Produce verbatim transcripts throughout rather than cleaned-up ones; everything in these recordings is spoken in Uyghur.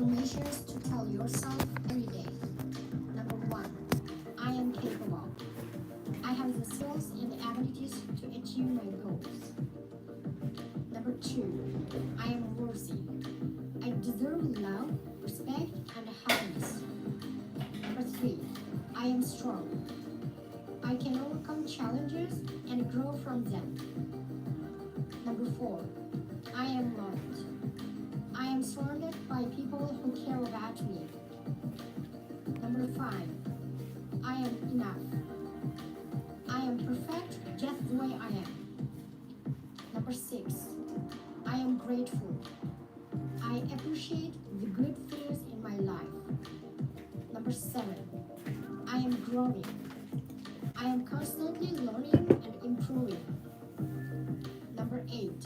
Affirmations to tell yourself every day. Number one, I am capable. I have the skills and abilities to achieve my goals. Number two, I am worthy. I deserve love, respect, and happiness. Number three, I am strong. I can overcome challenges and grow from them. Number four, I am loved. I am surrounded by people who care about me. Number five, I am enough. I am perfect just the way I am. Number six, I am grateful. I appreciate the good things in my life. Number seven, I am growing. I am constantly learning and improving. Number eight,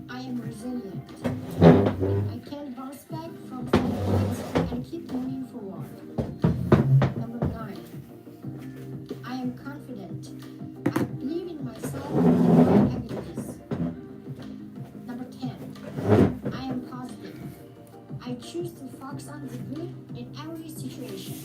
I am resilient. I can bounce back from setbacks and keep moving forward. Number nine, I am confident. I believe in myself and my abilities. Number ten, I am positive. I choose to focus on the good in every situation.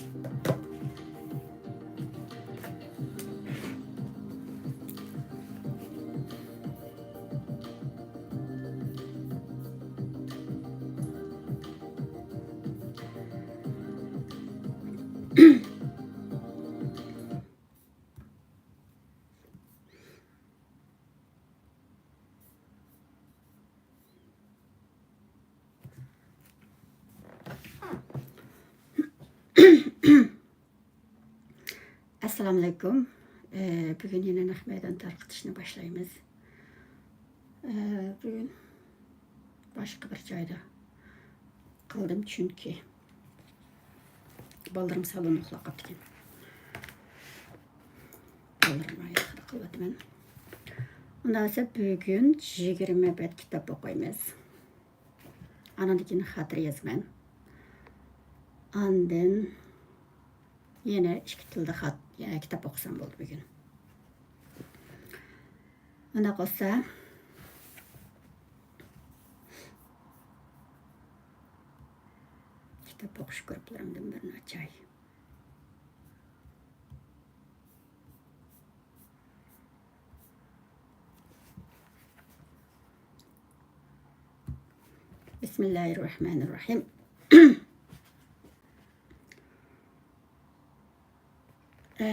ئەسسالامۇئەلەيكۇم. ئە، بۈگۈن يەنە نەق مەيدان تارقىتىشنى باشلايمىز. ئە، بۈگۈن باشقا بىر جايدا قىلدىم، چۈنكى بالىلىرىم سالوندا ئۇخلاپ قاپتىكەن. بالىلىرىمغا ياخشىلىق قىلىۋاتىمەن. ئۇنداق بولسا بۈگۈن يىگىرمە بەت كىتاب ئوقۇيمىز. ئانىڭدىن كېيىن خاتىرە يازىمەن. ئاندىن يەنە ئىككى تىلدا خات-، يەنە كىتاب ئوقۇسام بولدى بۈگۈن. ئۇنداق بولسا، كىتاب ئوقۇش گۇرۇپپىلىرىمدىن بىرىنى ئاچاي. بىسمىللاھىررەھمانىررەھىم. ئە،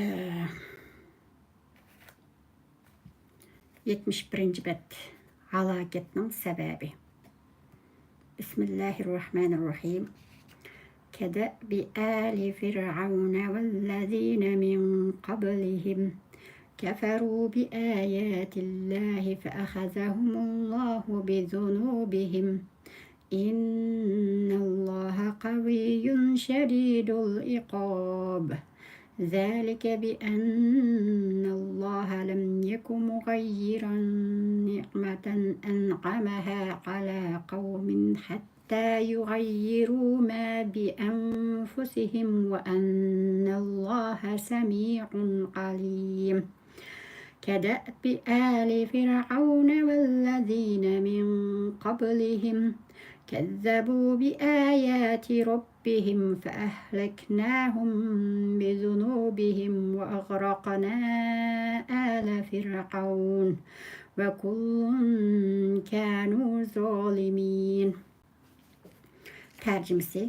يەتمىش بىرىنچى بەت. ھالاكەتنىڭ سەۋەبى. بىسمىللاھىر راھمانىر راھىم. كدأب آل فرعون والذين من قبلهم كفروا بآيات الله فأخذهم الله بذنوبهم إن الله قوي شديد العقاب. ذلك بأن الله لم يك مغيرا نعمة أنعمها على قوم حتى يغيروا ما بأنفسهم وأن الله سميع عليم. كدأب آل فرعون والذين من قبلهم كذبوا بآيات ربهم فأهلكناهم بذنوبهم وأغرقنا آل فرعون وكل كانوا ظالمين. تەرجىمىسى.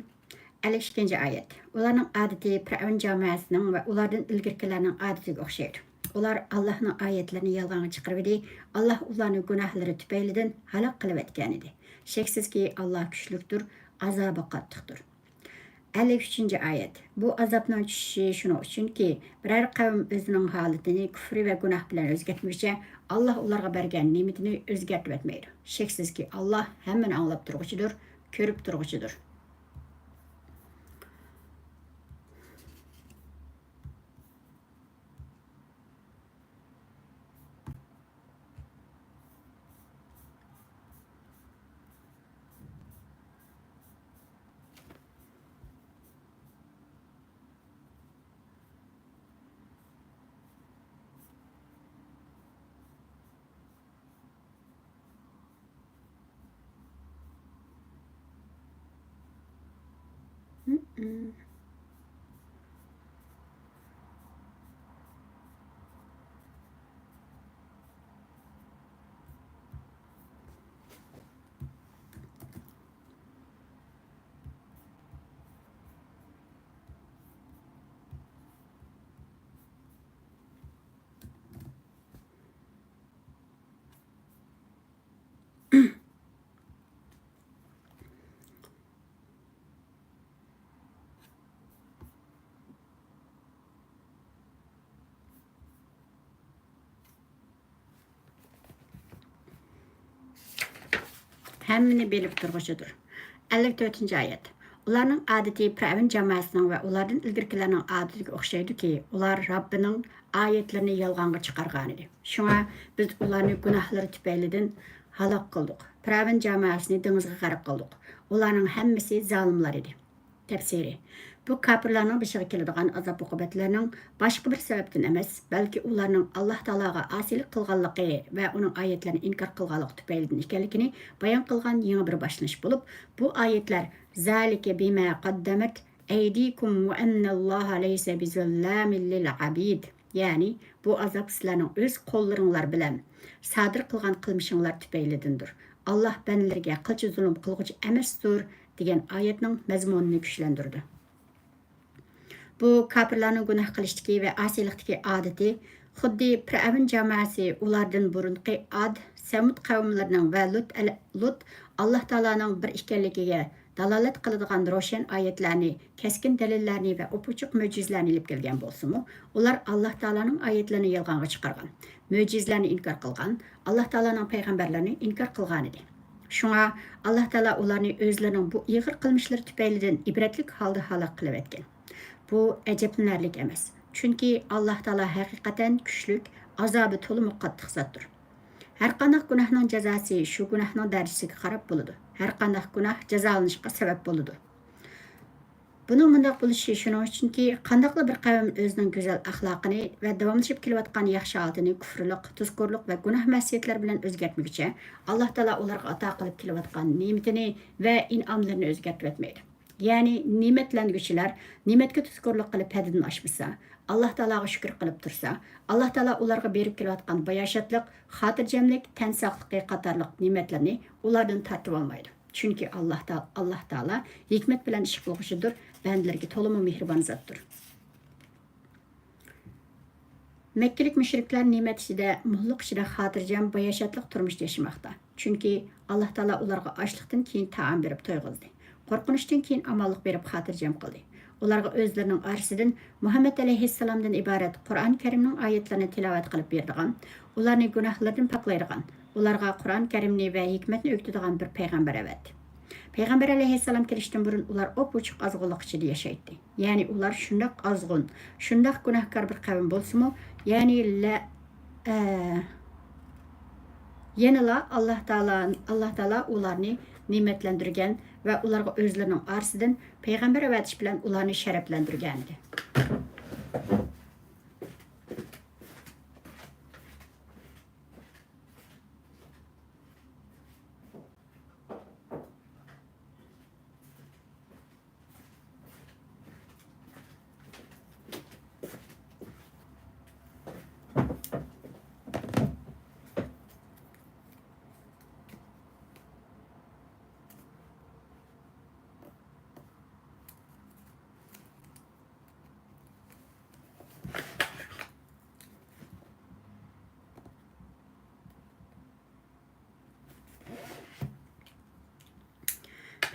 ئەللىك ئىككىنچى ئايەت. ئۇلارنىڭ ئادىتى پىرئەۋن جامائەسىنىڭ ۋە ئۇلاردىن ئىلگىرىكىلەرنىڭ ئادىتىگە ئوخشايدۇ. ئۇلار ئاللاھنىڭ ئايەتلىرىنى يالغانغا چىقىرىۋىدى. ئاللاھ ئۇلارنى گۇناھلىرى تۈپەيلىدىن ھالاك قىلىۋەتكەنىدى. شەكسىزكى، ئاللاھ كۈچلۈكتۇر، ئازابى قاتتىقتۇر. ئەللىك ئۈچىنچى ئايەت. بۇ ئازابنىڭ چۈشۈشى شۇنىڭ ئۈچۈنكى، بىرەر قەۋم ئۆزىنىڭ ھالىتىنى كۈفرى ۋە گۇناھ بىلەن ئۆزگەرتمىگۈچە، ئاللاھ ئۇلارغا بەرگەن نېمىتىنى ئۆزگەرتىۋەتمەيدۇ. شەكسىزكى، ئاللاھ ھەممىنى ئاڭلاپ تۇرغۇچىدۇر، كۆرۈپ تۇرغۇچىدۇر. ھەممىنى بىلىپ تۇرغۇچىدۇر. ئەللىك تۆتىنچى ئايەت. ئۇلارنىڭ ئادىتى پىرئەۋن جامائەسىنىڭ ۋە ئۇلاردىن ئىلگىرىكىلەرنىڭ ئادىتىگە ئوخشايدۇكى، ئۇلار رەببىنىڭ ئايەتلىرىنى يالغانغا چىقارغانىدى. شۇڭا بىز ئۇلارنى گۇناھلىرى تۈپەيلىدىن ھالاك قىلدۇق. پىرئەۋن جامائەسىنى دېڭىزغا غەرق قىلدۇق. ئۇلارنىڭ ھەممىسى زالىملار ئىدى. تەپسىرى. بۇ كاپىرلارنىڭ بېشىغا كېلىدىغان ئازاب-ئوقۇبەتلەرنىڭ باشقا بىر سەۋەبتىن ئەمەس، بەلكى ئۇلارنىڭ ئاللاھ تائالاغا ئاسىيلىق قىلغانلىقى ۋە ئۇنىڭ ئايەتلىرىنى ئىنكار قىلغانلىقى تۈپەيلىدىن ئىكەنلىكىنى بايان قىلغان يېڭى بىر باشلىنىش بولۇپ، بۇ ئايەتلەر، ذلك بما قدمت أيديكم وأن الله ليس بظلام للعبيد. يەنى، بۇ ئازاب سىلەرنىڭ ئۆز قوللىرىڭلار بىلەن سادىر قىلغان قىلمىشىڭلار تۈپەيلىدىندۇر. ئاللاھ بەندىلىرىگە قىلچە زۇلۇم قىلغۇچى ئەمەستۇر، دېگەن ئايەتنىڭ مەزمۇنىنى كۈچلەندۈرىدۇ. بۇ كاپىرلارنىڭ گۇناھ قىلىشتىكى ۋە ئاسىيلىقتىكى ئادىتى خۇددى پىرئەۋن جامائەسى ئۇلاردىن بۇرۇنقى ئاد، سەمۇد قەۋملىرىنىڭ ۋە لۇت ئەلە-، لۇت ئاللاھ تائالانىڭ بىر ئىكەنلىكىگە دالالەت قىلىدىغان روشەن ئايەتلەرنى، كەسكىن دەلىللەرنى ۋە ئوپئوچۇق مۆجىزىلەرنى ئېلىپ كەلگەن بولسىمۇ، ئۇلار ئاللاھ تائالانىڭ ئايەتلىرىنى يالغانغا چىقارغان، مۆجىزىلەرنى ئىنكار قىلغان، ئاللاھ تائالانىڭ پەيغەمبەرلىرىنى ئىنكار قىلغانىدى. شۇڭا ئاللاھ تائالا ئۇلارنى ئۆزلىرىنىڭ بۇ ئېغىر قىلمىشلىرى تۈپەيلىدىن ئىبرەتلىك ھالدا ھالاك قىلىۋەتكەن. بۇ ئەجەبلىنەرلىك ئەمەس. چۈنكى ئاللاھ تائالا ھەقىقەتەن كۈچلۈك، ئازابى تولىمۇ قاتتىق زاتتۇر. ھەرقانداق گۇناھنىڭ جازاسى شۇ گۇناھنىڭ دەرىجىسىگە قاراپ بولىدۇ. ھەرقانداق گۇناھ جازالىنىشقا سەۋەب بولىدۇ. بۇنىڭ مۇنداق بولۇشى شۇنىڭ ئۈچۈنكى، قانداقلا بىر قەۋم ئۆزىنىڭ گۈزەل ئەخلاقىنى ۋە داۋاملىشىپ كېلىۋاتقان ياخشى ھالىتىنى كۇفرلۇق، تۇزكورلۇق ۋە گۇناھ مەسىيەتلەر بىلەن ئۆزگەرتمىگۈچە، ئاللاھ تائالا ئۇلارغا ئاتا قىلىپ كېلىۋاتقان نېمىتىنى ۋە ئىنئاملىرىنى ئۆزگەرتىۋەتمەيدۇ. يەنى نېمەتلەنگۈچىلەر نېمەتكە تۇزكورلۇق قىلىپ ھەددىدىن ئاشمىسا، ئاللاھ تائالاغا شۈكۈر قىلىپ تۇرسا، ئاللاھ تائالا ئۇلارغا بېرىپ كېلىۋاتقان باياشاتلىق، خاتىرجەملىك، تەن ساقلىقى قاتارلىق نېمەتلەرنى ئۇلاردىن تارتىۋالمايدۇ. چۈنكى ئاللاھ تا-، ئاللاھ تائالا ھېكمەت بىلەن ئىش قىلغۇچىدۇر، بەندىلىرىگە تولىمۇ مېھرىبان زاتتۇر. مەككىلىك مۇشرىكلار نېمەت ئىچىدە، موللۇق ئىچىدە خاتىرجەم، باياشاتلىق تۇرمۇشتا ياشىماقتا. چۈنكى ئاللاھ تائالا ئۇلارغا ئاچلىقتىن كېيىن تائام بېرىپ تويغۇزدى. قورقۇنچتىن كېيىن ئامانلىق بېرىپ خاتىرجەم قىلدى. ئۇلارغا ئۆزلىرىنىڭ ئارىسىدىن مۇھەممەد ئەلەيھىسسالامدىن ئىبارەت قۇرئان كەرىمنىڭ ئايەتلىرىنى تىلاۋەت قىلىپ بېرىدىغان، ئۇلارنى گۇناھلىرىدىن پاكلايدىغان، ئۇلارغا قۇرئان كەرىمنى ۋە ھېكمەتنى ئۆگىتىدىغان بىر پەيغەمبەر ئەۋەتتى. پەيغەمبەر ئەلەيھىسسالام كېلىشتىن بۇرۇن ئۇلار ئوپئوچۇق ئازغۇنلۇق ئىچىدە ياشايتتى. يەنى ئۇلار شۇنداق ئازغۇن، شۇنداق گۇناھكار بىر قەۋم بولسىمۇ، يەنى لە-، ئە، يەنىلا ئاللاھ تائالا، ئاللاھ تائالا ئۇلارنى نېمەتلەندۈرگەن ۋە ئۇلارغا ئۆزلىرىنىڭ ئارىسىدىن پەيغەمبەر ئەۋەتىش بىلەن ئۇلارنى شەرەپلەندۈرگەنىدى.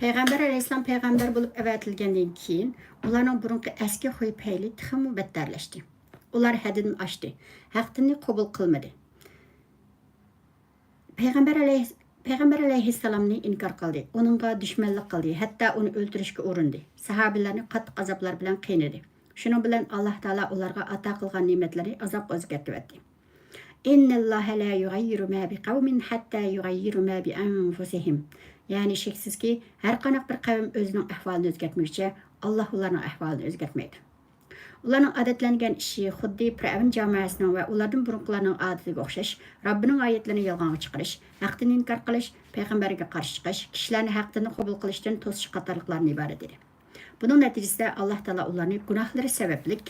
پەيغەمبەر ئەلەيھىسسالام پەيغەمبەر بولۇپ ئەۋەتىلگەندىن كېيىن، ئۇلارنىڭ بۇرۇنقى ئەسكى خۇيى پەيلى تېخىمۇ بەتتەرلەشتى. ئۇلار ھەددىدىن ئاشتى، ھەق دىننى قوبۇل قىلمىدى. پەيغەمبەر ئەلەيھىس-، پەيغەمبەر ئەلەيھىسسالامنى ئىنكار قىلدى، ئۇنىڭغا دۈشمەنلىك قىلدى، ھەتتا ئۇنى ئۆلتۈرۈشكە ئۇرۇندى، ساھابىلەرنى قاتتىق ئازابلار بىلەن قىينىدى. شۇنىڭ بىلەن ئاللاھ تائالا ئۇلارغا ئاتا قىلغان نېمەتلىرىنى ئازابقا ئۆزگەرتىۋەتتى. إن الله لا يغير ما بقوم حتى يغيروا ما بأنفسهم. يەنى شەكسىزكى، ھەرقانداق بىر قەۋم ئۆزىنىڭ ئەھۋالىنى ئۆزگەرتمىگۈچە، ئاللاھ ئۇلارنىڭ ئەھۋالىنى ئۆزگەرتمەيدۇ. ئۇلارنىڭ ئادەتلەنگەن ئىشى خۇددى پىرئەۋن جامائەسىنىڭ ۋە ئۇلاردىن بۇرۇنقىلارنىڭ ئادىتىگە ئوخشاش، رەببىنىڭ ئايەتلىرىنى يالغانغا چىقىرىش، ھەقتىن ئىنكار قىلىش، پەيغەمبەرگە قارشى چىقىش، كىشىلەرنى ھەق دىننى قوبۇل قىلىشتىن توسۇش قاتارلىقلاردىن ئىبارەت ئىدى. بۇنىڭ نەتىجىسىدە ئاللاھ تائالا ئۇلارنى گۇناھلىرى سەۋەبلىك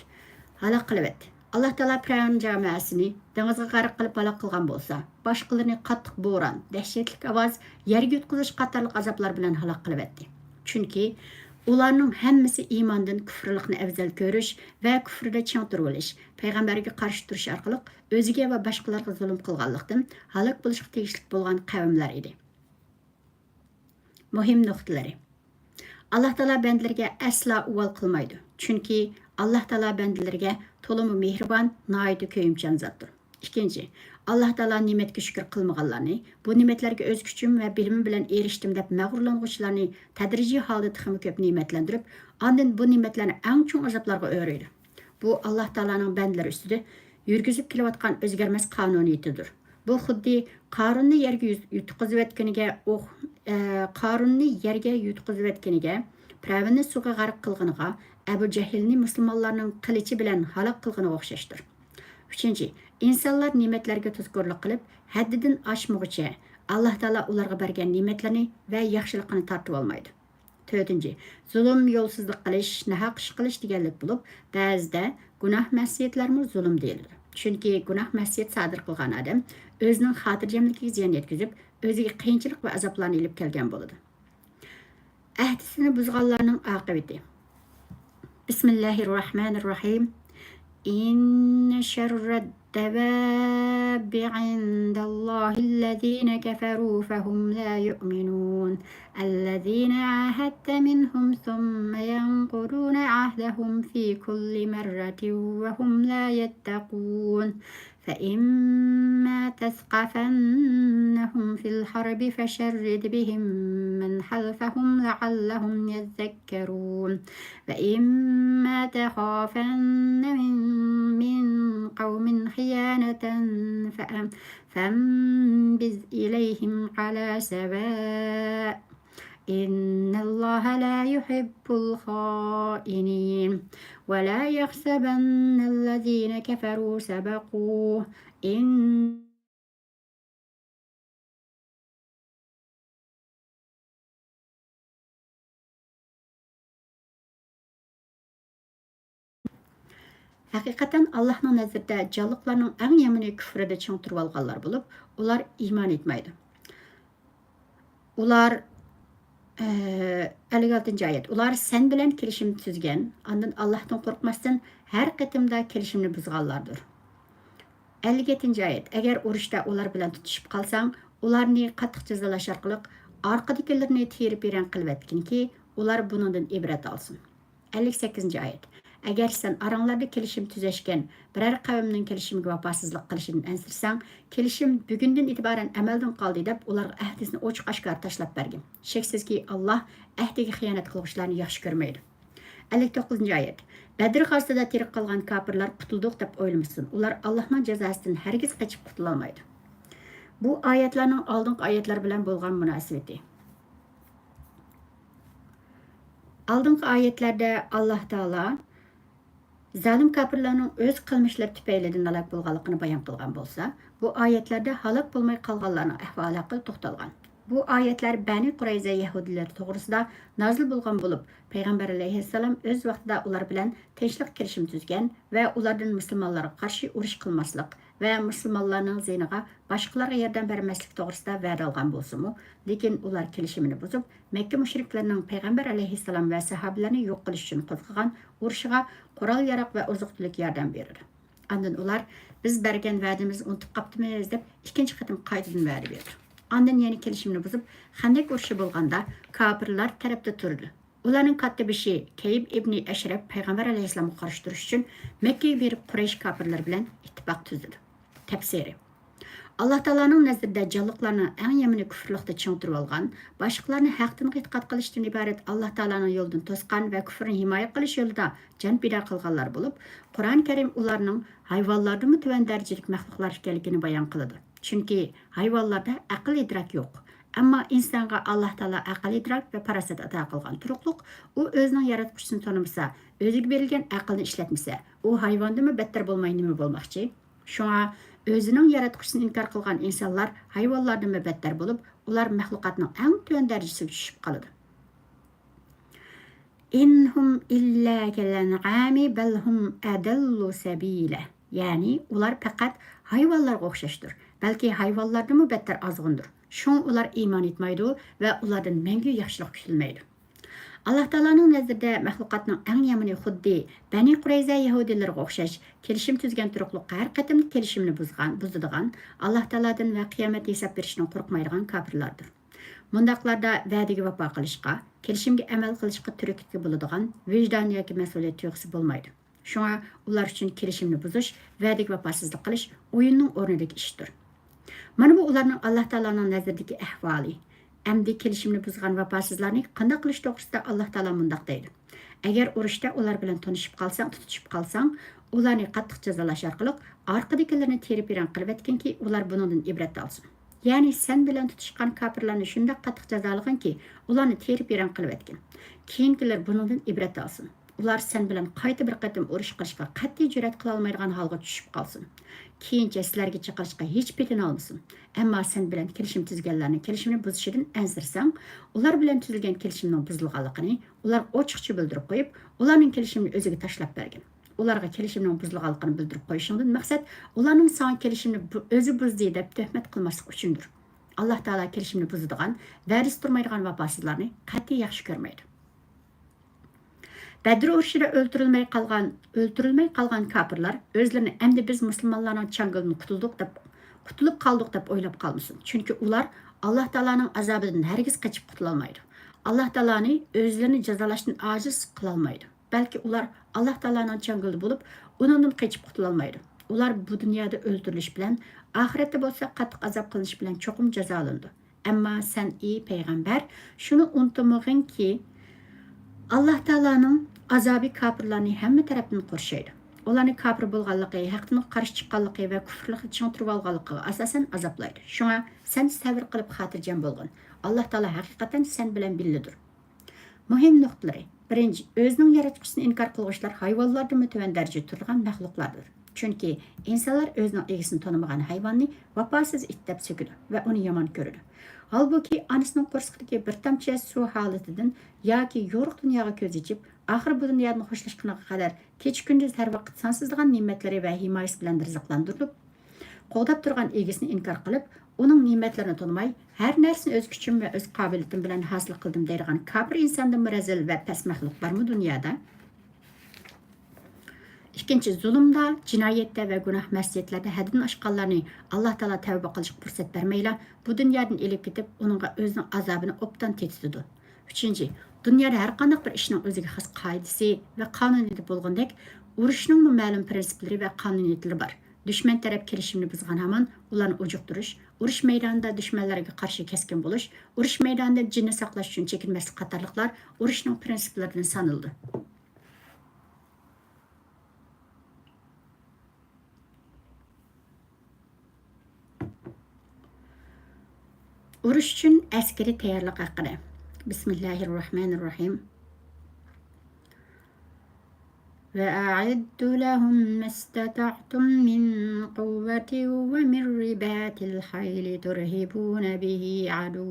ھالاك قىلىۋەتتى. ئاللاھ تائالا پىرئەۋن جامائەسىنى دېڭىزغا غەرق قىلىپ ھالاك قىلغان بولسا، باشقىلىرىنى قاتتىق بوران، دەھشەتلىك ئاۋاز، يەرگە يۇتقۇزۇش قاتارلىق ئازابلار بىلەن ھالاك قىلىۋەتتى. چۈنكى ئۇلارنىڭ ھەممىسى ئىماندىن كۇفرلۇقنى ئەۋزەل كۆرۈش ۋە كۇفردا چىڭ تۇرۇۋېلىش، پەيغەمبەرگە قارشى تۇرۇش ئارقىلىق ئۆزىگە ۋە باشقىلارغا زۇلۇم قىلغانلىقتىن ھالاك بولۇشقا تېگىشلىك بولغان قەۋملەر ئىدى. مۇھىم نۇقتىلىرى. ئاللاھ تائالا بەندىلىرىگە ئەسلا ئۇۋال قىلمايدۇ. چۈنكى ئاللاھ تائالا بەندىلىرىگە تولىمۇ مېھرىبان، ناھايىتى كۆيۈمچان زاتتۇر. ئىككىنچى، ئاللاھ تائالا نېمەتكە شۈكۈر قىلمىغانلارنى، بۇ نېمەتلەرگە ئۆز كۈچۈم ۋە بىلىمىم بىلەن ئېرىشتىم دەپ مەغرۇرلانغۇچىلارنى تەدرىجىي ھالدا تېخىمۇ كۆپ نېمەتلەندۈرۈپ، ئاندىن بۇ نېمەتلەرنى ئەڭ چوڭ ئازابلارغا ئۆرۈيدۇ. بۇ ئاللاھ تائالانىڭ بەندىلىرى ئۈستىدە يۈرگۈزۈپ كېلىۋاتقان ئۆزگەرمەس قانۇنىيىتىدۇر. بۇ خۇددى قارۇننى يەرگە يۈز-، يۇتقۇزۇۋەتكىنىگە ئوخ-، ئە، قارۇننى يەرگە يۇتقۇزۇۋەتكىنىگە، پىرئەۋننى سۇغا غەرق قىلغىنىغا، ئەبۇ جەھىلنى مۇسۇلمانلارنىڭ قىلىچى بىلەن ھالاك قىلغىنىغا ئوخشاشتۇر. ئۈچىنچى، ئىنسانلار نېمەتلەرگە تۇزكورلۇق قىلىپ، ھەددىدىن ئاشمىغۇچە، ئاللاھ تائالا ئۇلارغا بەرگەن نېمەتلىرىنى ۋە ياخشىلىقىنى تارتىۋالمايدۇ. تۆتىنچى، زۇلۇم، يولسىزلىق قىلىش، ناھەق ئىش قىلىش دېگەنلىك بولۇپ، بەزىدە گۇناھ مەسىيەتلەرمۇ زۇلۇم دېيىلىدۇ. چۈنكى گۇناھ مەسىيەت سادىر قىلغان ئادەم ئۆزىنىڭ خاتىرجەملىكىگە زىيان يەتكۈزۈپ، ئۆزىگە قىيىنچىلىق ۋە ئازابلارنى ئېلىپ كەلگەن بولىدۇ. ئەھدىسىنى بۇزغانلارنىڭ ئاقىۋىتى. بسم الله الرحمن الرحيم. إن شر الدواب عند الله الذين كفروا فهم لا يؤمنون. الذين عاهدت منهم ثم ينقضون عهدهم في كل مرة وهم لا يتقون. فإما تثقفنهم في الحرب فشرد بهم من خلفهم لعلهم يذكرون. وإما تخافن من، من قوم خيانة فأم-، فانبذ إليهم على سواء. إن الله لا يحب الخائنين. ولا يحسبن الذين كفروا سبقوا. إن ھەقىقەتەن، ئاللاھنىڭ نەزىرىدە جانلىقلارنىڭ ئەڭ يامىنى كۇفرىدا چىڭ تۇرۇۋالغانلار بولۇپ، ئۇلار ئىمان ئېيتمايدۇ. ئۇلار، ئە، ئەللىك ئالتىنچى ئايەت. ئۇلار سەن بىلەن كېلىشىم تۈزگەن، ئاندىن ئاللاھتىن قورقماستىن، ھەر قېتىمدا كېلىشىمنى بۇزغانلاردۇر. ئەللىك يەتتىنچى ئايەت. ئەگەر ئۇرۇشتا ئۇلار بىلەن تۇتۇشۇپ قالساڭ، ئۇلارنى قاتتىق جازالاش ئارقىلىق ئارقىدىكىلىرىنى تېرىپ ۋەيران قىلىۋەتكىنكى، ئۇلار بۇنىڭدىن ئىبرەت ئالسۇن. ئەللىك سەككىزىنچى ئايەت. ئەگەر سەن ئاراڭلاردا كېلىشىم تۈزەشكەن بىرەر قەۋمنىڭ كېلىشىمىگە ۋاپاسىزلىق قىلىشىدىن ئەنسىرىسەڭ، كېلىشىم بۈگۈندىن ئېتىبارەن ئەمەلدىن قالدى دەپ، ئۇلارغا ئەھدىسىنى ئوچۇق-ئاشكارا تاشلاپ بەرگىن. شەكسىزكى، ئاللاھ ئەھدىگە خىيانەت قىلغۇچىلارنى ياخشى كۆرمەيدۇ. ئەللىك توققۇزىنچى ئايەت. بەدر غازىتىدا تىرىك قالغان كاپىرلار قۇتۇلدۇق دەپ ئويلىمىسۇن. ئۇلار ئاللاھنىڭ جازاسىدىن ھەرگىز قېچىپ قۇتۇلالمايدۇ. بۇ ئايەتلەرنىڭ ئالدىنقى ئايەتلەر بىلەن بولغان مۇناسىۋىتى. ئالدىنقى ئايەتلەردە ئاللاھ تائالا زالىم كاپىرلارنىڭ ئۆز قىلمىشلىرى تۈپەيلىدىن ھالاك بولغانلىقىنى بايان قىلغان بولسا، بۇ ئايەتلەردە ھالاك بولماي قالغانلارنىڭ ئەھۋالى ھەققىدە توختالغان. بۇ ئايەتلەر بەنى قۇرەيزە يەھۇدىيلىرى توغرىسىدا نازىل بولغان بولۇپ، پەيغەمبەر ئەلەيھىسسالام ئۆز ۋاقتىدا ئۇلار بىلەن تىنچلىق كېلىشىمى تۈزگەن ۋە ئۇلاردىن مۇسۇلمانلارغا قارشى ئۇرۇش قىلماسلىق ۋە مۇسۇلمانلارنىڭ زىيىنىغا باشقىلارغا ياردەم بەرمەسلىك توغرىسىدا ۋەدە ئالغان بولسىمۇ، لېكىن ئۇلار كېلىشىمىنى بۇزۇپ، مەككە مۇشرىكلىرىنىڭ پەيغەمبەر ئەلەيھىسسالام ۋە ساھابىلەرنى يوق قىلىش ئۈچۈن قوزغىغان ئۇرۇشىغا قورال-ياراغ ۋە ئوزۇق-تۈلۈك ياردەم بېرىدۇ. ئاندىن ئۇلار، بىز بەرگەن ۋەدىمىزنى ئۇنتۇپ قاپتىمىز، دەپ ئىككىنچى قېتىم قايتىدىن ۋەدە بېرىدۇ. ئاندىن يەنە كېلىشىمنى بۇزۇپ، خەندەك ئۇرۇشى بولغاندا، كاپىرلار تەرەپتە تۇرىدۇ. ئۇلارنىڭ كاتتىبېشى كەيب ئىبنى ئەشرەپ پەيغەمبەر ئەلەيھىسسالامغا قارشى تۇرۇش ئۈچۈن مەككىگە بېرىپ، قۇرەيش كاپىرلىرى بىلەن ئىتتىپاق تۈزىدۇ. تەپسىرى. ئاللاھ تائالانىڭ نەزىرىدە جانلىقلارنىڭ ئەڭ يامىنى كۇفرلۇقتا چىڭ تۇرۇۋالغان، باشقىلارنى ھەقتىن قېتىقات قىلىشتىن ئىبارەت ئاللاھ تائالانىڭ يولىدىن توسقان ۋە كۇفرىنى ھىمايە قىلىش يولىدا جان پىدا قىلغانلار بولۇپ، قۇرئان كەرىم ئۇلارنىڭ ھايۋانلاردىنمۇ تۆۋەن دەرىجىلىك مەخلۇقلار ئىكەنلىكىنى بايان قىلىدۇ. چۈنكى ھايۋانلاردا ئەقىل-ئىدراك يوق. ئەمما ئىنسانغا ئاللاھ تائالا ئەقىل-ئىدراك ۋە پاراسەت ئاتا قىلغان تۇرۇقلۇق، ئۇ ئۆزىنىڭ ياراتقۇچىسىنى تونۇمىسا، ئۆزىگە بېرىلگەن ئەقىلنى ئىشلەتمىسە، ئۇ ھايۋاندىنمۇ بەتتەر بولماي نېمە بولماقچى؟ شۇڭا ئۆزىنىڭ ياراتقۇچىسىنى ئىنكار قىلغان ئىنسانلار ھايۋانلاردىنمۇ بەتتەر بولۇپ، ئۇلار مەخلۇقاتنىڭ ئەڭ تۆۋەن دەرىجىسىگە چۈشۈپ قالىدۇ. إن هم إلا كالأنعام بل هم أضل سبيلا. يەنى ئۇلار پەقەت ھايۋانلارغا ئوخشاشتۇر، بەلكى ھايۋانلاردىنمۇ بەتتەر ئازغۇندۇر. شۇڭا ئۇلار ئىمان ئېيتمايدۇ ۋە ئۇلاردىن مەڭگۈ ياخشىلىق كۈتۈلمەيدۇ. ئاللا تائالانىڭ نەزىرىدە مەخلۇقاتنىڭ ئەڭ يامىنى خۇددى بەنى قۇرەيزە يەھۇدىيلىرىغا ئوخشاش، كېلىشىم تۈزگەن تۇرۇقلۇق ھەر قېتىمدا كېلىشىمنى بۇزغان، بۇزىدىغان، ئاللا تائالادىن ۋە قىيامەت ھېساب بېرىشتىن قورقمايدىغان كاپىرلاردۇر. مۇنداقلاردا ۋەدىگە ۋاپا قىلىشقا، كېلىشىمگە ئەمەل قىلىشقا تۈرتكە بولىدىغان ۋىجدان ياكى مەسئۇلىيەت تۇيغۇسى بولمايدۇ. شۇڭا ئۇلار ئۈچۈن كېلىشىمنى بۇزۇش، ۋەدىگە ۋاپاسىزلىق قىلىش ئويۇننىڭ ئورنىدىكى ئىشتۇر. مانا بۇ ئۇلارنىڭ ئاللا تائالانىڭ نەزىرىدىكى ئەھۋالى. ئەمدى كېلىشىمنى بۇزغان ۋاپاسىزلارنى قانداق قىلىش توغرىسىدا ئاللا تائالا مۇنداق دەيدۇ: ئەگەر ئۇرۇشتا ئۇلار بىلەن تونۇشۇپ قالساڭ، تۇتۇشۇپ قالساڭ، ئۇلارنى قاتتىق جازالاش ئارقىلىق ئارقىدىكىلىرىنى تېرە-پېرەڭ قىلىۋەتكىنكى، ئۇلار بۇنىڭدىن ئىبرەت ئالسۇن. يەنى سەن بىلەن تۇتۇشقان كاپىرلارنى شۇنداق قاتتىق جازالىغىنكى، ئۇلارنى تېرە-پېرەڭ قىلىۋەتكىن. كېيىنكىلەر بۇنىڭدىن ئىبرەت ئالسۇن. ئۇلار سەن بىلەن قايتا بىر قېتىم ئۇرۇش قىلىشقا قەتئىي جۈرئەت قىلالمايدىغان ھالغا چۈشۈپ قالسۇن. كېيىنچە سىلەرگە چېقىلىشقا ھېچ پېتىنالمىسۇن. ئەمما سەن بىلەن كېلىشىم تۈزگەنلەرنىڭ كېلىشىمنى بۇزۇشىدىن ئەنسىرىسەڭ، ئۇلار بىلەن تۈزۈلگەن كېلىشىمنىڭ بۇزۇلغانلىقىنى ئۇلارغا ئوچۇقچە بىلدۈرۈپ قويۇپ، ئۇلارنىڭ كېلىشىمنى ئۆزىگە تاشلاپ بەرگىن. ئۇلارغا كېلىشىمنىڭ بۇزۇلغانلىقىنى بىلدۈرۈپ قويۇشۇڭدىن مەقسەت ئۇلارنىڭ ساڭا كېلىشىمنى بۇ-، ئۆزى بۇزدى دەپ تۆھمەت قىلماسلىق ئۈچۈندۇر. ئاللا تائالا كېلىشىمنى بۇزىدىغان، ۋەدىسى تۇرمايدىغان ۋاپاسىزلارنى قەتئىي ياخشى كۆرمەيدۇ. بەدر ئۇرۇشىدا ئۆلتۈرۈلمەي قالغان، ئۆلتۈرۈلمەي قالغان كاپىرلار ئۆزلىرىنى ئەمدى بىز مۇسۇلمانلارنىڭ چاڭگىلىدىن قۇتۇلدۇق دەپ، قۇتۇلۇپ قالدۇق دەپ ئويلاپ قالمىسۇن. چۈنكى ئۇلار ئاللا تائالانىڭ ئازابىدىن ھەرگىز قېچىپ قۇتۇلالمايدۇ. ئاللا تائالانى ئۆزلىرىنى جازالاشتىن ئاجىز قىلالمايدۇ. بەلكى ئۇلار ئاللا تائالانىڭ چاڭگىلىدا بولۇپ، ئۇنىڭدىن قېچىپ قۇتۇلالمايدۇ. ئۇلار بۇ دۇنيادا ئۆلتۈرۈلۈش بىلەن، ئاخىرەتتە بولسا قاتتىق ئازاب قىلىنىش بىلەن چوقۇم جازالىنىدۇ. ئەمما سەن، ئى پەيغەمبەر، شۇنى ئۇنتۇمىغىنكى، ئاللا تائالانىڭ ئازابى كاپىرلارنى ھەممە تەرەپتىن قورشايدۇ. ئۇلارنى كاپىر بولغانلىقى، ھەقتىن قارشى چىققانلىقى ۋە كۇفرلۇقتا چىڭ تۇرۇۋالغانلىقىغا ئاساسەن ئازابلايدۇ. شۇڭا سەن سەۋر قىلىپ خاتىرجەم بولغىن. ئاللا تائالا ھەقىقەتەن سەن بىلەن بىللىدۇر. مۇھىم نۇقتىلىرى. بىرىنچى، ئۆزىنىڭ ياراتقۇچىسىنى ئىنكار قىلغۇچىلار ھايۋانلاردىنمۇ تۆۋەن دەرىجىدە تۇرىدىغان مەخلۇقلاردۇر. چۈنكى ئىنسانلار ئۆزىنىڭ ئىگىسىنى تونۇمىغان ھايۋاننى ۋاپاسىز ئىت دەپ سۆكىدۇ ۋە ئۇنى يامان كۆرىدۇ. ھالبۇكى، ئانىسىنىڭ قورسىقىدىكى بىر تامچە سۇ ھالىتىدىن ياكى يورۇق دۇنياغا كۆز ئېچىپ، ئاخىر بۇ دۇنيادىن خوشلاشقىنىغا قەدەر كېچە-كۈندۈز ھەر ۋاقىت سانسىزلىغان نېمەتلىرى ۋە ھىمايىسى بىلەن رىزىقلاندۇرۇلۇپ، قوغداپ تۇرغان ئىگىسىنى ئىنكار قىلىپ، ئۇنىڭ نېمەتلىرىنى تونۇماي، ھەر نەرسىنى ئۆز كۈچۈم ۋە ئۆز قابىلىيىتىم بىلەن ھاسىل قىلدىم دەيدىغان كاپىر ئىنساندىنمۇ رەزىل ۋە پەس مەخلۇق بارمۇ دۇنيادا؟ ئىككىنچى، زۇلۇمدا، جىنايەتتە ۋە گۇناھ مەسىيەتلەردە ھەددىدىن ئاشقانلارنى ئاللا تائالا تەۋبە قىلىشقا پۇرسەت بەرمەيلا، بۇ دۇنيادىن ئېلىپ كېتىپ، ئۇنىڭغا ئۆزىنىڭ ئازابىنى ئوبدان تېتىتىدۇ. ئۈچىنچى، دۇنيادا ھەرقانداق بىر ئىشنىڭ ئۆزىگە خاس قائىدىسى ۋە قانۇنىيىتى بولغاندەك، ئۇرۇشنىڭمۇ مەلۇم پىرىنسىپلىرى ۋە قانۇنىيەتلىرى بار. دۈشمەن تەرەپ كېلىشىمنى بۇزغان ھامان ئۇلارنى ئۇجۇقتۇرۇش، ئۇرۇش مەيدانىدا دۈشمەنلەرگە قارشى كەسكىن بولۇش، ئۇرۇش مەيدانىدا جېنىنى ساقلاش ئۈچۈن چېكىنمەسلىك قاتارلىقلار ئۇرۇشنىڭ پىرىنسىپلىرىدىن سانىلىدۇ. ئۇرۇش ئۈچۈن ئەسكىرىي تەييارلىق ھەققىدە. بىسمىللاھىررەھمانىررەھىم. وأعدوا لهم ما استطعتم من قوة ومن رباط الخيل ترهبون به عدو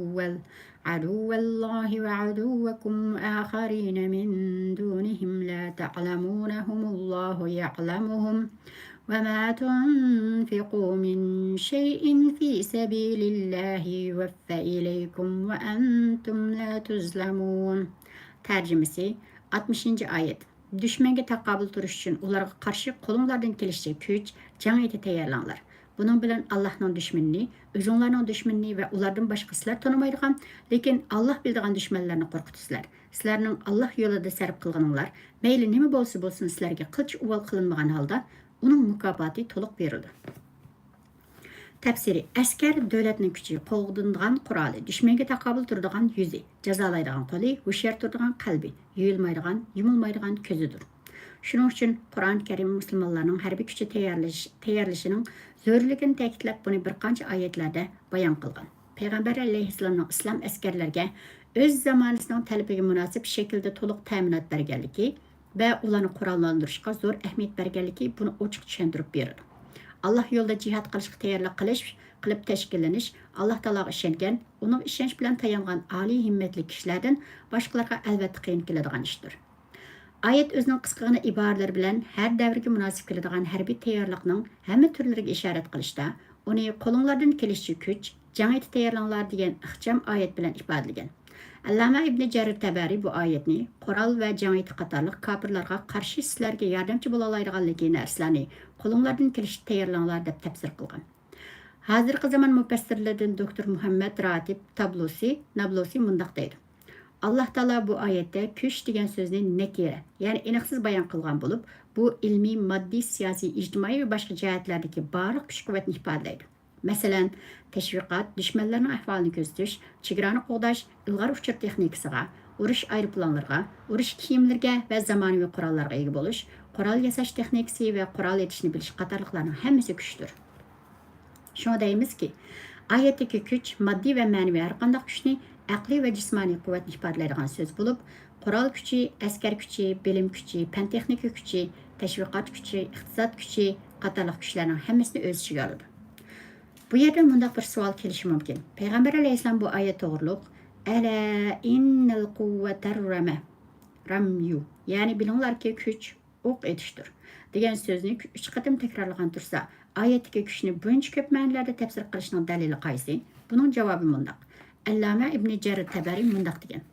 عدو الله وعدوكم وآخرين من دونهم لا تعلمونهم الله يعلمهم وما تنفقوا من شيء في سبيل الله يوف إليكم وأنتم لا تظلمون. تەرجىمىسى، ئاتمىشىنچى ئايەت. دۈشمەنگە تاقابىل تۇرۇش ئۈچۈن ئۇلارغا قارشى قولۇڭلاردىن كېلىشىچە كۈچ، جەڭ ئېتى تەييارلاڭلار. بۇنىڭ بىلەن ئاللاھنىڭ دۈشمىنىنى، ئۆزۈڭلارنىڭ دۈشمىنىنى ۋە ئۇلاردىن باشقا سىلەر تونۇمايدىغان، لېكىن ئاللاھ بىلىدىغان دۈشمەنلەرنى قورقۇتىسىلەر. سىلەرنىڭ ئاللاھ يولىدا سەرپ قىلغىنىڭلار، مەيلى نېمە بولسا بولسۇن، سىلەرگە قىلچە ئۇۋال قىلىنمىغان ھالدا، ئۇنىڭ مۇكاپاتى تولۇق بېرىلىدۇ. تەپسىرى، ئەسكەر دۆلەتنىڭ كۈچى، قوغدىنىدىغان قورالى، دۈشمەنگە تاقابىل تۇرىدىغان يۈزى، جازالايدىغان قولى، ھوشيار تۇرىدىغان قەلبى، يۇيۇلمايدىغان، يۇمۇلمايدىغان كۆزىدۇر. شۇنىڭ ئۈچۈن قۇرئان كەرىم مۇسۇلمانلارنىڭ ھەربىي كۈچى تەييارلىشى، تەييارلىشىنىڭ زۆرۈرلۈكىنى تەكىتلەپ، بۇنى بىر قانچە ئايەتلەردە بايان قىلغان. پەيغەمبەر ئەلەيھىسسالامنىڭ ئىسلام ئەسكەرلىرىگە ئۆز زامانىسىنىڭ تەلىپىگە مۇناسىپ شەكىلدە تولۇق تەمىنات بەرگەنلىكى ۋە ئۇلارنى قوراللاندۇرۇشقا زور ئەھمىيەت بەرگەنلىكى بۇنى ئوچۇق چۈشەندۈرۈپ بېرىدۇ. ئاللاھ يولىدا جىھاد قىلىشقا تەييارلىق قىلىش، قىلىپ تەشكىللىنىش، ئاللاھ تائالاغا ئىشەنگەن، ئۇنىڭغا ئىشەنچ بىلەن تايانغان ئالىي ھىممەتلىك كىشىلەردىن باشقىلارغا ئەلۋەتتە قىيىن كېلىدىغان ئىشتۇر. ئايەت ئۆزىنىڭ قىسقىغىنە ئىبارىلىرى بىلەن ھەر دەۋرگە مۇناسىپ كېلىدىغان ھەربىي تەييارلىقنىڭ ھەممە تۈرلىرىگە ئىشارەت قىلىشتا، ئۇنى «قولۇڭلاردىن كېلىشىچە كۈچ، جەڭ ئېتى تەييارلاڭلار» دېگەن ئىخچام ئايەت بىلەن ئىپادىلىگەن. ئەللامە ئىبنى جەرىر تەبەرى بۇ ئايەتنى «قورال ۋە جەڭ ئېتى قاتارلىق كاپىرلارغا قارشى سىلەرگە ياردەمچى بولالايدىغانلىكى نەرسىلەرنى قولۇڭلاردىن كېلىشىچە تەييارلاڭلار» دەپ تەپسىر قىلغان. ھازىرقى زامان مۇپەسسىرلىرىدىن دوكتور مۇھەممەد راتىپ تابلۇسى، نابلۇسى مۇنداق دەيدۇ: «ئاللاھ تائالا بۇ ئايەتتە كۈچ دېگەن سۆزنى نەكىرە، يەنى ئېنىقسىز بايان قىلغان بولۇپ، بۇ ئىلمىي، ماددىي، سىياسىي، ئىجتىمائىي ۋە باشقا جەھەتلەردىكى بارلىق كۈچ-قۇۋۋەتنى ئىپادىلەيدۇ. مەسىلەن، تەشۋىقات، دۈشمەنلەرنىڭ ئەھۋالىنى كۆزىتىش، چېگرانى قوغداش، ئىلغار ئۇچۇر تېخنىكىسىغا، ئۇرۇش ئايروپىلانلىرىغا، ئۇرۇش كىيىملىرىگە ۋە زامانىۋى قوراللارغا ئىگە بولۇش، قورال ياساش تېخنىكىسى ۋە قورال ئېتىشنى بىلىش قاتارلىقلارنىڭ ھەممىسى كۈچتۇر.» شۇڭا دەيمىزكى، ئايەتتىكى كۈچ ماددىي ۋە مەنىۋى ھەرقانداق كۈچنى، ئەقلىي ۋە جىسمانىي قۇۋۋەتنى ئىپادىلەيدىغان سۆز بولۇپ، قورال كۈچى، ئەسكەر كۈچى، بىلىم كۈچى، پەن-تېخنىكا كۈچى، تەشۋىقات كۈچى، ئىقتىساد كۈچى قاتارلىق كۈچلەرنىڭ ھەممىسىنى ئۆز ئىچىگە ئالىدۇ. بۇ يەردە مۇنداق بىر سوئال كېلىشى مۇمكىن: پەيغەمبەر ئەلەيھىسسالام بۇ ئايەت توغرۇلۇق «ئەلا ئىننەل قۇۋۋەتەر رەمە، رەميۇ»، يەنى «بىلىڭلاركى، كۈچ ئوق ئېتىشتۇر» دېگەن سۆزنى ئۈچ قېتىم تەكرارلىغان تۇرسا، ئايەتتىكى كۈچنى بۇنچە كۆپ مەنىلەردە تەپسىر قىلىشنىڭ دەلىلى قايسى؟ بۇنىڭ جاۋابى مۇنداق. ئەللامە ئىبنى جەرىر تەبەرى مۇنداق دېگەن: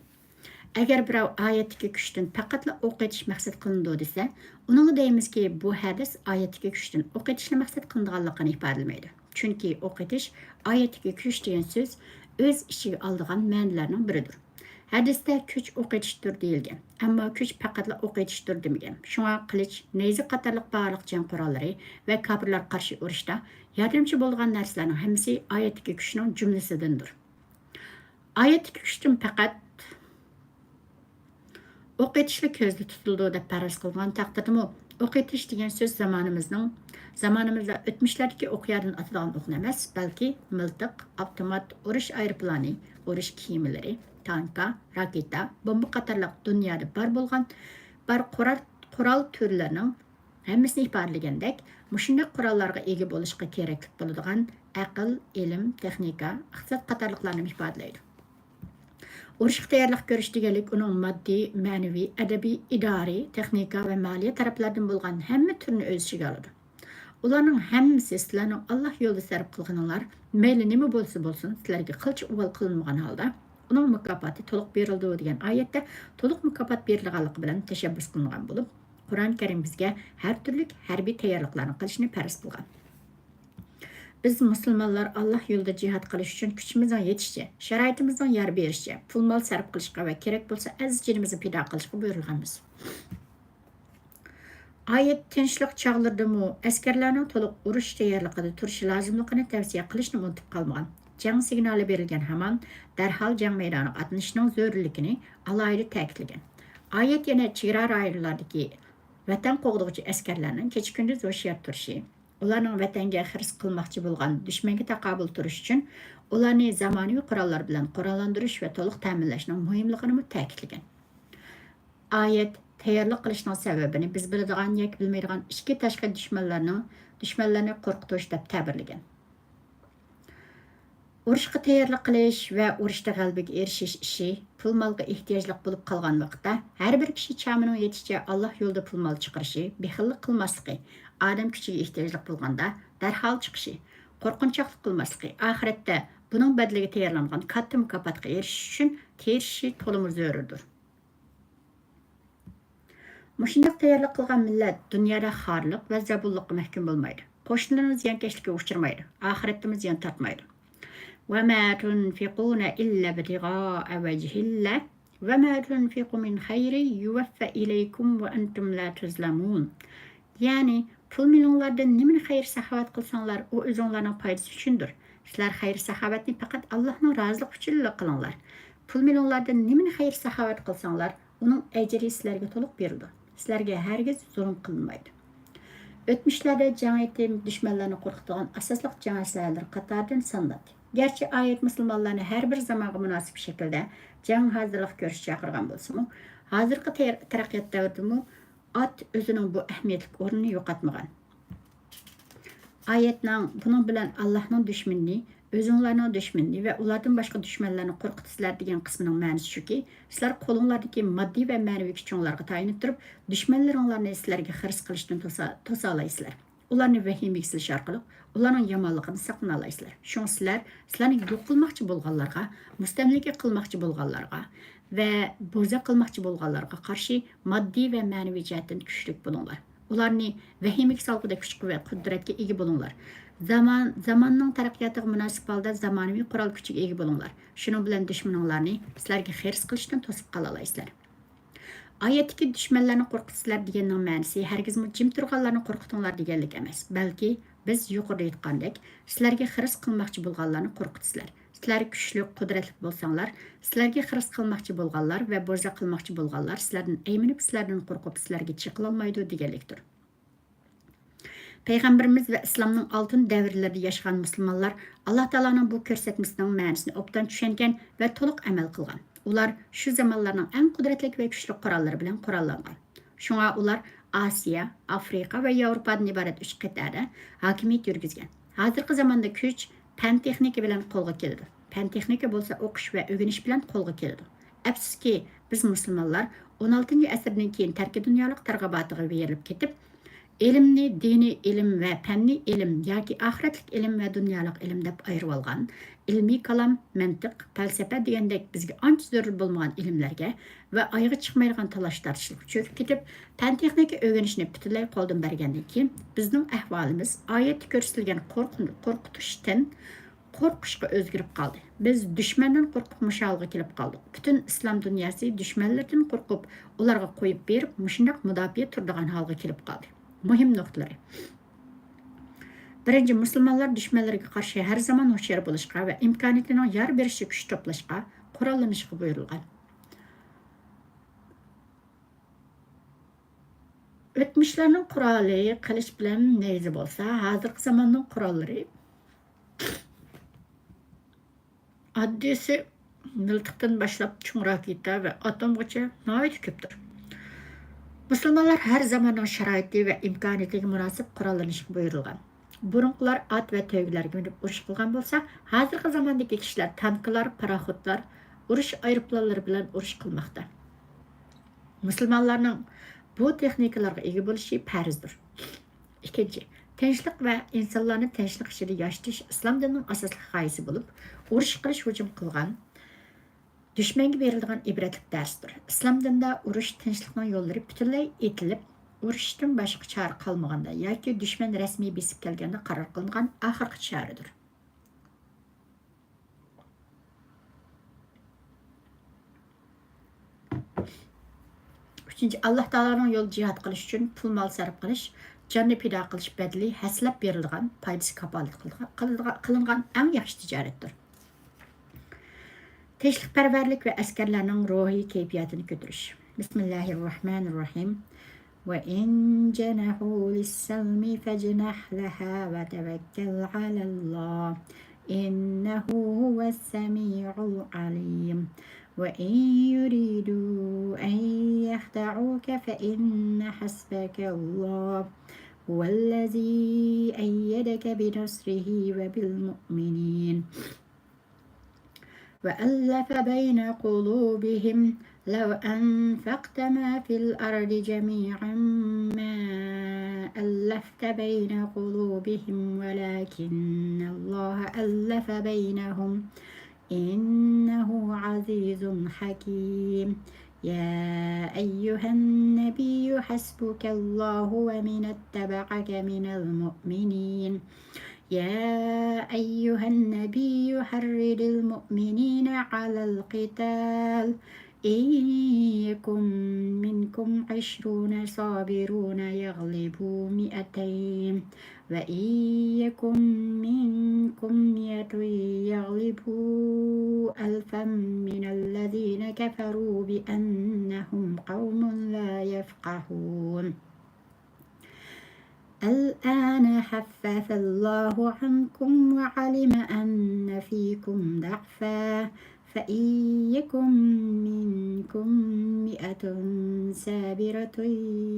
«ئەگەر بىراۋ ئايەتتىكى كۈچتىن پەقەتلا ئوق ئېتىش مەقسەت قىلىنىدۇ دېسە، ئۇنىڭغا دەيمىزكى، بۇ ھەدىس ئايەتتىكى كۈچتىن ئوق ئېتىشنى مەقسەت قىلىنىدىغانلىقىنى ئىپادىلىمەيدۇ. چۈنكى ئوق ئېتىش ئايەتتىكى كۈچ دېگەن سۆز ئۆز ئىچىگە ئالىدىغان مەنىلەرنىڭ بىرىدۇر. ھەدىستە كۈچ ئوق ئېتىشتۇر دېيىلگەن، ئەمما كۈچ پەقەتلا ئوق ئېتىشتۇر دېمىگەن. شۇڭا قىلىچ، نەيزە قاتارلىق بارلىق جەڭ قوراللىرى ۋە كاپىرلارغا قارشى ئۇرۇشتا ياردەمچى بولىدىغان نەرسىلەرنىڭ ھەممىسى ئايەتتىكى كۈچنىڭ جۈملىسىدىندۇر.» ئايەتتىكى كۈچتىن پەقەت ئوق ئېتىشلا كۆزدە تۇتۇلىدۇ دەپ پەرەز قىلغان تەقدىردىمۇ، ئوق ئېتىش دېگەن سۆز زامانىمىزنىڭ، زامانىمىزدا ئۆتمۈشلەردىكى ئوق يارىدىن ئاتىدىغان ئوقنى ئەمەس، بەلكى مىلتىق، ئاپتومات، ئۇرۇش ئايروپىلانى، ئۇرۇش كېمىلىرى، تانكا، راكېتا، بومبا قاتارلىق دۇنيادا بار بولغان بار قورال، قورال تۈرلىرىنىڭ ھەممىسىنى ئىپادىلىگەندەك، مۇشۇنداق قوراللارغا ئىگە بولۇشقا كېرەكلىك بولىدىغان ئەقىل، ئىلىم، تېخنىكا، ئىقتىساد قاتارلىقلارنىمۇ ئىپادىلەيدۇ. ئۇرۇشقا تەييارلىق كۆرۈش دېگەنلىك ئۇنىڭ ماددىي، مەنىۋى، ئەدەبىي، ئىدارىي، تېخنىكا ۋە مالىيە تەرەپلەردىن بولغان ھەممە تۈرنى ئۆز ئىچىگە ئالىدۇ. ئۇلارنىڭ ھەممىسى سىلەرنىڭ ئاللاھ يولىدا سەرپ قىلغىنىڭلار، مەيلى نېمە بولسا بولسۇن، سىلەرگە قىلچە ئۇۋال قىلىنمىغان ھالدا، ئۇنىڭ مۇكاپاتى تولۇق بېرىلىدۇ دېگەن ئايەتتە تولۇق مۇكاپات بېرىلىدىغانلىقى بىلەن تەشەببۇس قىلىنغان بولۇپ، قۇرئان كەرىم بىزگە ھەر تۈرلۈك ھەربىي تەييارلىقلارنى قىلىشنى پەرز قىلغان. بىز مۇسۇلمانلار ئاللاھ يولىدا جىھاد قىلىش ئۈچۈن كۈچىمىزنىڭ يېتىشىچە، شارائىتىمىزنىڭ يار بېرىشىچە پۇل-مال سەرپ قىلىشقا ۋە كېرەك بولسا ئەزىز جېنىمىزنى پىدا قىلىشقا بۇيرۇلغانمىز. ئايەت تىنچلىق چاغلىرىدىمۇ ئەسكەرلەرنىڭ تولۇق ئۇرۇش تەييارلىقىدا تۇرۇشى لازىملىقىنى تەۋسىيە قىلىشنىمۇ ئۇنتۇپ قالمىغان. جەڭ سىگنالى بېرىلگەن ھامان دەرھال جەڭ مەيدانىغا ئاتلىنىشنىڭ زۆرۈرلۈكىنى ئالاھىدە تەكىتلىگەن. ئايەت يەنە چېگرا رايونلاردىكى ۋەتەن قوغدىغۇچى ئەسكەرلەرنىڭ كېچە-كۈندۈز ھوشيار تۇرۇشى، ئۇلارنىڭ ۋەتەنگە خىرىس قىلماقچى بولغان دۈشمەنگە تاقابىل تۇرۇش ئۈچۈن ئۇلارنى زامانىۋى قوراللار بىلەن قوراللاندۇرۇش ۋە تولۇق تەمىنلەشنىڭ مۇھىملىقىنىمۇ تەكىتلىگەن. ئايەت تەييارلىق قىلىشنىڭ سەۋەبىنى بىز بىلىدىغان ياكى بىلمەيدىغان ئىككى تاشقى دۈشمەنلەرنىڭ، دۈشمەنلەرنى قورقۇتۇش دەپ تەبىرلىگەن. ئۇرۇشقا تەييارلىق قىلىش ۋە ئۇرۇشتا غەلىبىگە ئېرىشىش ئىشى پۇل-مالغا ئېھتىياجلىق بولۇپ قالغان ۋاقىتتا، ھەر بىر كىشى چامىنىڭ يېتىشىچە ئاللاھ يولىدا پۇل-مال چىقىرىشى، بېخىللىق قىلماسلىقى، ئادەم كۈچىگە ئېھتىياجلىق بولغاندا دەرھال چىقىشى، قورقۇنچاقلىق قىلماسلىقى، ئاخىرەتتە بۇنىڭ بەدىلىگە تەييارلانغان كاتتا مۇكاپاتقا ئېرىشىش ئۈچۈن تىرىشىشى تولىمۇ زۆرۈردۇر. مۇشۇنداق تەييارلىق قىلغان مىللەت دۇنيادا خارلىق ۋە زەبۇنلۇققا مەھكۇم بولمايدۇ. قوشنىلىرىنىڭ زىيانكەشلىكىگە ئۇچرىمايدۇ. ئاخىرەتتىمۇ زىيان تارتمايدۇ. وما تنفقون إلا ابتغاء وجه الله وما تنفقوا من خير يوف إليكم وأنتم لا تظلمون. يەنى، پۇل-مېلىڭلاردىن نېمىنى خەير-ساخاۋەت قىلساڭلار، ئۇ ئۆزۈڭلارنىڭ پايدىسى ئۈچۈندۇر. سىلەر خەير-ساخاۋەتنى پەقەت ئاللاھنىڭ رازىلىقى ئۈچۈنلا قىلىڭلار. پۇل-مېلىڭلاردىن نېمىنى خەير-ساخاۋەت قىلساڭلار، ئۇنىڭ ئەجرى سىلەرگە تولۇق بېرىلىدۇ. سىلەرگە ھەرگىز زۇلۇم قىلىنمايدۇ. ئۆتمۈشلەردە جەڭ ئېتىپ، دۈشمەنلەرنى قورقۇتىدىغان ئاساسلىق جەڭ ئەسلىھەلىرى قاتارىدىن سانىلاتتى. گەرچە ئايەت مۇسۇلمانلارنى ھەر بىر زامانغا مۇناسىپ شەكىلدە جەڭ ھازىرلىق كۆرۈشكە چاقىرغان بولسىمۇ، ھازىرقى تەر-، تەرەققىيات دەۋرىدىمۇ ئات ئۆزىنىڭ بۇ ئەھمىيەتلىك ئورنىنى يوقاتمىغان. ئايەتنىڭ بۇنىڭ بىلەن ئاللاھنىڭ دۈشمىنىنى ئۆزۈڭلارنىڭ دۈشمىنىنى ۋە ئۇلاردىن باشقا دۈشمەنلەرنى قورقۇتىسىلەر دېگەن قىسمىنىڭ مەنىسى شۇكى، سىلەر قولۇڭلاردىكى ماددىي ۋە مەنىۋى كۈچۈڭلارغا تايىنىپ تۇرۇپ، دۈشمەنلىرىڭلارنى سىلەرگە خىرىس قىلىشتىن توسا-، توسالايسىلەر. ئۇلارنى ۋەھىمىگە سېلىش ئارقىلىق ئۇلارنىڭ يامانلىقىنى ساقلىنالايسىلەر. شۇڭا سىلەر سىلەرنى يوق قىلماقچى بولغانلارغا، مۇستەملىكە قىلماقچى بولغانلارغا ۋە بوزەك قىلماقچى بولغانلارغا قارشى ماددىي ۋە مەنىۋى جەھەتتىن كۈچلۈك بولۇڭلار. ئۇلارنى ۋەھىمىگە سالغۇدەك كۈچ-قۇۋۋەت، قۇدرەتكە ئىگە بولۇڭلار. زامان، زاماننىڭ تەرەققىياتىغا مۇناسىپ ھالدا زامانىۋى قورال كۈچىگە ئىگە بولۇڭلار. شۇنىڭ بىلەن دۈشمىنىڭلارنى سىلەرگە خىرىس قىلىشتىن توسۇپ قالالايسىلەر. ئايەتتىكى دۈشمەنلەرنى قورقۇتىسىلەر دېگەننىڭ مەنىسى ھەرگىزمۇ جىم تۇرغانلارنى قورقۇتۇڭلار دېگەنلىك ئەمەس، بەلكى بىز يۇقىرىدا ئېيتقاندەك، سىلەرگە خىرىس قىلماقچى بولغانلارنى قورقۇتىسىلەر. سىلەر كۈچلۈك، قۇدرەتلىك بولساڭلار، سىلەرگە خىرىس قىلماقچى بولغانلار ۋە بوزەك قىلماقچى بولغانلار سىلەردىن ئەيمىنىپ، سىلەردىن قورقۇپ، سىلەرگە چېقىلالمايدۇ دېگەنلىكتۇر. پەيغەمبىرىمىز ۋە ئىسلامنىڭ ئالتۇن دەۋرلىرىدە ياشىغان مۇسۇلمانلار ئاللا تائالانىڭ بۇ كۆرسەتمىسىنىڭ مەنىسىنى ئوبدان چۈشەنگەن ۋە تولۇق ئەمەل قىلغان. ئۇلار شۇ زامانلارنىڭ ئەڭ قۇدرەتلىك ۋە كۈچلۈك قوراللىرى بىلەن قوراللانغان. شۇڭا ئۇلار ئاسىيا، ئافرىقا ۋە ياۋروپادىن ئىبارەت ئۈچ قىتئەدە ھاكىمىيەت يۈرگۈزگەن. ھازىرقى زاماندا كۈچ پەن-تېخنىكا بىلەن قولغا كېلىدۇ. پەن-تېخنىكا بولسا ئوقۇش ۋە ئۆگىنىش بىلەن قولغا كېلىدۇ. ئەپسۇسكى، بىز مۇسۇلمانلار ئون ئالتىنچى ئەسىردىن كېيىن تەركىي دۇنيالىق تارغىباتىغا بېرىلىپ كېتىپ، ئىلىمنى دىنىي ئىلىم ۋە پەننىي ئىلىم ياكى ئاخىرەتلىك ئىلىم ۋە دۇنيالىق ئىلىم دەپ ئايرىۋالغان، ئىلمىي كالام، مەنتىق، پەلسەپە دېگەندەك بىزگە ئانچە زۆرۈر بولمىغان ئىلىملەرگە ۋە ئايىغى چىقمايدىغان تالاش-تارتىشلىققا چۆكۈپ كېتىپ، پەن-تېخنىكا ئۆگىنىشنى پۈتۈنلەي قولدىن بەرگەندىن كېيىن، بىزنىڭ ئەھۋالىمىز ئايەتتە كۆرسىتىلگەن قورقۇن-، قورقۇتۇشتىن قورقۇشقا ئۆزگىرىپ قالدى. بىز دۈشمەندىن قورقۇپ مۇشۇ ھالغا كېلىپ قالدۇق. پۈتۈن ئىسلام دۇنياسى دۈشمەنلىرىدىن قورقۇپ، ئۇلارغا قويۇپ بېرىپ، مۇشۇنداق مۇداپىئە تۇرىدىغان ھالغا كېلىپ قالدى. مۇھىم نۇقتىلىرى. بىرىنچى، مۇسۇلمانلار دۈشمەنلىرىگە قارشى ھەر زامان ھوشيار بولۇشقا ۋە ئىمكانىيىتىنىڭ يار بېرىشىچە كۈچ توپلاشقا، قوراللىنىشقا بۇيرۇلغان. ئۆتمۈشلەرنىڭ قورالى قىلىچ بىلەن نەيزە بولسا، ھازىرقى زاماننىڭ قوراللىرى ئاددىيسى مىلتىقتىن باشلاپ چوڭ راكېتا ۋە ئاتومغىچە ناھايىتى كۆپتۇر. مۇسۇلمانلار ھەر زاماننىڭ شارائىتى ۋە ئىمكانىيىتىگە مۇناسىپ قوراللىنىشقا بۇيرۇلغان. بۇرۇنقىلار ئات ۋە تۆگىلەرگە مىنىپ ئۇرۇش قىلغان بولسا، ھازىرقى زاماندىكى كىشىلەر تانكىلار، پاراخوتلار، ئۇرۇش ئايروپىلانلىرى بىلەن ئۇرۇش قىلماقتا. مۇسۇلمانلارنىڭ بۇ تېخنىكىلارغا ئىگە بولۇشى پەرزدۇر. ئىككىنچى، تىنچلىق ۋە ئىنسانلارنى تىنچلىق ئىچىدە ياشىتىش ئىسلام دىنىنىڭ ئاساسلىق غايىسى بولۇپ، ئۇرۇش قىلىش ھۇجۇم قىلغان دۈشمەنگە بېرىلىدىغان ئىبرەتلىك دەرستۇر. ئىسلام دىنىدا ئۇرۇش تىنچلىقنىڭ يوللىرى پۈتۈنلەي ئېتىلىپ، ئۇرۇشتىن باشقا چارە قالمىغاندا ياكى دۈشمەن رەسمىي بېسىپ كەلگەندە قارار قىلىنغان ئاخىرقى چارىدۇر. ئۈچىنچى، ئاللا تائالانىڭ يولىدا جىھاد قىلىش ئۈچۈن پۇل مال سەرپ قىلىش، جاننى پىدا قىلىش بەدىلى ھەسسىلەپ بېرىلىدىغان، پايدىسى كاپالەت قىلىدىغان، قىلىدىغان، قىلىنغان ئەڭ ياخشى تىجارەتتۇر. تىنچلىقپەرۋەرلىك ۋە ئەسكەرلەرنىڭ روھىي كەيپىياتىنى كۆتۈرۈش. بىسمىللاھىررەھمانىررەھىم. وإن جنحوا للسلم فاجنح لها وتوكل على الله إنه هو السميع العليم. وإن يريدوا أن يخدعوك فإن حسبك الله هو الذي أيدك بنصره وبالمؤمنين. وألف بين قلوبهم لو أنفقت ما في الأرض جميعا ما ألفت بين قلوبهم ولكن الله ألف بينهم إنه عزيز حكيم. يا أيها النبي حسبك الله ومن اتبعك من المؤمنين. يا أيها النبي حرض المؤمنين على القتال إن يكن منكم عشرون صابرون يغلبوا مائتين وإن يكن منكم مائة يغلبوا ألفا من الذين كفروا بأنهم قوم لا يفقهون. الآن خفف الله عنكم وعلم أن فيكم ضعفا فإن يكن منكم مائة صابرة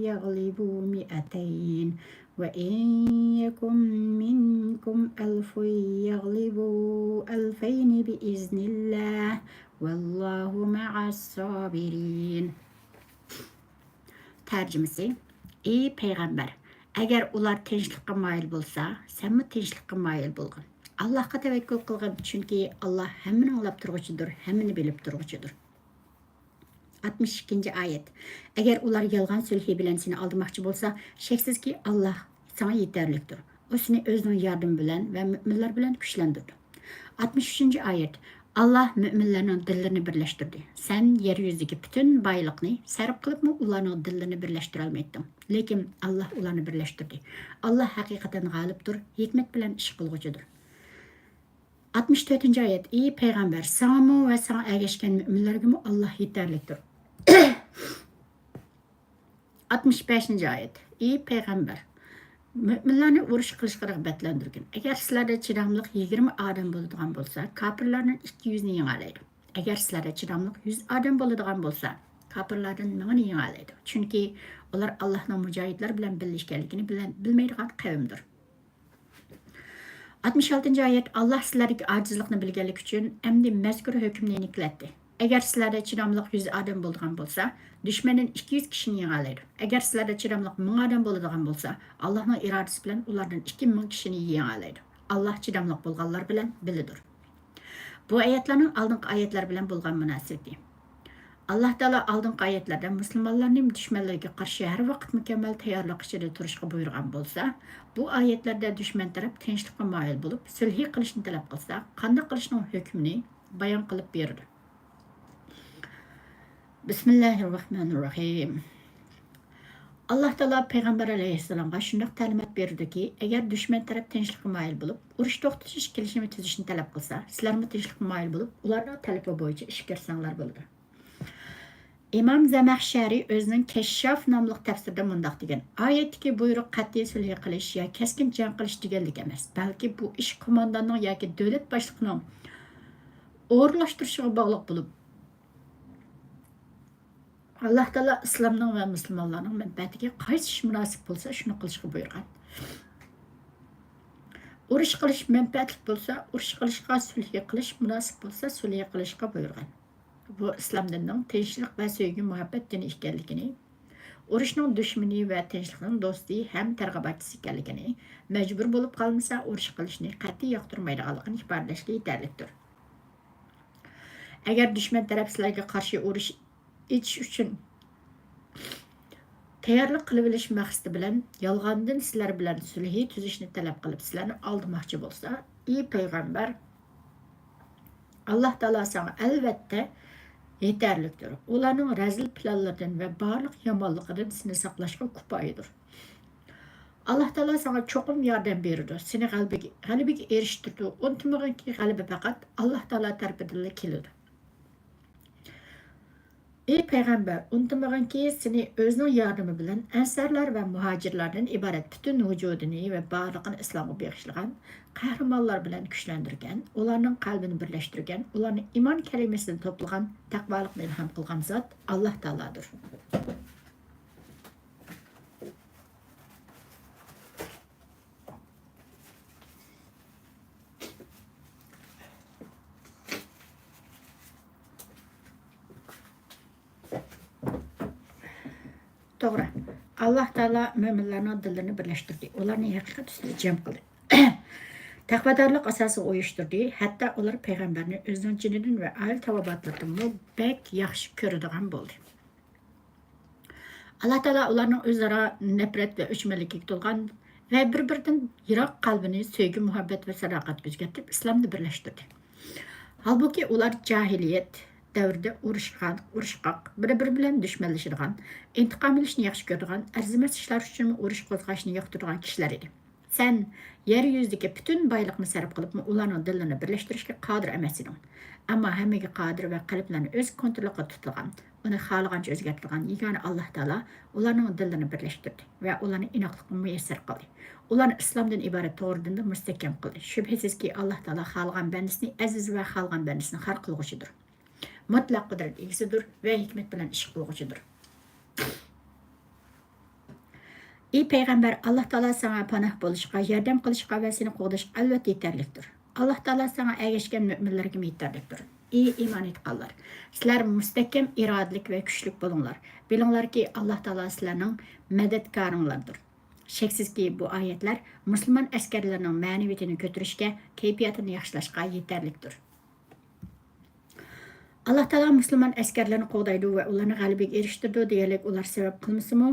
يغلبوا مائتين وإن يكن منكم ألف يغلبوا ألفين بإذن الله والله مع الصابرين. تەرجىمىسى: ئى پەيغەمبەر، ئەگەر ئۇلار تىنچلىققا مايىل بولسا، سەنمۇ تىنچلىققا مايىل بولغىن. ئاللاھقا تەۋەككۈل قىلغىن، چۈنكى ئاللاھ ھەممىنى ئاڭلاپ تۇرغۇچىدۇر، ھەممىنى بىلىپ تۇرغۇچىدۇر. ئاتمىش ئىككىنچى ئايەت. ئەگەر ئۇلار يالغان سۈلھى بىلەن سېنى ئالدىماقچى بولسا، شەكسىزكى، ئاللاھ ساڭا يېتەرلىكتۇر. ئۇ سېنى ئۆزىنىڭ ياردىمى بىلەن ۋە مۆمىنلەر بىلەن كۈچلەندۈرىدۇ. ئاتمىش ئۈچىنچى ئايەت. ئاللاھ مۆمىنلەرنىڭ دىللىرىنى بىرلەشتۈردى. سەن يەر يۈزىدىكى پۈتۈن بايلىقنى سەرپ قىلىپمۇ ئۇلارنىڭ دىللىرىنى بىرلەشتۈرەلمەيتتىڭ. لېكىن ئاللاھ ئۇلارنى بىرلەشتۈردى. ئاللاھ ھەقىقەتەن غالىبتۇر، ھېكمەت بىلەن ئىش قىلغۇچىدۇر. ئاتمىش تۆتىنچى ئايەت. ئى پەيغەمبەر، ساڭىمۇ ۋە ساڭا ئەگەشكەن مۆمىنلەرگىمۇ ئاللاھ يېتەرلىكتۇر. ئاتمىش بەشىنچى ئايەت. ئى پەيغەمبەر، مۆمىنلەرنى ئۇرۇش قىلىشقا رىغبەتلەندۈرگىن. ئەگەر سىلەردە چىداملىق يىگىرمە ئادەم بولىدىغان بولسا، كاپىرلاردىن ئىككى يۈزنى يېڭەلەيدۇ. ئەگەر سىلەردە چىداملىق يۈز ئادەم بولىدىغان بولسا، كاپىرلاردىن مىڭنى يېڭەلەيدۇ. چۈنكى ئۇلار ئاللاھنىڭ مۇجاھىدلار بىلەن بىللە ئىكەنلىكىنى بىلەن، بىلمەيدىغان قەۋمدۇر. ئاتمىش ئالتىنچى ئايەت. ئاللاھ سىلەردىكى ئاجىزلىقنى بىلگەنلىكى ئۈچۈن ئەمدى مەزكۇر ھۆكۈمنى يېنىكلەتتى. ئەگەر سىلەردە چىداملىق يۈز ئادەم بولىدىغان بولسا، دۈشمەندىن ئىككى يۈز كىشىنى يېڭەلەيدۇ. ئەگەر سىلەردە چىداملىق مىڭ ئادەم بولىدىغان بولسا، ئاللاھنىڭ ئىرادىسى بىلەن ئۇلاردىن ئىككى مىڭ كىشىنى يېڭەلەيدۇ. ئاللاھ چىداملىق بولغانلار بىلەن بىللىدۇر. بۇ ئايەتلەرنىڭ ئالدىنقى ئايەتلەر بىلەن بولغان مۇناسىۋىتى. ئاللاھ تائالا ئالدىنقى ئايەتلەردە مۇسۇلمانلارنى دۈشمەنلەرگە قارشى ھەر ۋاقىت مۇكەممەل تەييارلىق ئىچىدە تۇرۇشقا بۇيرۇغان بولسا، بۇ ئايەتلەردە دۈشمەن تەرەپ تىنچلىققا مايىل بولۇپ، سۈلھى قىلىشنى تەلەپ قىلسا، قانداق قىلىشنىڭ ھۆكمىنى بايان قىلىپ بېرىدۇ. بىسمىللاھىررەھمانىررەھىم. ئاللاھ تائالا پەيغەمبەر ئەلەيھىسسالامغا شۇنداق تەلىمات بېرىدۇكى، ئەگەر دۈشمەن تەرەپ تىنچلىققا مايىل بولۇپ، ئۇرۇش توختىتىش كېلىشىمى تۈزۈشنى تەلەپ قىلسا، سىلەرمۇ تىنچلىققا مايىل بولۇپ، ئۇلارنىڭ تەلىپى بويىچە ئىش كۆرسەڭلار بولىدۇ. ئىمام زەمەخشەرى ئۆزىنىڭ كەششاف ناملىق تەپسىرىدە مۇنداق دېگەن: ئايەتتىكى بۇيرۇق قەتئىي سۈلھى قىلىش يا كەسكىن جەڭ قىلىش دېگەنلىك ئەمەس، بەلكى بۇ ئىش قومانداننىڭ ياكى دۆلەت باشلىقىنىڭ ئورۇنلاشتۇرۇشىغا باغلىق بولۇپ، ئاللاھ تائالا ئىسلامنىڭ ۋە مۇسۇلمانلارنىڭ مەنپەئەتىگە قايسى ئىش مۇناسىپ بولسا، شۇنى قىلىشقا بۇيرۇغان. ئۇرۇش قىلىش مەنپەئەتلىك بولسا، ئۇرۇش قىلىشقا، سۈلھى قىلىش مۇناسىپ بولسا، سۈلھى قىلىشقا بۇيرۇغان. بۇ ئىسلام دىنىنىڭ تىنچلىق ۋە سۆيگۈ مۇھەببەت دىنى ئىكەنلىكىنى، ئۇرۇشنىڭ دۈشمىنى ۋە تىنچلىقنىڭ دوستى ھەم تەرغىباتچىسى ئىكەنلىكىنى، مەجبۇر بولۇپ قالمىسا ئۇرۇش قىلىشنى قەتئىي ياقتۇرمايدىغانلىقىنى ئىپادىلەشكە يېتەرلىكتۇر. ئەگەر دۈشمەن تەرەپ سىلەرگە قارشى ئۇرۇش ئېچىش ئۈچۈن تەييارلىق قىلىۋېلىش مەقسىتى بىلەن يالغاندىن سىلەر بىلەن سۈلھى تۈزۈشنى تەلەپ قىلىپ، سىلەرنى ئالدىماقچى بولسا، ئى پەيغەمبەر، ئاللاھ تائالا ساڭا ئەلۋەتتە يېتەرلىكتۇر. ئۇلارنىڭ رەزىل پىلانلىرىدىن ۋە بارلىق يامانلىقىدىن سېنى ساقلاشقا كۇپايىدۇر. ئاللاھ تائالا ساڭا چوقۇم ياردەم بېرىدۇ، سېنى غەلىبىگە، غەلىبىگە ئېرىشتۈرىدۇ. ئۇنتۇمىغىنكى، غەلىبە پەقەت ئاللاھ تائالا تەرىپىدىنلا كېلىدۇ. ئى پەيغەمبەر، ئۇنتۇمىغىنكى، سېنى ئۆزىنىڭ ياردىمى بىلەن ئەنسارلار ۋە مۇھاجىرلاردىن ئىبارەت پۈتۈن ۋۇجۇدىنى ۋە بارلىقىنى ئىسلامغا بېغىشلىغان قەھرىمانلار بىلەن كۈچلەندۈرگەن، ئۇلارنىڭ قەلبىنى بىرلەشتۈرگەن، ئۇلارنى ئىمان كەلىمىسىدىن توپلىغان، تەقۋالىقنى ئىلھام قىلغان زات ئاللاھ تائالادۇر. توغرا. ئاللاھ تائالا مۆمىنلەرنىڭ دىللىرىنى بىرلەشتۈردى، ئۇلارنى ھەقىقەت ئۈستىدە جەم قىلدى. تەقۋادارلىق ئاساسىغا ئۇيۇشتۇردى، ھەتتا ئۇلار پەيغەمبەرنى ئۆزىنىڭ جېنىدىن ۋە ئائىلە تاۋابىئاتلىرىدىنمۇ بەك ياخشى كۆرىدىغان بولدى. ئاللاھ تائالا ئۇلارنىڭ ئۆزئارا نەپرەت ۋە ئۆچمەنلىكىگە تولغان ۋە بىر-بىرىدىن يىراق قەلبىنى سۆيگۈ، مۇھەببەت ۋە ساداقەتكە ئۆزگەرتىپ، ئىسلامدا بىرلەشتۈردى. ھالبۇكى، ئۇلار جاھىلىيەت دەۋرىدە ئۇرۇشقان، ئۇرۇشقاق، بىر-بىرى بىلەن دۈشمەنلىشىدىغان، ئىنتىقام ئېلىشنى ياخشى كۆرىدىغان، ئەرزىمەس ئىشلار ئۈچۈنمۇ ئۇرۇش قوزغاشنى ياقتۇرىدىغان كىشىلەر ئىدى. سەن يەر يۈزىدىكى پۈتۈن بايلىقنى سەرپ قىلىپمۇ ئۇلارنىڭ دىلىنى بىرلەشتۈرۈشكە قادىر ئەمەس ئىدىڭ. ئەمما ھەممىگە قادىر ۋە قەلبلەرنى ئۆز كونتروللۇقىدا تۇتىدىغان، ئۇنى خالىغانچە ئۆزگەرتىدىغان يېگانە ئاللاھ تائالا ئۇلارنىڭ دىللىرىنى بىرلەشتۈردى ۋە ئۇلارنى ئىناقلىققا مۇيەسسەر قىلدى. ئۇلارنى ئىسلامدىن ئىبارەت توغرا دىندا مۇستەھكەم قىلدى. شۈبھىسىزكى، ئاللاھ تائالا خالىغان بەندىسىنى ئەزىز ۋە خالىغان بەندىسىنى خار قىلغۇچىدۇر. مۇتلەق قۇدرەت ئىگىسىدۇر ۋە ھېكمەت بىلەن ئىش قىلغۇچىدۇر. ئى پەيغەمبەر، ئاللاھ تائالا ساڭا پاناھ بولۇشقا، ياردەم قىلىشقا ۋە سېنى قوغداشقا ئەلۋەتتە يېتەرلىكتۇر. ئاللاھ تائالا ساڭا ئەگەشكەن مۆمىنلەرگىمۇ يېتەرلىكتۇر. ئى ئىمان ئېيتقانلار! سىلەر مۇستەھكەم ئىرادىلىك ۋە كۈچلۈك بولۇڭلار. بىلىڭلاركى، ئاللاھ تائالا سىلەرنىڭ مەدەتكارىڭلاردۇر. شەكسىزكى، بۇ ئايەتلەر مۇسۇلمان ئەسكەرلىرىنىڭ مەنىۋىيىتىنى كۆتۈرۈشكە، كەيپىياتىنى ياخشىلاشقا يېتەرلىكتۇر. ئاللاھ تائالا مۇسۇلمان ئەسكەرلىرىنى قوغدايدۇ ۋە ئۇلارنى غەلىبىگە ئېرىشتۈرىدۇ دېگەنلىك ئۇلار سەۋەب قىلمىسىمۇ،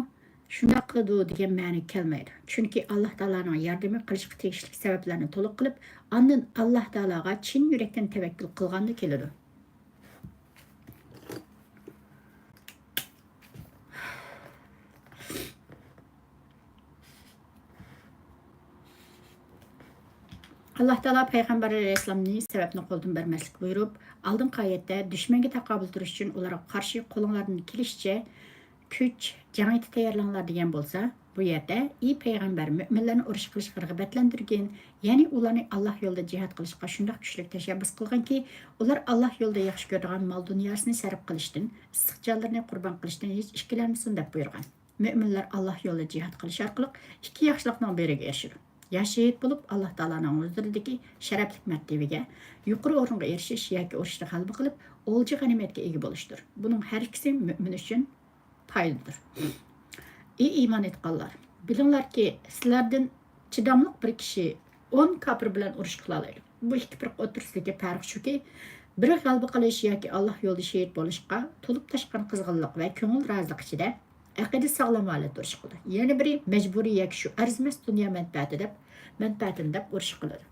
شۇنداق قىلىدۇ دېگەن مەنىگە كەلمەيدۇ. چۈنكى ئاللاھ تائالانىڭ ياردىمى قىلىشقا تېگىشلىك سەۋەبلەرنى تولۇق قىلىپ، ئاندىن ئاللاھ تائالاغا چىن يۈرەكتىن تەۋەككۈل قىلغاندا كېلىدۇ. ئاللاھ تائالا پەيغەمبەر ئەلەيھىسسالامنى سەۋەبنى قولدىن بەرمەسلىككە بۇيرۇپ، ئالدىنقى ئايەتتە دۈشمەنگە تاقابىل تۇرۇش ئۈچۈن ئۇلارغا قارشى قولۇڭلاردىن كېلىشىچە كۈچ، جەڭ ئېتى تەييارلاڭلار دېگەن بولسا، بۇ يەردە، ئى پەيغەمبەر، مۆمىنلەرنى ئۇرۇش قىلىشقا رىغبەتلەندۈرگىن، يەنى ئۇلارنى ئاللاھ يولىدا جىھاد قىلىشقا شۇنداق كۈچلۈك تەشەببۇس قىلغىنكى، ئۇلار ئاللاھ يولىدا ياخشى كۆرىدىغان مال-دۇنياسىنى سەرپ قىلىشتىن، ئىسسىق جانلىرىنى قۇربان قىلىشتىن ھېچ ئىككىلەنمىسۇن، دەپ بۇيرۇغان. مۆمىنلەر ئاللاھ يولىدا جىھاد قىلىش ئارقىلىق ئىككى ياخشىلىقنىڭ بىرىگە ئېرىشىدۇ. يا شېھىت بولۇپ، ئاللاھ تائالانىڭ ھۇزۇرىدىكى شەرەپلىك مەرتىۋىگە، يۇقىرى ئورۇنغا ئېرىشىش ياكى ئۇرۇشتا غەلىبە قىلىپ، ئولجا غەنىيمەتكە ئىگە بولۇشتۇر. بۇنىڭ ھەر ئىككىسى مۆمىن ئۈچۈن پايدىلىدۇر. ئى ئىمان ئېيتقانلار! بىلىڭلاركى، سىلەردىن چىداملىق بىر كىشى ئون كاپىر بىلەن ئۇرۇش قىلالايدۇ. بۇ ئىككى پىرقە ئوتتۇرىسىدىكى پەرق شۇكى، بىرى غەلىبە قىلىش ياكى ئاللاھ يولىدا شېھىت بولۇشقا تولۇپ تاشقان قىزغىنلىق ۋە كۆڭۈل رازىلىقى ئىچىدە ئەقىدە ساغلام ھالەتتە ئۇرۇش قىلىدۇ. يەنە بىرى مەجبۇرىي ياكى شۇ ئەرزىمەس دۇنيا مەنپەئەتى دەپ، مەنپەئەتىنى دەپ ئۇرۇش قىلىدۇ.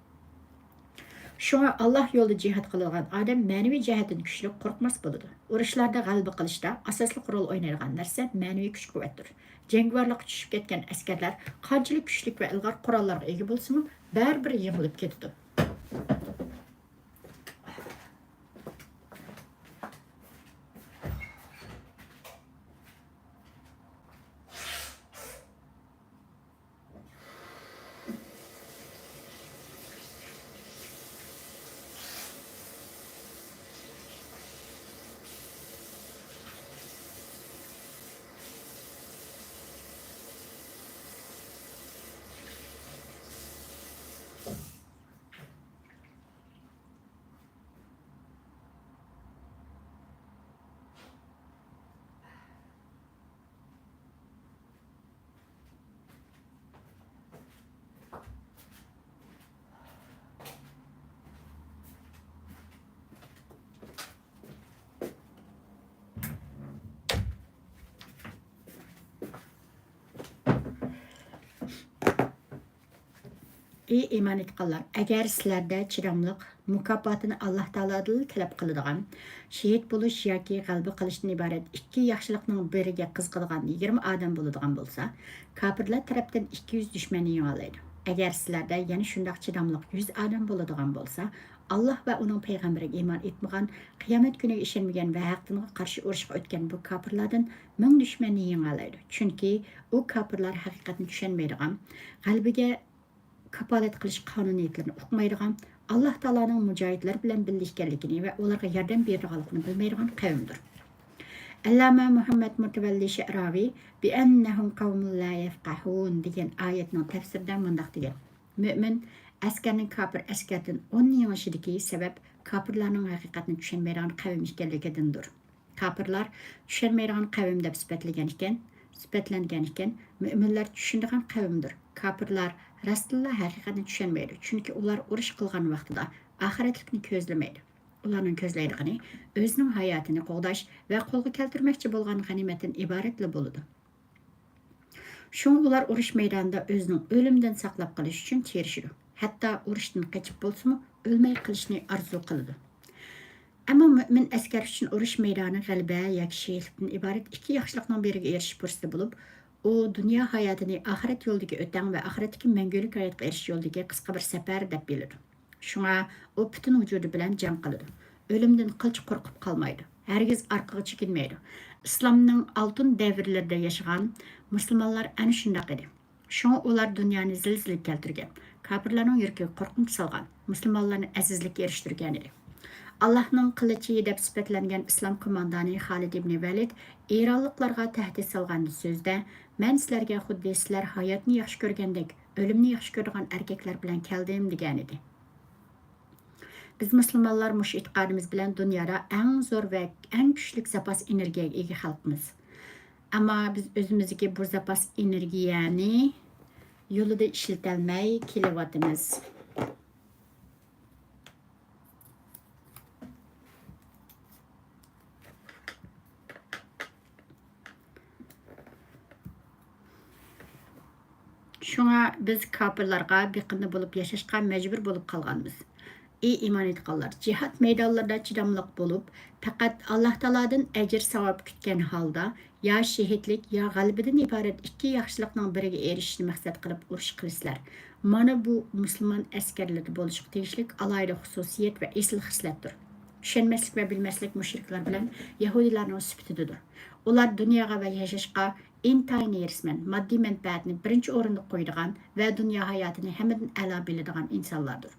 شۇڭا ئاللاھ يولىدا جىھاد قىلىدىغان ئادەم مەنىۋى جەھەتتىن كۈچلۈك، قورقماس بولىدۇ. ئۇرۇشلاردا غەلىبە قىلىشتا ئاساسلىق رول ئوينايدىغان نەرسە مەنىۋى كۈچ-قۇۋۋەتتۇر. جەڭگىۋارلىققا چۈشۈپ كەتكەن ئەسكەرلەر قانچىلىك كۈچلۈك ۋە ئىلغار قوراللارغا ئىگە بولسىمۇ، بەرىبىر يېڭىلىپ كېتىدۇ. ئى ئىمان ئېيتقانلار! ئەگەر سىلەردە چىداملىق، مۇكاپاتىنى ئاللاھ تائالادىنلا تەلەپ قىلىدىغان، شېھىت بولۇش ياكى غەلىبە قىلىشتىن ئىبارەت ئىككى ياخشىلىقنىڭ بىرىگە قىزىقىدىغان يىگىرمە ئادەم بولىدىغان بولسا، كاپىرلار تەرەپتىن ئىككى يۈز دۈشمەننى يېڭەلايدۇ. ئەگەر سىلەردە يەنە شۇنداق چىداملىق يۈز ئادەم بولىدىغان بولسا، ئاللاھ ۋە ئۇنىڭ پەيغەمبىرىگە ئىمان ئېيتمىغان، قىيامەت كۈنىگە ئىشەنمىگەن ۋە ھەق دىنغا قارشى ئۇرۇشقا ئۆتكەن بۇ كاپىرلاردىن مىڭ دۈشمەننى يېڭەلەيدۇ. چۈنكى ئۇ كاپىرلار ھەقىقەتنى چۈشەنمەيدىغان، غەلىبىگە كاپالەت قىلىش قانۇنىيەتلىرىنى ئۇقمايدىغان، ئاللاھ تائالانىڭ مۇجاھىدلار بىلەن بىللە ئىكەنلىكىنى ۋە ئۇلارغا ياردەم بېرىدىغانلىقىنى بىلمەيدىغان قەۋمدۇر. ئەللامە مۇھەممەد مۇتەۋەللى شەئراۋى «بىئەننەھۇم قەۋمۇن لا يەفقەھۇن» دېگەن ئايەتنىڭ تەپسىرىدە مۇنداق دېگەن: مۆمىن ئەسكەرنىڭ كاپىر ئەسكەردىن ئون يېڭىشىدىكى سەۋەب كاپىرلارنىڭ ھەقىقەتنى چۈشەنمەيدىغان قەۋم ئىكەنلىكىدىندۇر. كاپىرلار چۈشەنمەيدىغان قەۋم دەپ سۈپەتلىگەن ئىكەن، سۈپەتلەنگەن ئىكەن، مۆمىنلەر چۈشىنىدىغان قەۋمدۇر. كاپىرلار راستتىنلا ھەقىقەتنى چۈشەنمەيدۇ، چۈنكى ئۇلار ئۇرۇش قىلغان ۋاقتىدا ئاخىرەتلىكنى كۆزلىمەيدۇ. ئۇلارنىڭ كۆزلەيدىغىنى ئۆزىنىڭ ھاياتىنى قوغداش ۋە قولغا كەلتۈرمەكچى بولغان غەنىيمەتتىن ئىبارەتلا بولىدۇ. شۇڭا ئۇلار ئۇرۇش مەيدانىدا ئۆزىنىڭ ئۆلۈمدىن ساقلاپ قېلىش ئۈچۈن تىرىشىدۇ. ھەتتا ئۇرۇشتىن قېچىپ بولسىمۇ، ئۆلمەي قېلىشنى ئارزۇ قىلىدۇ. ئەمما مۆمىن ئەسكەر ئۈچۈن ئۇرۇش مەيدانى غەلىبە ياكى شېھىتلىكتىن ئىبارەت ئىككى ياخشىلىقنىڭ بىرىگە ئېرىشىش پۇرسىتى بولۇپ، ئۇ دۇنيا ھاياتىنى ئاخىرەت يولىدىكى ئۆتەڭ ۋە ئاخىرەتتىكى مەڭگۈلۈك ھاياتقا ئېرىشىش يولىدىكى قىسقا بىر سەپەر دەپ بىلىدۇ. شۇڭا ئۇ پۈتۈن ۋۇجۇدى بىلەن جەڭ قىلىدۇ. ئۆلۈمدىن قىلچە قورقۇپ قالمايدۇ. ھەرگىز ئارقىغا چېكىنمەيدۇ. ئىسلامنىڭ ئالتۇن دەۋرلىرىدە ياشىغان مۇسۇلمانلار ئەنە شۇنداق ئىدى. شۇڭا ئۇلار دۇنيانى زىلزىلە كەلتۈرگەن، كاپىرلارنىڭ يۈرىكىگە قورقۇنچ سالغان، مۇسۇلمانلارنى ئەزىزلىككە ئېرىشتۈرگەن ئىدى. «ئاللاھنىڭ قىلىچى» دەپ سۈپەتلەنگەن ئىسلام قوماندانى خالىد ئىبنى ۋەلىد ئىرانلىقلارغا تەھدىت سالغان سۆزىدە، «مەن سىلەرگە خۇددى سىلەر ھاياتنى ياخشى كۆرگەندەك، ئۆلۈمنى ياخشى كۆرىدىغان ئەركەكلەر بىلەن كەلدىم» دېگەنىدى. بىز مۇسۇلمانلار مۇشۇ ئېتىقادىمىز بىلەن دۇنيادا ئەڭ زور ۋە ئەڭ كۈچلۈك زاپاس ئېنېرگىيەگە ئىگە خەلقمىز. ئەمما بىز ئۆزىمىزدىكى بۇ زاپاس ئېنېرگىيەنى يولىدا ئىشلىتەلمەي كېلىۋاتىمىز. شۇڭا بىز كاپىرلارغا بېقىندى بولۇپ ياشاشقا مەجبۇر بولۇپ قالغانمىز. ئى ئىمان ئېيتقانلار، جىھاد مەيدانلىرىدا چىداملىق بولۇپ، پەقەت ئاللاھ تائالادىن ئەجىر-ساۋاب كۈتكەن ھالدا، يا شېھىتلىك، يا غەلىبىدىن ئىبارەت ئىككى ياخشىلىقنىڭ بىرىگە ئېرىشىشنى مەقسەت قىلىپ ئۇرۇش قىلىسىلەر. مانا بۇ مۇسۇلمان ئەسكەرلىرىدە بولۇشقا تېگىشلىك ئالاھىدە خۇسۇسىيەت ۋە ئېسىل خىسلەتتۇر. چۈشەنمەسلىك ۋە بىلمەسلىك مۇشرىكلار بىلەن يەھۇدىيلارنىڭ سۈپىتىدىدۇر. ئۇلار دۇنياغا ۋە ياشاشقا ئىنتايىن ھېرىسمەن، ماددىي مەنپەئەتنى بىرىنچى ئورۇندا قويىدىغان ۋە دۇنيا ھاياتىنى ھەممىدىن ئەلا بىلىدىغان ئىنسانلاردۇر.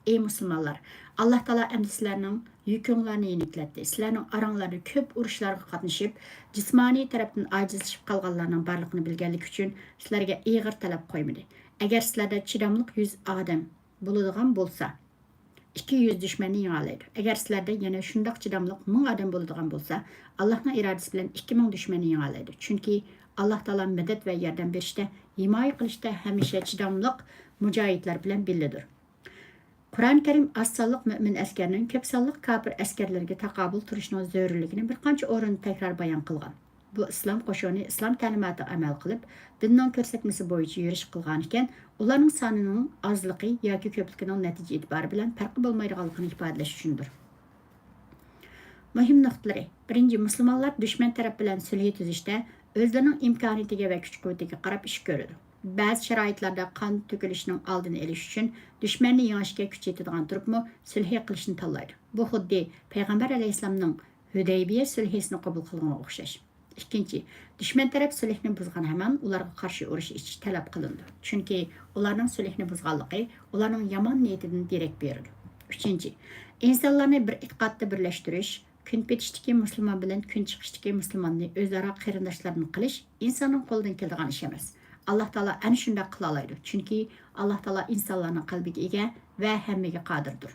ئى مۇسۇلمانلار! ئاللاھ تائالا ئەمدى سىلەرنىڭ يۈكۈڭلارنى يېنىكلەتتى. سىلەرنىڭ ئاراڭلاردا كۆپ ئۇرۇشلارغا قاتنىشىپ، جىسمانىي تەرەپتىن ئاجىزلىشىپ قالغانلارنىڭ بارلىقىنى بىلگەنلىكى ئۈچۈن سىلەرگە ئېغىر تەلەپ قويمىدى. ئەگەر سىلەردە چىداملىق يۈز ئادەم بولىدىغان بولسا، ئىككى يۈز دۈشمەننى يېڭەلەيدۇ. ئەگەر سىلەردە يەنە شۇنداق چىداملىق مىڭ ئادەم بولىدىغان بولسا، ئاللاھنىڭ ئىرادىسى بىلەن ئىككى مىڭ دۈشمەننى يېڭەلەيدۇ. چۈنكى ئاللاھ تائالا مەدەت ۋە ياردەم بېرىشتە، ھىمايە قىلىشتا ھەمىشە چىداملىق مۇجاھىدلار بىلەن بىللىدۇر. قۇرئان كەرىم ئاز سانلىق مۆمىن ئەسكەرنىڭ كۆپ سانلىق كاپىر ئەسكەرلىرىگە تاقابىل تۇرۇشنىڭ زۆرۈرلۈكىنى بىر قانچە ئورۇندا تەكرار بايان قىلغان. بۇ ئىسلام قوشۇنى ئىسلام تەلىماتىغا ئەمەل قىلىپ، دىننىڭ كۆرسەتمىسى بويىچە يۈرۈش قىلغانىكەن، ئۇلارنىڭ سانىنىڭ ئازلىقى ياكى كۆپلۈكىنىڭ نەتىجە ئېتىبارى بىلەن پەرقى بولمايدىغانلىقىنى ئىپادىلەش ئۈچۈندۇر. مۇھىم نۇقتىلىرى: بىرىنچى، مۇسۇلمانلار دۈشمەن تەرەپ بىلەن سۈلھى تۈزۈشتە ئۆزلىرىنىڭ ئىمكانىيىتىگە ۋە كۈچ-قۇۋۋىتىگە قاراپ ئىش كۆرىدۇ. بەزى شارائىتلاردا قان تۆكۈلۈشنىڭ ئالدىنى ئېلىش ئۈچۈن دۈشمەننى يېڭىشكە كۈچ يېتىدىغان تۇرۇپمۇ سۈلھى قىلىشنى تاللايدۇ. بۇ خۇددى پەيغەمبەر ئەلەيھىسسالامنىڭ ھۈدەيبىيە سۈلھىسىنى قوبۇل قىلغىنىغا ئوخشاش. ئىككىنچى، دۈشمەن تەرەپ سۈلھنى بۇزغان ھامان ئۇلارغا قارشى ئۇرۇش ئېچىش تەلەپ قىلىنىدۇ. چۈنكى ئۇلارنىڭ سۈلھنى بۇزغانلىقى ئۇلارنىڭ يامان نىيىتىدىن دېرەك بېرىدۇ. ئۈچىنچى، ئىنسانلارنى بىر ئېتىقادتا بىرلەشتۈرۈش، كۈن پېتىشتىكى مۇسۇلمان بىلەن كۈن چىقىشتىكى مۇسۇلماننى ئۆزئارا قېرىنداشلاردىن قىلىش ئىنساننىڭ قولىدىن كېلىدىغان ئىش ئەمەس. ئاللاھ تائالا ئەنە شۇنداق قىلالايدۇ. چۈنكى ئاللاھ تائالا ئىنسانلارنىڭ قەلبىگە ئىگە ۋە ھەممىگە قادىردۇر.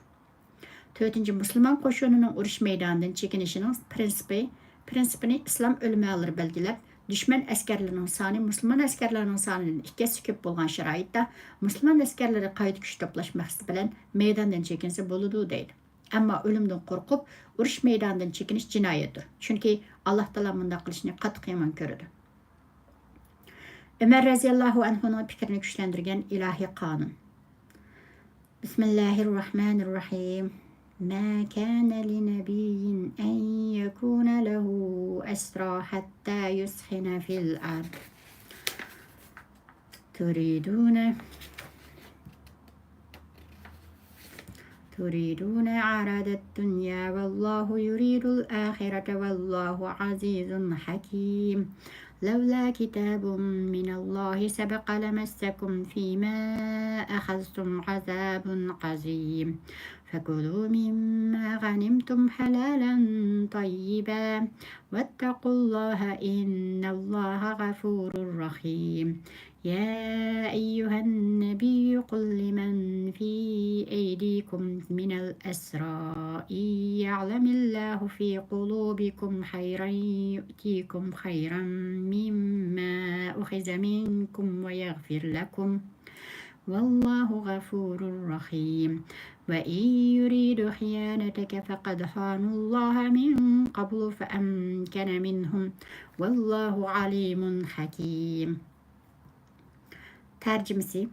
تۆتىنچى، مۇسۇلمان قوشۇنىنىڭ ئۇرۇش مەيدانىدىن چېكىنىشىنىڭ پىرىنسىپى، پىرىنسىپىنى ئىسلام ئۆلىمالىرى بەلگىلەپ، دۈشمەن ئەسكەرلىرىنىڭ سانى مۇسۇلمان ئەسكەرلىرىنىڭ سانىدىن ئىككى ھەسسە كۆپ بولغان شارائىتتا، مۇسۇلمان ئەسكەرلىرى قايتا كۈچ توپلاش مەقسىتى بىلەن مەيداندىن چېكىنسە بولىدۇ، دەيدۇ. ئەمما ئۆلۈمدىن قورقۇپ، ئۇرۇش مەيدانىدىن چېكىنىش جىنايەتتۇر. چۈنكى ئاللاھ تائالا مۇنداق قىلىشنى قاتتىق يامان كۆرىدۇ. ئۆمەر رەزىياللاھۇ ئەنھۇنىڭ پىكرىنى كۈچلەندۈرگەن ئىلاھىي قانۇن. بسم الله الرحمن الرحيم. ما كان لنبي أن يكون له أسرى حتى يثخن في الأرض. تريدون تريدون عرض الدنيا والله يريد الآخرة والله عزيز حكيم. لولا كتاب من الله سبق لمسكم فيما أخذتم عذاب عظيم. فكلوا مما غنمتم حلالا طيبا واتقوا الله إن الله غفور رحيم. يا أيها النبي قل لمن في أيديكم من الأسرى إن يعلم الله في قلوبكم خيرا يؤتكم خيرا مما أخذ منكم ويغفر لكم والله غفور رحيم. وإن يريدوا خيانتك فقد خانوا الله من قبل فأمكن منهم والله عليم حكيم. تەرجىمىسى.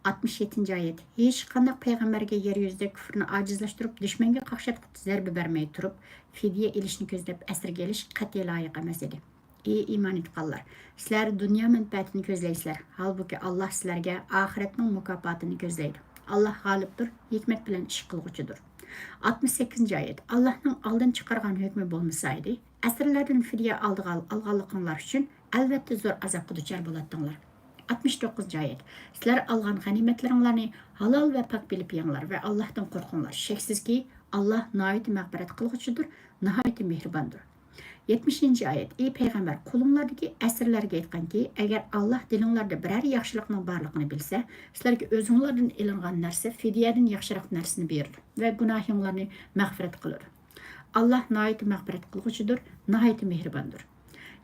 ئاتمىش يەتتىنچى ئايەت. ھېچقانداق پەيغەمبەرگە يەر يۈزىدە كۇفرنى ئاجىزلاشتۇرۇپ، دۈشمەنگە قاقشاتقۇچە زەربە بەرمەي تۇرۇپ، فىدىيە ئېلىشنى كۆزلەپ ئەسىرگە ئېلىش قەتئىي لايىق ئەمەس ئىدى. ئى ئىمان ئېيتقانلار! سىلەر دۇنيا مەنپەئەتىنى كۆزلەيسىلەر، ھالبۇكى، ئاللاھ سىلەرگە ئاخىرەتنىڭ مۇكاپاتىنى كۆزلەيدۇ. ئاللاھ غالىبتۇر، ھېكمەت بىلەن ئىش قىلغۇچىدۇر. ئاتمىش سەككىزىنچى ئايەت. ئاللاھنىڭ ئالدىن چىقارغان ھۆكمى بولمىسايدى، ئەسىرلەردىن فىدىيە ئالدىغان، ئالغانلىقىڭلار ئۈچۈن ئەلۋەتتە زور ئازابقا دۇچار بولاتتىڭلار. ئاتمىش توققۇزىنچى ئايەت. سىلەر ئالغان غەنىيمەتلىرىڭلارنى ھالال ۋە پاك بىلىپ يەڭلار ۋە ئاللاھتىن قورقۇڭلار. شەكسىزكى، ئاللاھ ناھايىتى مەغپىرەت قىلغۇچىدۇر، ناھايىتى مېھرىباندۇر. يەتمىشىنچى ئايەت، ئى پەيغەمبەر، قۇلۇملاردىكى ئەسىرلەرگە ئېيتقىنكى، ئەگەر ئاللاھ دىلىڭلاردا بىرەر ياخشىلىقنىڭ بارلىقىنى بىلسە، سىلەرگە ئۆزۈڭلاردىن ئېلىنغان نەرسە فىدىيەدىن ياخشىراق نەرسىنى بېرىدۇ ۋە گۇناھىڭلارنى مەغپىرەت قىلىدۇ. ئاللاھ ناھايىتى مەغپىرەت قىلغۇچىدۇر، ناھايىتى مېھرىباندۇر.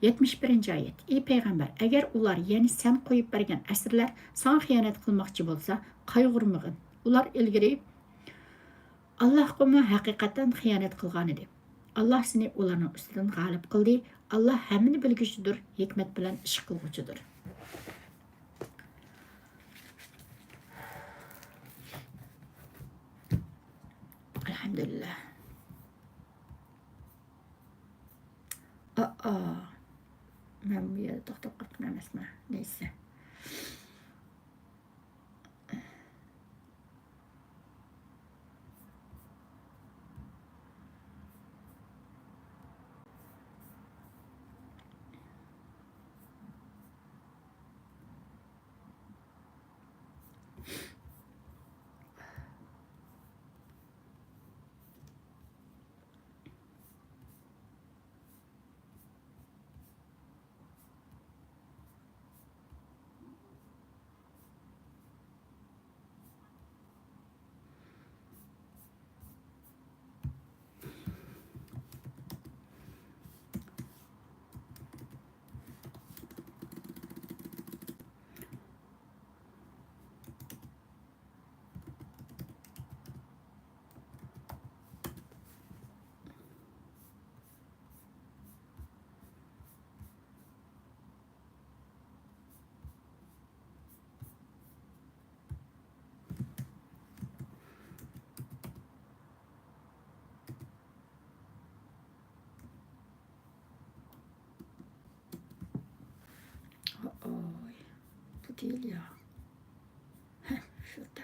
يەتمىش بىرىنچى ئايەت، ئى پەيغەمبەر، ئەگەر ئۇلار، يەنى سەن قويۇپ بەرگەن ئەسىرلەر ساڭا خىيانەت قىلماقچى بولسا، قايغۇرمىغىن. ئۇلار ئىلگىرى ئاللاھقىمۇ ھەقىقەتەن خىيانەت قىلغانىدى. ئاللاھ سېنى ئۇلارنىڭ ئۈستىدىن غالىب قىلدى. ئاللاھ ھەممىنى بىلگۈچىدۇر، ھېكمەت بىلەن ئىش قىلغۇچىدۇر. ئەلھەمدۇلىللاھ. ئا، ئا. مەن بۇ يەردە توختاپ قاپتىمەن ئەمەسمۇ؟ نەيسە. ئوي، بۇ دېيىل يا. ھە، شۇردا.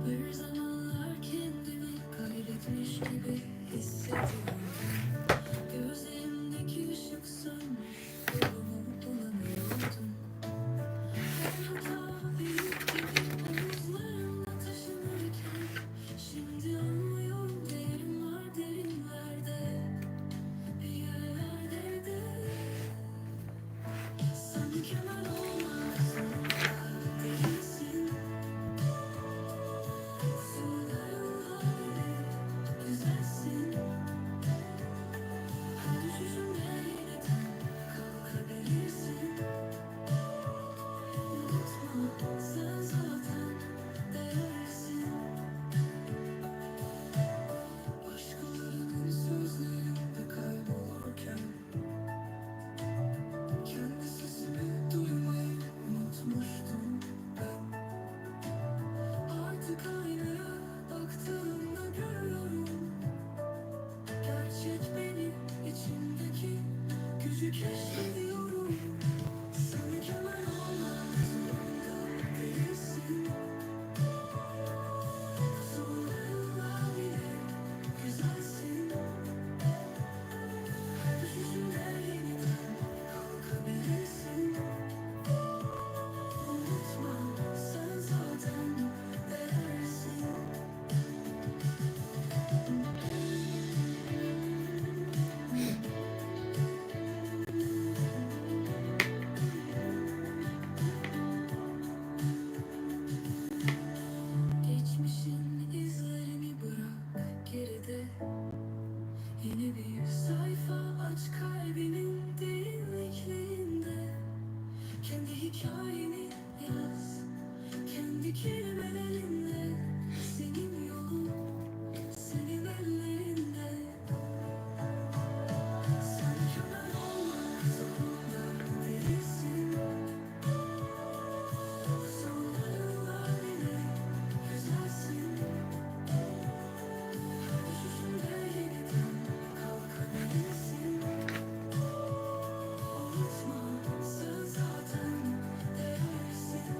Bir zamanlar kendimi kaybetmiş gibi hissediyorum. Gözlerimdeki ışık sönmüş, yolumu bulamıyordum. Her hata büyük gibi omuzlarımda taşınırken, şimdi anlıyorum değerim var derinlerde, bir yerlerde. Sen mükemmel olmak zorunda değilsin. Kusurlarınla bile güzelsin. Her düşüşünde yeniden kalkabilirsin. Unutma, sen zaten değerlisin. Başkalarının sözlerinde kaybolurken kendi sesimi duymayı unutmuştum ben. Artık aynaya baktığımda görüyorum gerçek beni, içimdeki gücü keşfediyorum. Sen mükemmel olmak zorunda değilsin. Kusurlarınla bile güzelsin. Düşüşünde yeniden kalkabilirsin. Unutma, sen zaten değerlisin. Geçmişin izlerini bırak geride. Yeni bir sayfa aç kalbinin derinliklerinde. Kendi hikayeni yaz, kendi kelimelerinle. Senin yolun, senin ellerinde. Sen mükemmel olmak zorunda değilsin. Kusurlarınla bile güzelsin. Her düşüşünde yeniden kalkabilirsin. Unutma, sen zaten değerlisin.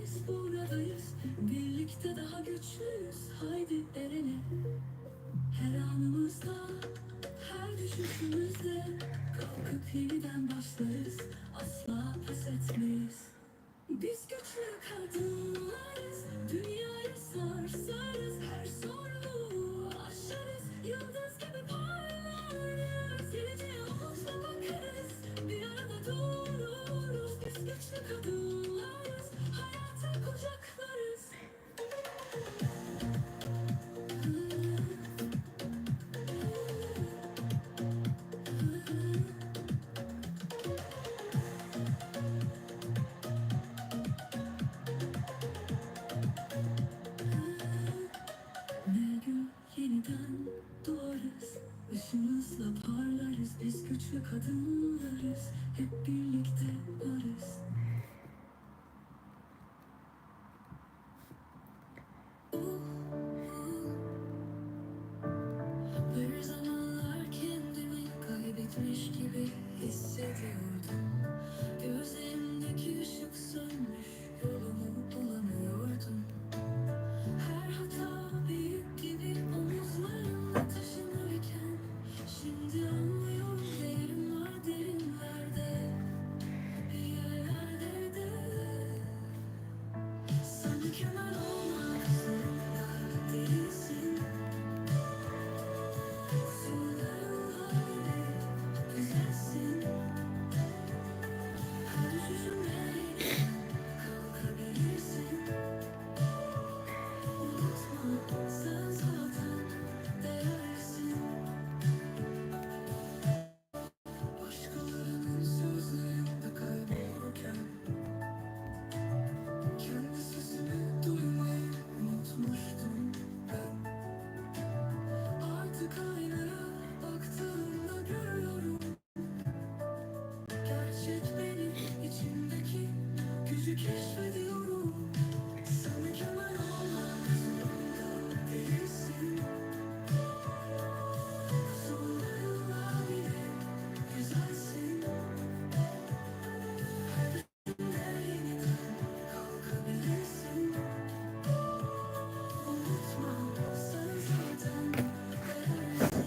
Biz buradayız, birlikte daha güçlüyüz. Haydi el ele. Her anımızda, her düşüşümüzde kalkıp yeniden başlarız. Asla pes etmeyiz. Biz güçlü kadınlarız, dünyayı sarsarız. Her zorluğu aşarız, yıldız gibi parlarız. Geleceğe umutla bakarız, bir arada dururuz. Biz güçlü kadınlarız, hayata kucak Varız. Ne gün yeniden doğarız, ışığımızla parlarız, biz güçlü kadınlarız, hep birlikte varız. Bir zamanlar kendimi kaybetmiş gibi hissediyordum. Gözlerimdeki ışık sönmüş, yolumu bulamıyordum. Her hata büyük gibi omuzlarımda taşınırken, şimdi anlıyorum, değerim var derinlerde, bir yerlerde. Sen mükemmel olmak zorunda değilsin. Kusurlarınla bile güzelsin. Her düşüşünde yeniden kalkabilirsin. Unutma, sen zaten değerlisin. Başkalarının sözlerinde kaybolurken kendi sesimi duymayı unutmuştum ben. Artık aynaya baktığımda görüyorum. Gerçek benim, içimdeki gücü keşfediyorum. Sen mükemmel olmak zorunda değilsin. Kusurlarınla bile güzelsin. Her düşüşünde yeniden kalkabilirsin. Unutma, sen zaten değerlisin.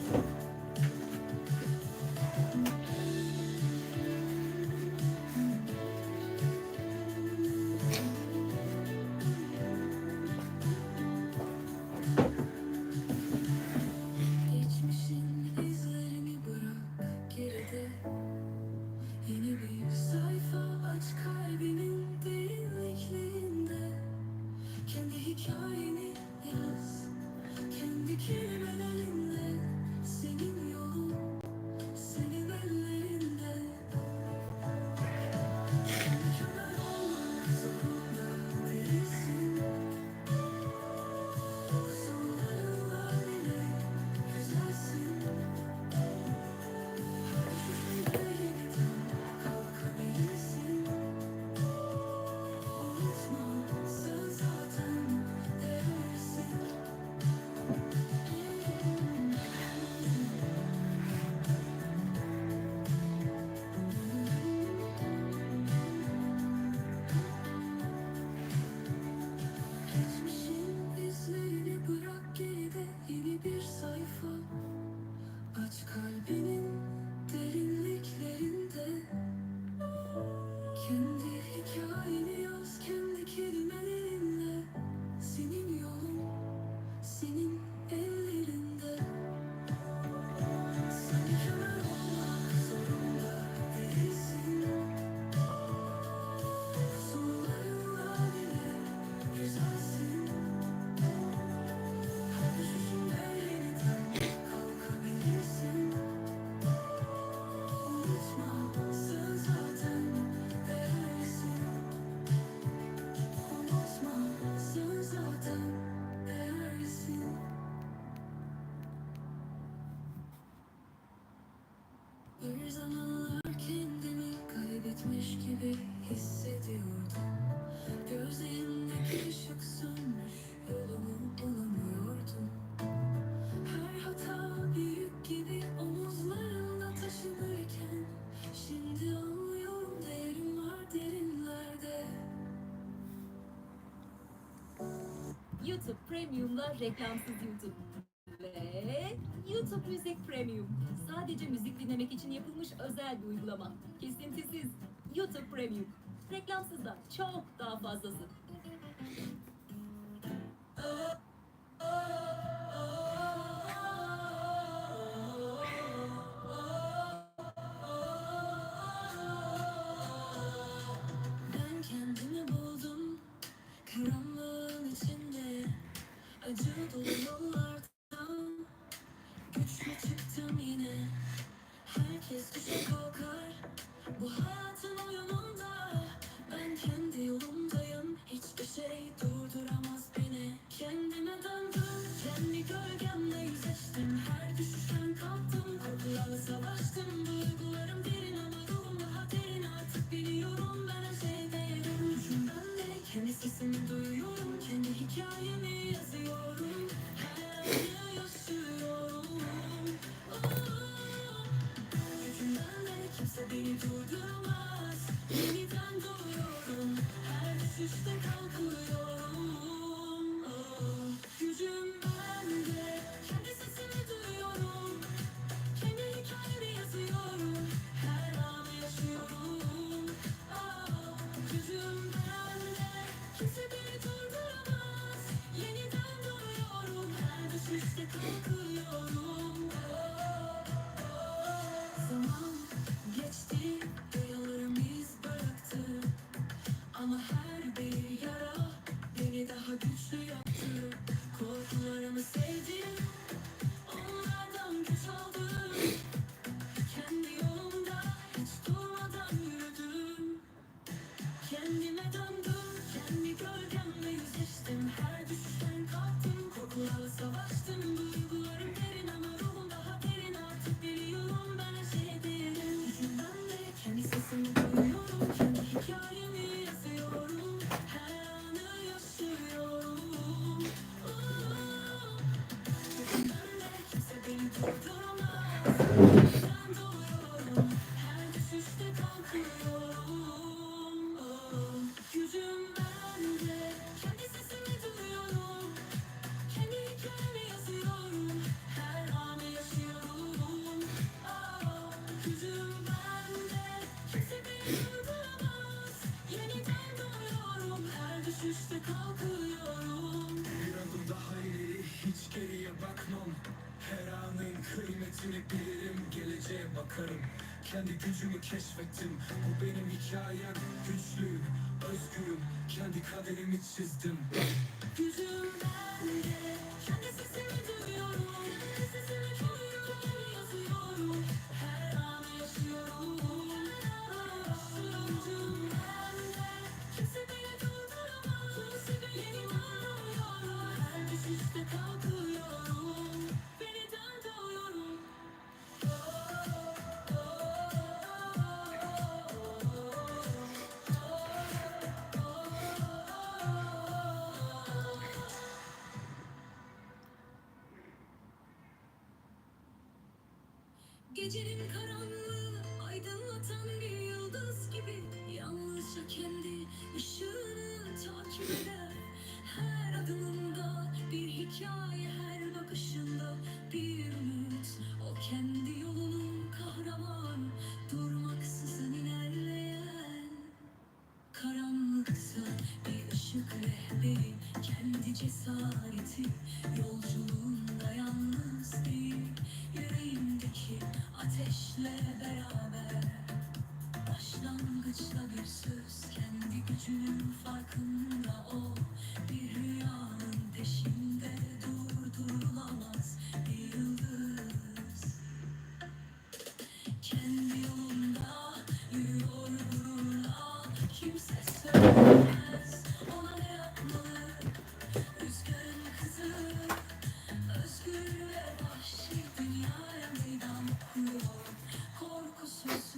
YouTube Premium'la reklamsız YouTube. Ve YouTube Müzik Premium. Sadece müzik dinlemek için yapılmış özel bir uygulama. Kesintisiz. YouTube Premium. Reklamsız da çok daha fazlası. Ben kendimi buldum karanlığın içinde, acı dolu yollardan güçlü çıktım yine. Herkes düşe kalkar bu hayatın oyununda. Ben kendi yolumdayım, hiçbir şey durduramaz beni. Kendime döndüm, kendi gölgemle yüzleştim. Her düşüşten kalktım, korkularla savaştım. Duygularım derin ama ruhum daha derin. Artık biliyorum ben her şeye değerim. Gücüm bende, kendi sesimi duyuyorum. Kendi hikayemi yazıyorum. Her anı yaşıyorum. Gücüm bende, kimse beni durduramaz. Yeniden doğuyorum, her düşüşte kalkıyorum. Gücüm bende, kendi sesimi duyuyorum. Kendi hikayemi yazıyorum, her anı yaşıyorum. Gücüm bende, kimse beni durduramaz. Yeniden doğuyorum, her düşüşte kalkıyorum. Zaman geçti, yaralarım iz bıraktı. Ama her bir yara beni daha güçlü yaptı. Korkularımı sevdim, onlardan güç aldım. Kendi yolumda hiç durmadan yürüdüm. Kendime döndüm, kendi gölgemle yüzleştim. Her düşüşten kalktım, korkularla savaştım. Duygularım derin ama ruhum daha derin. Artık biliyorum ben her şeye değerim. Gücüm bende, kendi sesimi duyuyorum. Kendi hikayemi yazıyorum. Her anı yaşıyorum. Gücüm bende, kimse beni durduramaz. Ben doğuyorum, her düşüşte kalkıyorum. Gücüm bende, kendi sesimi duyuyorum. Kendi hikayemi yazıyorum. Her anı yaşıyorum. Gücüm bende, kimse beni durduramaz. Yeniden doğuyorum, her düşüşte kalkıyorum. Bir adım daha ileri, hiç geriye bakmam. Her anın kıymetini bilirim, geleceğe bakarım. Kendi gücümü keşfettim, bu benim hikayem. Güçlüyüm, özgürüm, kendi kaderimi çizdim. Gücüm bende, kendi sesimi duyuyorum. Kendi sesimi duyuyorum, yazıyorum. Her anı yaşıyorum. Gücüm bende, kimse beni durduramaz. Kimse beni durduramaz. Her düşüşte kalkıyorum. Yeniden doğuyorum. Gecenin karanlığı aydınlatan bir yıldız gibi yalnızca kendi ışığını takip eder. Her adımında bir hikaye, her bakışında bir ümit. O kendi yolunun kahramanı, durmaksızın ilerleyen. Karanlıkta bir ışık rehberi, kendi cesareti, yolculuğunda yalnız değil, yüreğimdeki ateşle beraber. Başlangıçta bir söz, kendi gücünün farkında o, bir rüyanın peşinde durdurulamaz bir yıldız. Kendi yolunda yürüyor gururla, kimse söylemez ona ne yapmalı. Rüzgarın kızı, özgür ve vahşi dünyaya meydan okuyor. Korkusuz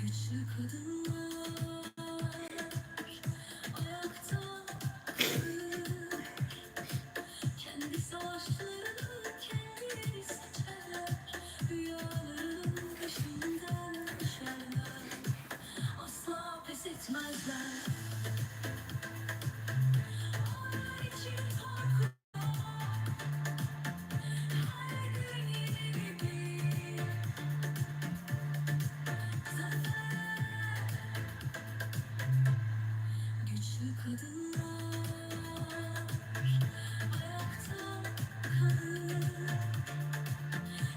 Güçlü kadınlar ayakta kalır. Kendi savaşlarını kendileri seçerler. Rüyaların peşinden koşarlar. Asla pes etmezler. Onlar için korku Güçlü kadınlar ayakta kalır.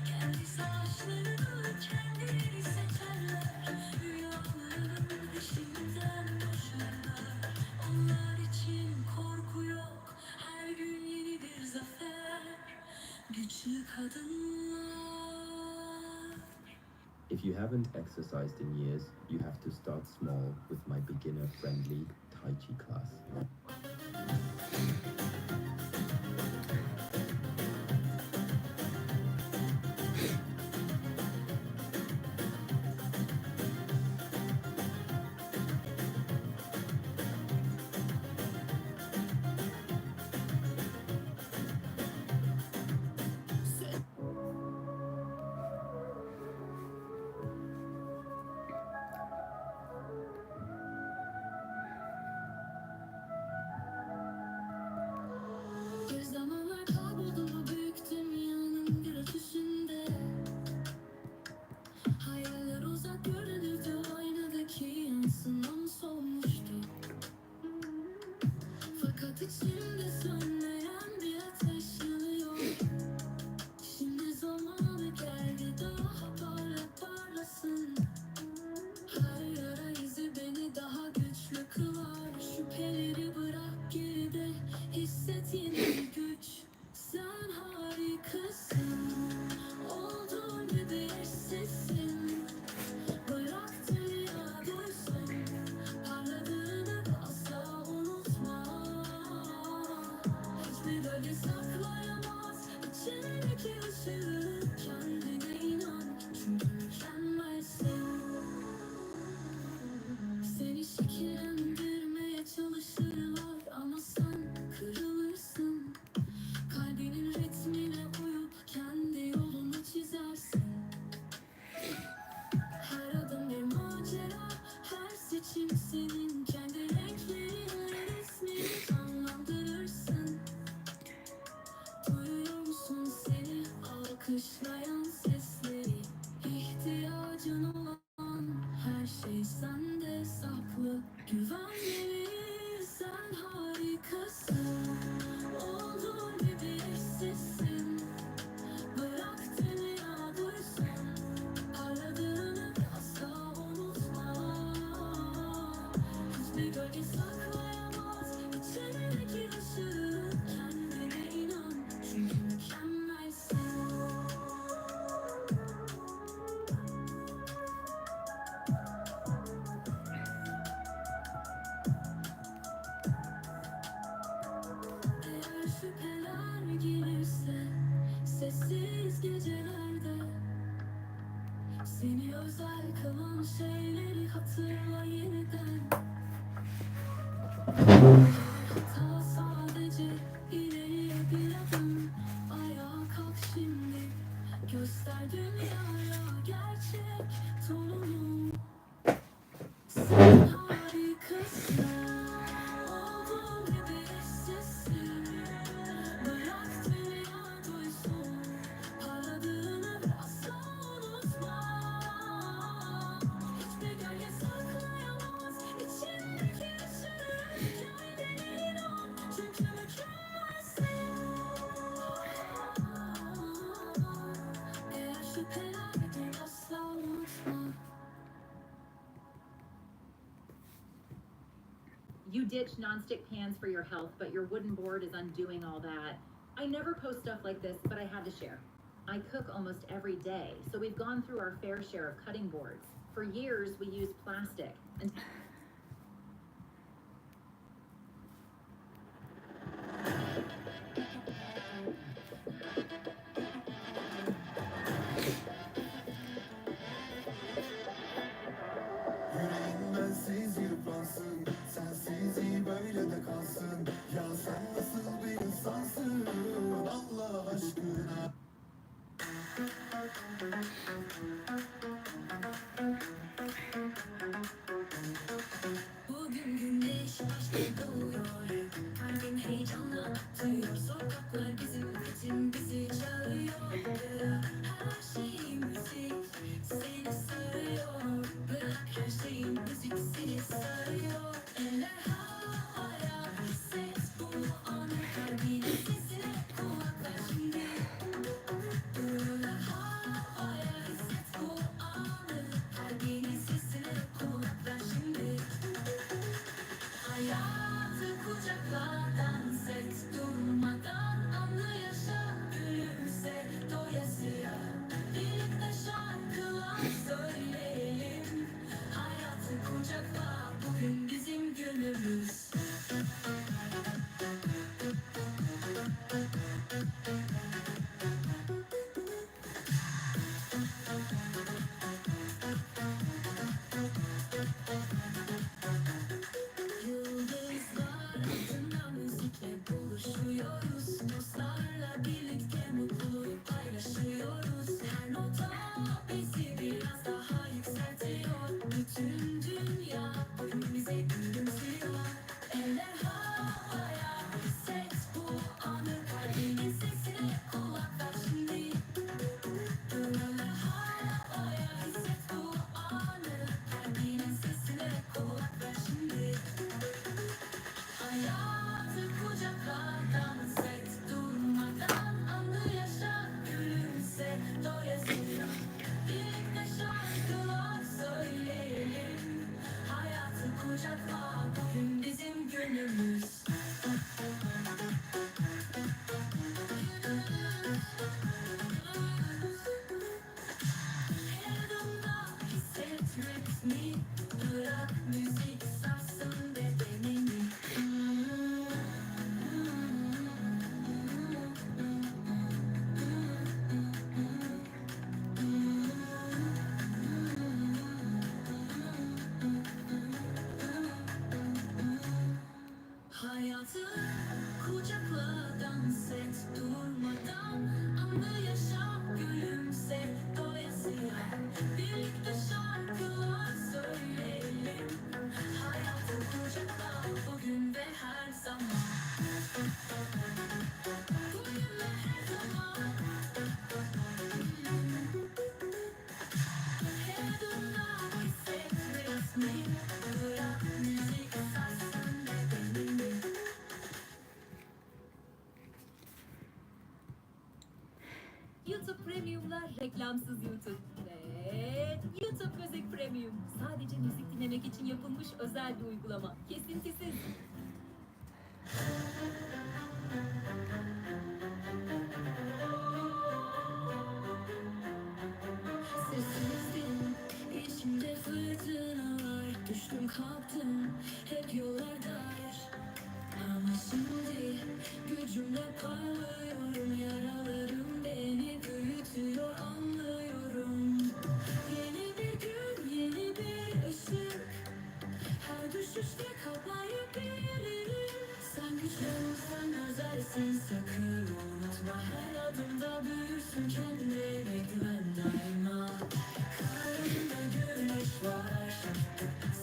Kendi savaşlarını kendileri seçerler. Rüyaların peşinden koşarlar. Onlar için korku yok. Her gün yeni bir zafer. Güçlü kadınlar. If you haven't exercised in years, you have to start small with my beginner-friendly Tai Chi class. Bir zamanlar kayboldum bu büyük dünyanın bir ötüşünde. Hayaller uzak görünürdü aynadaki yansımam solmuştu. Fakat içimde sönmeyen bir ateş yanıyor. Şimdi zamanı geldi, daha parlak parlasın. Her yara izi beni daha güçlü kılar. Şüpheleri bırak geride, hisset yeni bir güç. Sen harikasın, olduğun gibi eşsizsin. Bırak dünya duysun, parladığını asla unutma. Hiçbir gölge saklayamaz içindeki ışığı. Kendine inan, çünkü mükemmelsin. Seni şekillendirmeye çalışırlar ama sen kırılırsın. Kalbinin ritmine uyup kendi yolunu çizersin. Her adım bir macera, her seçim senin. Kendi renklerinle resmini canlandırırsın. Duyuyor musun seni alkışlayan sesleri? İhtiyacın olan her şey sende saklı. Güvenmeliyiz, sen harikasın. Olduğun gibi eşsizsin. Bırak dünya duysun. Aradığını asla unutma. Hiçbir gölge saklayamaz içindeki ışığı. Kendine inan, çünkü mükemmelsin. Eğer şüpheler gelirse sessiz gecelerde, seni özel kılan şeyleri hatırla yeniden. Hata sadece ileriye bir adım. Ayağa kalk şimdi. Göster dünyaya gerçek tonunu. Sen harikasın. Olduğun gibi eşsizsin. Bırak dünya duysun. Parladığını asla unutma. Hiçbir gölge saklayamaz içindeki ışığı. Kendine inan, çünkü mükemmelsin. Eğer şüphelerdin, asla unutma. You ditch nonstick pans for your health, but your wooden board is undoing all that. I never post stuff like this, but I had to share. I cook almost every day, so we've gone through our fair share of cutting boards. For years, we used plastic. And Yüreğim bensiz yıpransın, sensizliği böyle de kalsın. Ya sen nasıl bir insansın Allah aşkına? Bugün güneş başka doğuyor. Kalbim heyecanla atıyor. Sokaklar bizim için bizi çağırıyor. Her şey müzik seni sarıyor. Bırak her şeyi, müzik seni sarıyor. Eller havaya, hisset bu anı. Kalbinin sesine kulak ver şimdi. Eller havaya, hisset bu anı. Kalbinin sesine kulak ver şimdi. Hayatı kucakla, dans et durmadan. Anı yaşa, gülümse doyasıya. Birlikte şarkılar söyleyelim. Hayatı kucakla, bugün bizim günümüz. Yıldızlar altında müzikle buluşuyoruz. Dostlarla birlikte mutluluğu paylaşıyoruz. Her nota bizi biraz daha yükseltiyor. Bütün dünya bugün bize gülümsüyor. Eller havaya, hisset bu anı. Kalbinin sesine kulak ver şimdi. Eller havaya, hisset bu anı. Kalbinin sesine kulak ver şimdi. Hayatı kucakla, dans et durmadan. Anı yaşa, gülümse doyasıya. Birlikte şarkılar söyleyelim. Hayatı kucakla, bugün bizim günümüz. Her adımda hisset ritmi, bırak müzik sarsın bedenini. Hayatı kucakla, dans et durmadan. Anı yaşa, gülümse doyasıya. Birlikte şarkılar söyleyelim. Hayatı kucakla, bugün ve her zaman. Bugün ve her zaman. Her adımda hisset ritmi. Bırak müzik sarsın bedenini. YouTube Premium'la reklamsız YouTube. Evet, YouTube Müzik Premium. Sadece müzik dinlemek için yapılmış özel bir uygulama. Kesintisiz. Sessizdim, içimde fırtınalar. Düştüm kalktım, hep yollarda. Ama şimdi gücümle parlıyorum. Yaralarım beni büyütüyor, anlıyorum. Yeni bir gün, yeni bir ışık. Her düşüşte kapanıyor bir yerim. Sen güçlü, sen özelsin, sakın unutma. Her adımda büyürsün, kendine güven daima. Kararında güneş var.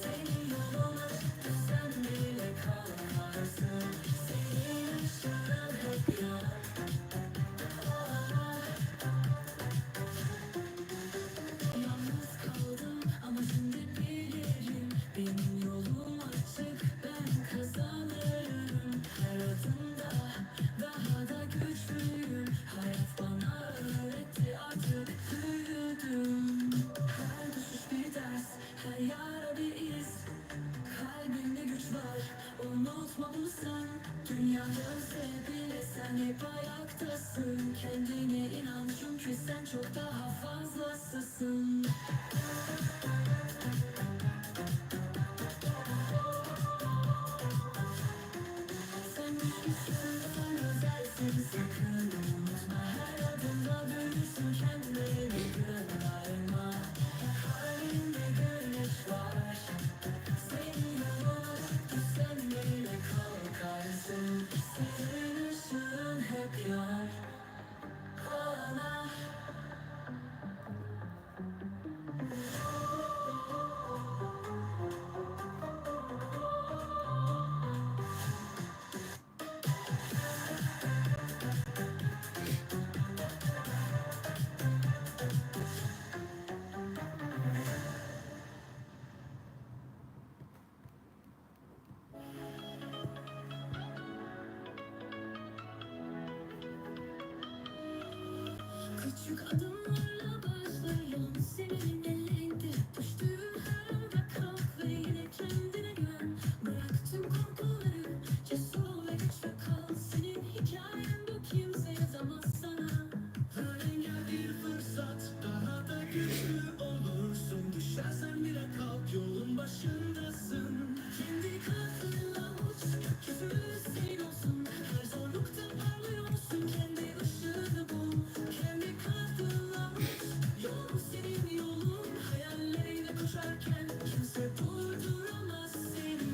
Senin yoluna çıktı, sen bile kalmarsın. Senin ışığın hep yan. Yalnız kaldım ama şimdi bilirim. Benim yolum açık, ben kazanırım. Her adımda daha da güçlüyüm. Hayat bana öğretti, artık büyüdüm. Her düşüş bir ders, her yara bir iz. Kalbimde güç var, o Gözle bile sen hep ayaktasın. Kendine inan çünkü sen çok daha fazlasısın. Sen güçlüsün, sen özelsin. Sakın unutma, her adımda büyüsün. Kendine güven, ayrılma. Kalbinde güneş var. Senin yoluna düştü, sen bile kalkarsın. Senin ışığın hep yar. Bana. Küçük adımlarla başla yol senin elinde. Düştüğün her anda kalk ve yine kendine güven. Bırak tüm korkuları, cesur ol ve güçlü kal. Senin hikayen bu, kimse yazamaz sana. Her engel bir fırsat, daha da güçlü olursun. Düşersen bile kalk, yolun başındasın. Kendi kanatlarınla uç, gökyüzü senin olsun. Her zorlukta parlıyorsun, kendi ışığını bul. Kendi kanatlarınla uç, yol senin yolun. Hayallerine koşarken kimse durduramaz seni.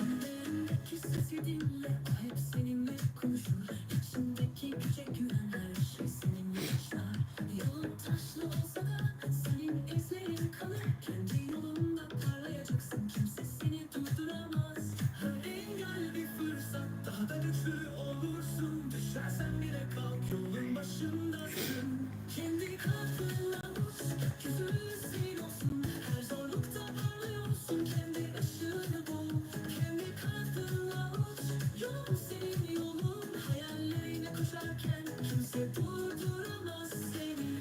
Yüreğindeki sesi dinle, o hep seninle konuşur. İçindeki güce güven, her şey seninle başlar. Yolun taşlı olsa da senin izlerin kalır. Kendi yolunda parlayacaksın, kimse seni durduramaz. Her engel bir fırsat, daha da güçlü olursun. Düşersen bile kalk, yolun başındasın. Kendi kanatlarınla uç, gökyüzü senin olsun. Her zorlukta parlıyorsun, kendi ışığını bul. Kendi kanatlarınla uç, yol senin yolun. Hayallerine koşarken kimse durduramaz seni.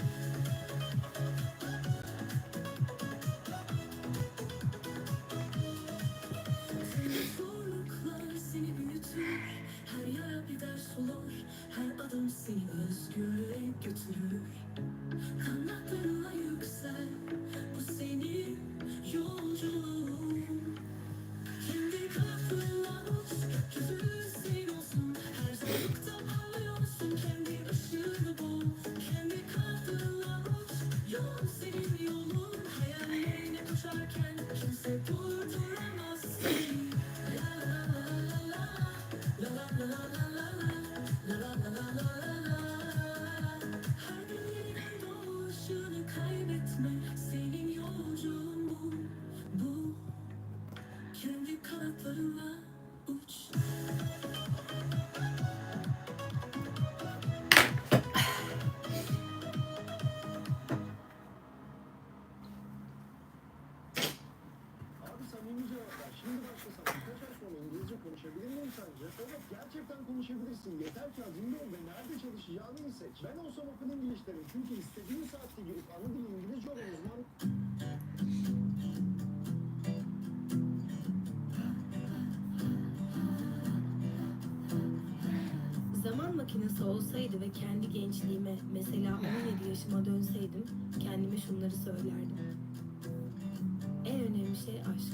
Tüm zorluklar seni büyütür, her yara bir ders olur. Her adım seni özgürlüğe götürür. Kanatlarınla yüksel, bu senin yolculuğun. Kendi kanatlarınla uç, gökyüzü senin olsun. Her zorlukta parlıyorsun, kendi ışığını bul. Kendi kanatlarınla uç, yol senin yolun. Hayallerine koşarken kimse durduramaz seni. La la la la la la. Her gün yeniden doğuşunu kaybetme. Senin yolculuğun bu, bu. Kendi kanatlarınla uç. Abi samimi cevaplar. Şimdi başlasam birkaç ay sonra İngilizce konuşabilir miyim sence? Evet, gerçekten konuşabilirsin. Yeter ki hazırlı ol ve nerede çalışacağını iyi seç. Ben olsam Open English derim. Çünkü istediğim saatte girip ana dili İngilizce olan uzman Zaman makinesi olsaydı ve kendi gençliğime, mesela on yedi yaşıma dönseydim, kendime şunları söylerdim. En önemli şey aşk.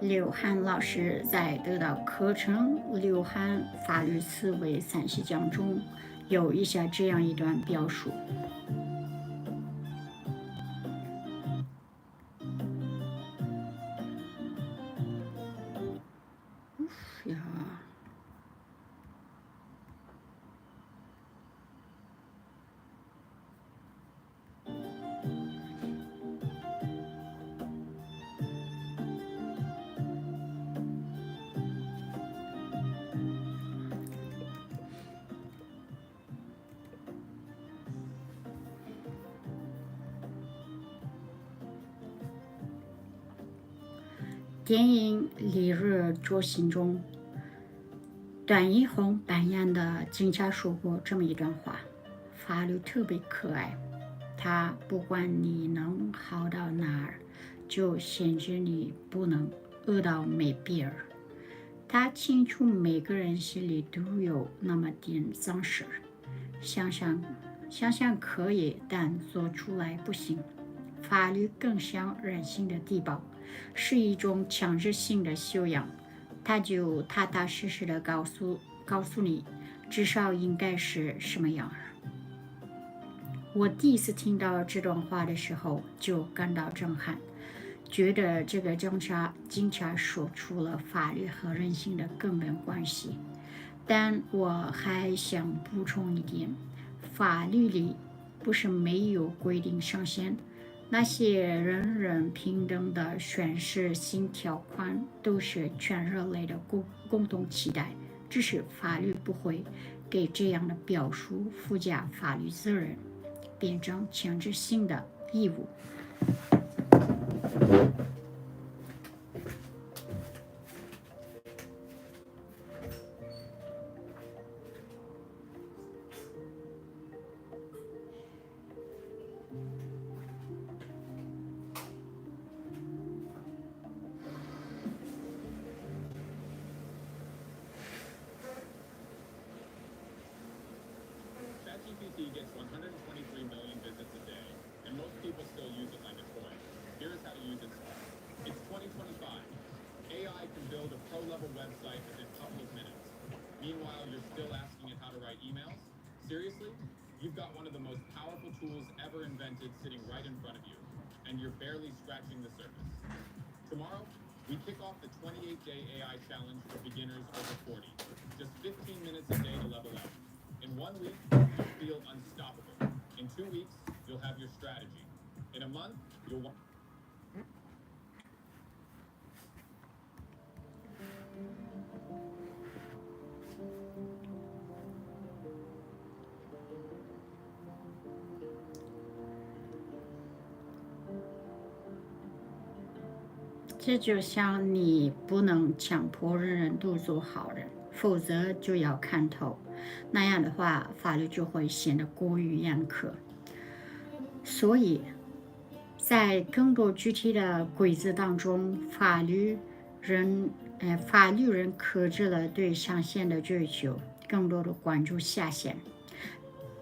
刘汉老师在这道课程《刘汉法律思维三十讲》中有以下这样一段表述。呀，电影《烈日灼心》中，段奕宏扮演的警察说过这么一段话：法律特别可爱，它不管你能好到哪儿，就限制你不能恶到没边儿。他清楚每个人心里都有那么点脏事儿，想想想想可以，但做出来不行。法律更像人性的低保，是一种强制性的修养，它就踏踏实实的告诉告诉你，至少应该是什么样儿。我第一次听到这段话的时候就感到震撼，觉得这个警察警察说出了法律和人性的根本关系。但我还想补充一点，法律里不是没有规定上限，那些人人平等的宣誓性条款都是全人类的共共同期待，只是法律不会给这样的表述附加法律责任，变成强制性的义务。ChatGPT gets one hundred twenty-three million visits a day, and most people still use it like a toy. Here's how to use it smart. It's twenty twenty-five. A I can build a pro-level website within a couple of minutes. Meanwhile, you're still asking it how to write emails? Seriously? You've got one of the most powerful tools ever invented sitting right in front of you, and you're barely scratching the surface. Tomorrow, we kick off the twenty-eight day A I challenge for beginners over forty. Just fifteen minutes a day to level up. In one week, you'll feel unstoppable. In two weeks, you'll have your strategy. In a month, you'll wa- 这就像你不能强迫人人都做好人，否则就要砍头，那样的话，法律就会显得过于严苛。所以，在更多具体的规则当中，法律人，呃，法律人克制了对上限的追求，更多的关注下限，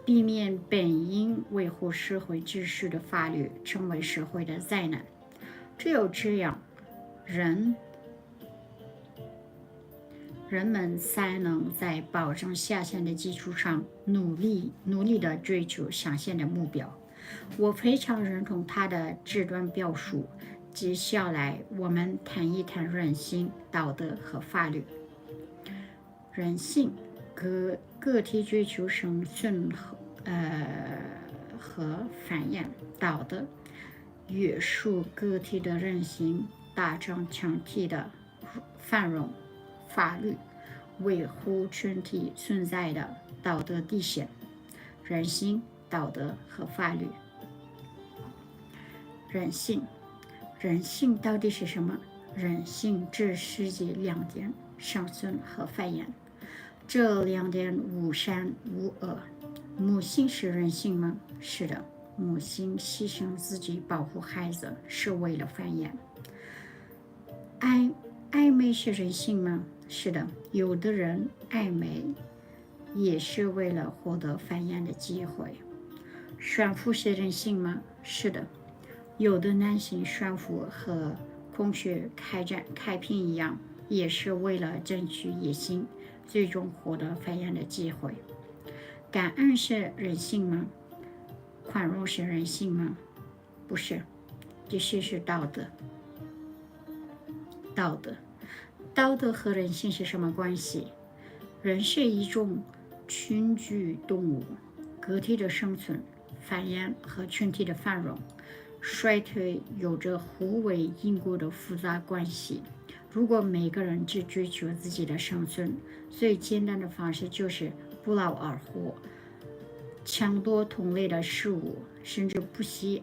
避免本应维护社会秩序的法律成为社会的灾难。只有这样，人人们才能在保证下限的基础上努力努力的追求上限的目标。我非常认同他的这段表述。接下来，我们谈一谈人性、道德和法律。人性，个个体追求生存和呃和繁衍，道德，约束个体的人性，保障群体的繁荣，法律，维护群体存在的道德底线。人性、道德和法律。人性，人性到底是什么？人性这世界两点：生存和繁衍。这两点无善无恶。母性是人性吗？是的，母性牺牲自己保护孩子，是为了繁衍。爱爱美是人性吗？是的，有的人爱美也是为了获得繁衍的机会。炫富是人性吗？是的，有的男性炫富和风雪开战、开篇一样，也是为了争取野心，最终获得翻身的机会。感恩是人性吗？宽容是人性吗？不是，这些是道德。道德，道德和人性是什么关系？人是一种群居动物，个体的生存、繁衍和群体的繁荣、衰退有着互为因果的复杂关系。如果每个人只追求自己的生存，最简单的方式就是不劳而获，抢夺同类的事物，甚至不惜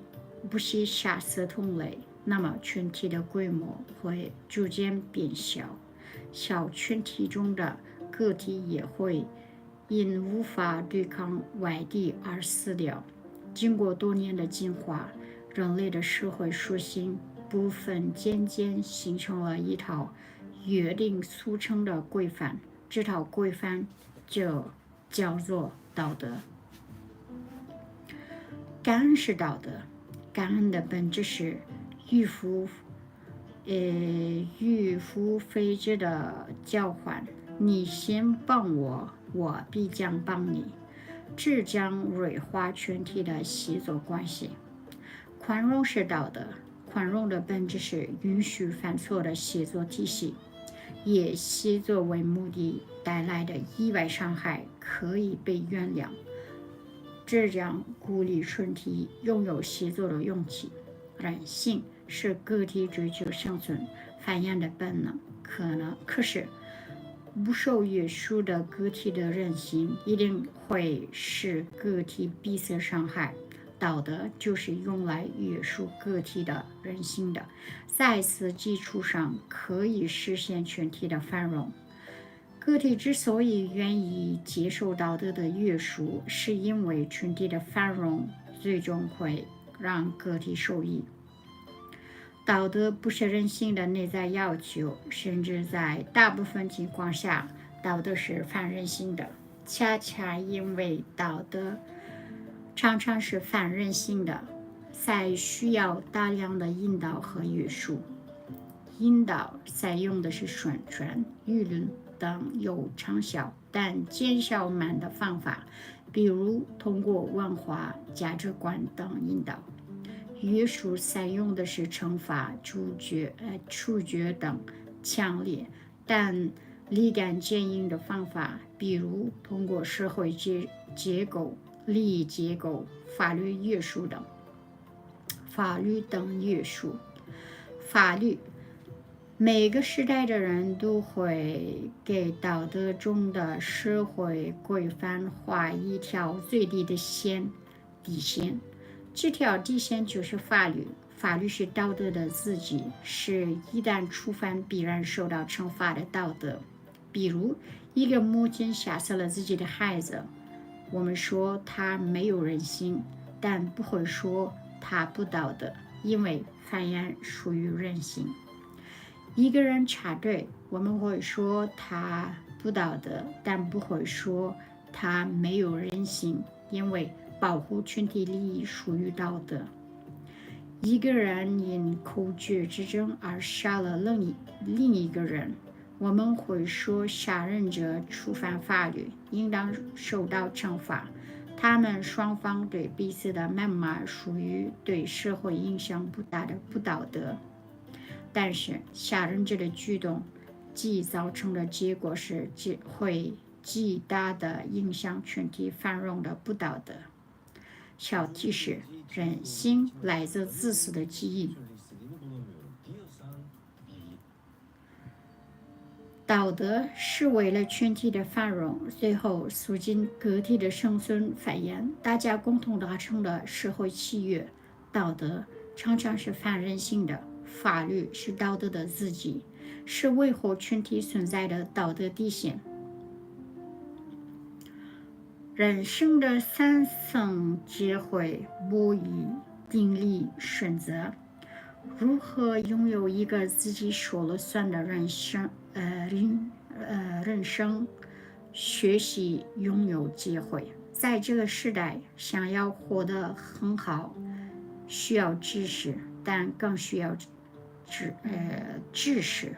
不惜杀死同类，那么群体的规模会逐渐变小。小群体中的个体也会因无法对抗外敌而死掉。经过多年的进化，人类的社会属性不分渐渐形成了一套约定俗成的规范，这套规范就叫做道德。感恩是道德，感恩的本质是与福，呃，与福非至的交换。你先帮我，我必将帮你，这将软化群体的协作关系。宽容是道德，宽容的本质是允许犯错的协作体系，以协作为目的带来的意外伤害可以被原谅，这将鼓励群体拥有协作的勇气。人性是个体追求生存、繁衍的本能，可能，可是不受约束的个体的人性一定会使个体彼此伤害。道德就是用来约束个体的人性的，在此基础上可以实现群体的繁荣。个体之所以愿意接受道德的约束，是因为群体的繁荣最终会让个体受益。道德不是人性的内在要求，甚至在大部分情况下，道德是反人性的。恰恰因为道德常常是反人性的，才需要大量的引导和约束。引导采用的是宣传、舆论等有成效但见效慢的方法，比如通过文化、价值观等引导。约束采用的是惩罚、处决、呃，处决等强烈但立竿见影的方法，比如通过社会结结构、利益结构、法律约束等。法律等约束，法律每个时代的人都会给道德中的社会规范画一条最低的线、底线。这条底线就是法律，法律是道德的自己，是一旦触犯必然受到惩罚的道德。比如，一个母亲杀死了自己的孩子，我们说她没有人性，但不会说她不道德，因为繁衍属于人性。一个人插队，我们会说他不道德，但不会说他没有人性，因为保护群体利益属于道德。一个人因口角之争而杀了另一另一个人，我们会说杀人者触犯法律，应当受到惩罚。他们双方对彼此的谩骂属于对社会影响不大的不道德。但是，杀人者的举动既造成的结果是极会极大的影响群体繁荣的不道德。小提示：人性来自自私的记忆。道德是为了群体的繁荣，最后促进个体的生存繁衍，大家共同达成的社会契约。道德常常是反人性的，法律是道德的自己，是维护群体存在的道德底线。人生的三层机会，不易定力选择。如何拥有一个自己说了算的人生？呃，人呃人生，学习拥有机会。在这个时代，想要活得很好，需要知识，但更需要知呃知识。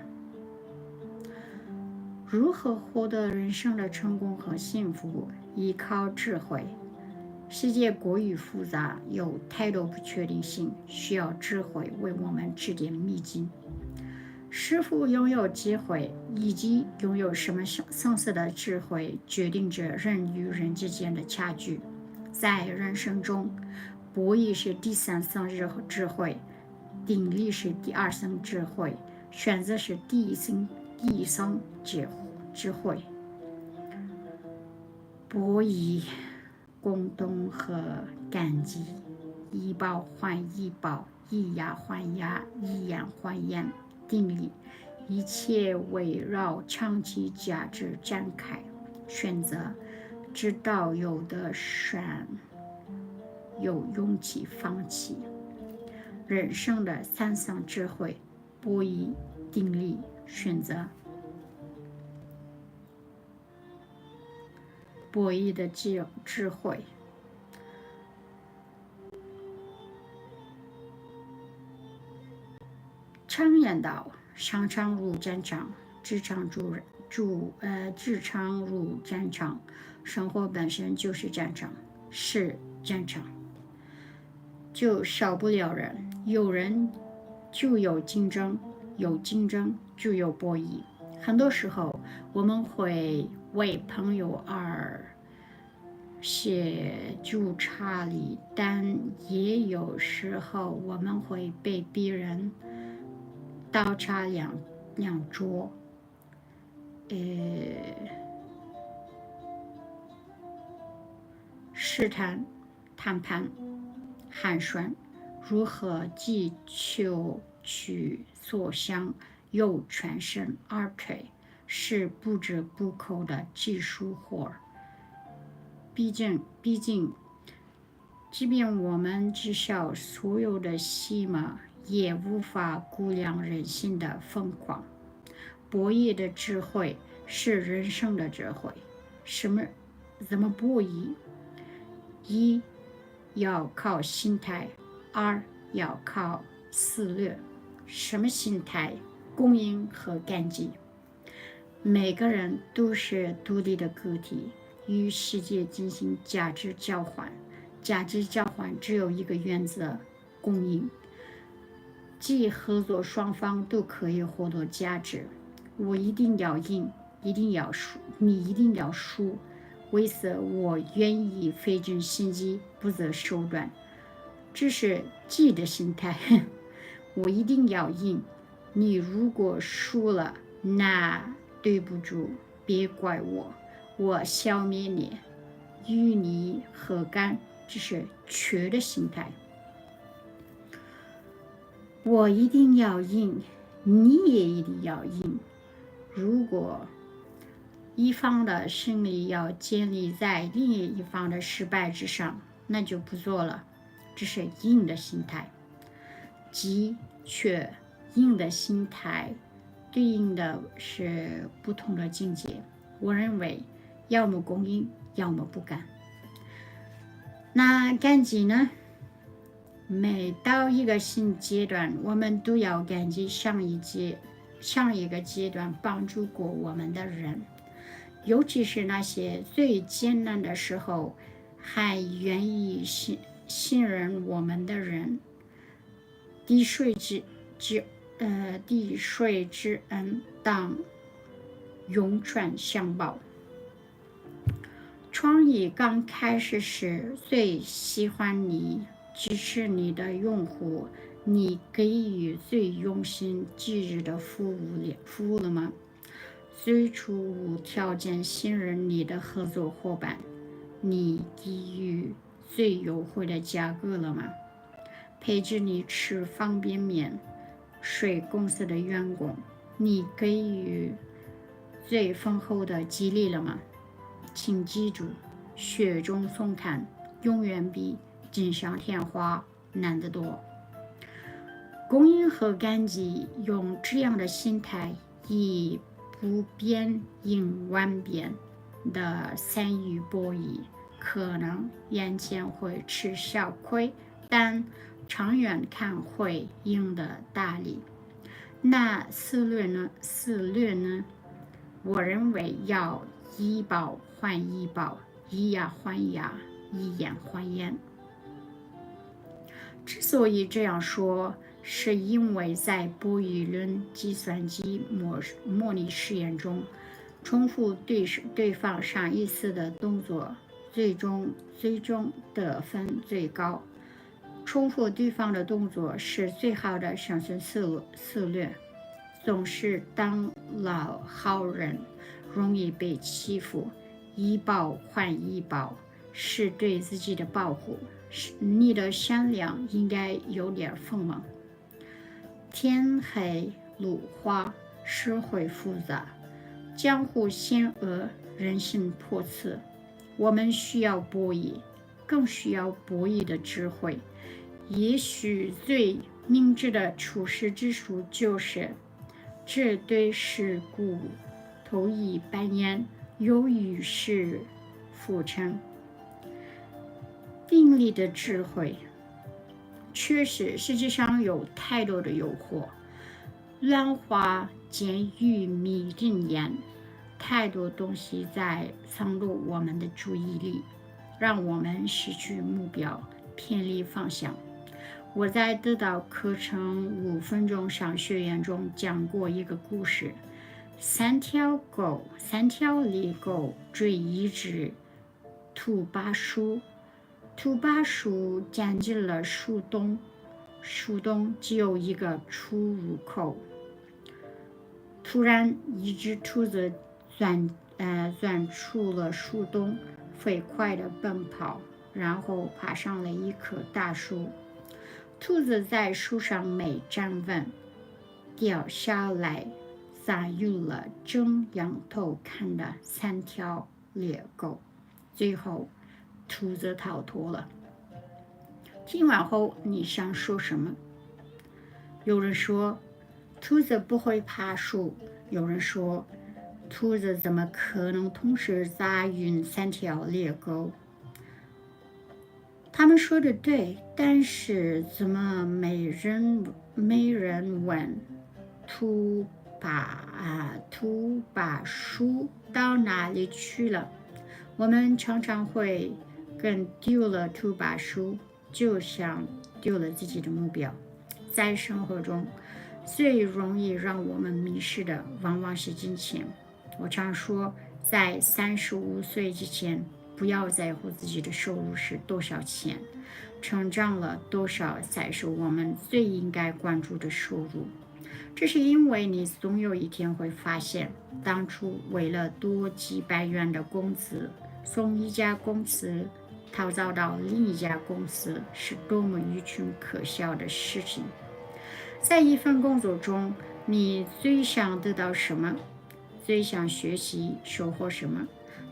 如何获得人生的成功和幸福？依靠智慧。世界过于复杂，有太多不确定性，需要智慧为我们指点迷津。是否拥有智慧，以及拥有什么层次的智慧，决定着人与人之间的差距。在人生中，博弈是第三层智慧，定力是第二层智慧，选择是第一层第一层智智慧。博弈，沟通和感激，以宝换以宝，以牙换牙，以眼换眼，定力，一切围绕长期价值展开。选择，直到有的选，有勇气放弃。人生的三项智慧：博弈、定力、选择。博弈的智智慧。常言道，商场如战场，职场如如呃职场如战场，生活本身就是战场，是战场。就少不了人，有人就有竞争，有竞争就有博弈。很多时候，我们会为朋友而陷纠缠里，但也有时候我们会被别人倒插两两桌。呃，试探、谈判、寒暄，如何既求取所想，又全身而退，是不折不扣的技术活儿。毕竟，毕竟，即便我们知晓所有的戏码，也无法估量人性的疯狂。博弈的智慧是人生的智慧。什么？怎么博弈？一，要靠心态；二，要靠思虑。什么心态？恭迎和感激。每个人都是独立的个体，与世界进行价值交换。价值交换只有一个原则：公赢，即合作双方都可以获得价值。我一定要赢，一定要输，你一定要输。为此，我愿意费尽心机，不择手段。这是即的心态，我一定要赢。你如果输了，那对不住，别怪我，我消灭你，与你何干？这是求的心态。我一定要赢，你也一定要赢。如果一方的胜利要建立在另一方的失败之上，那就不做了。这是赢的心态。即、求、赢的心态对应的是不同的境界。我认为，要么恭迎，要么不敢。那感激呢？每到一个新阶段，我们都要感激上一阶、上一个阶段帮助过我们的人，尤其是那些最艰难的时候还愿意信信任我们的人。滴水之之呃，滴水之恩当涌泉相报。创业刚开始时，最喜欢你、支持你的用户，你给予最用心、细致的服务了服务了吗？最初无条件信任你的合作伙伴，你给予最优惠的价格了吗？陪着你吃方便面、睡公司的员工，你给予最丰厚的激励了吗？请记住，雪中送炭永远比锦上添花难得多。恭迎和感激，用这样的心态，以不变应万变的善于博弈，可能眼前会吃小亏，但长远看会赢得大利。那策略呢？策略呢？我认为要以宝换医保，以牙换牙，以眼换眼。之所以这样说，是因为在博弈论计算机模模拟试验中，重复对对方上一次的动作，最终最终得分最高。重复对方的动作是最好的生存策策略。总是当老好人容易被欺负，以宝换医保，是对自己的报复。是你的善良应该有点锋芒。天黑路滑，社会复杂，江湖险恶，人心叵测。我们需要博弈，更需要博弈的智慧。也许最明智的处世之术就是，这对是故，头一扮演，有与世浮沉。定力的智慧。确实，世界上有太多的诱惑，乱花渐欲迷人眼，太多东西在抢夺我们的注意力，让我们失去目标，偏离方向。我在《得到课程五分钟商学院》中讲过一个故事：三条狗，三条猎狗追一只土拨鼠。土拨鼠钻进了树洞，树洞只有一个出入口。突然，一只兔子钻呃钻出了树洞，飞快地奔跑，然后爬上了一棵大树。兔子在树上没站稳，掉下来，砸晕了正仰头看的三条猎狗。最后，兔子逃脱了。听完后，你想说什么？有人说，兔子不会爬树；有人说，兔子怎么可能同时砸晕三条猎狗？他们说的对，但是怎么没人没人问土拨啊土拨鼠到哪里去了？我们常常会跟丢了土拨鼠，就像丢了自己的目标。在生活中，最容易让我们迷失的，往往是金钱。我常说，在三十五岁之前，不要在乎自己的收入是多少钱，成长了多少才是我们最应该关注的收入。这是因为你总有一天会发现，当初为了多几百元的工资，从一家公司跳槽到另一家公司，是多么愚蠢可笑的事情。在一份工作中，你最想得到什么？最想学习收获什么？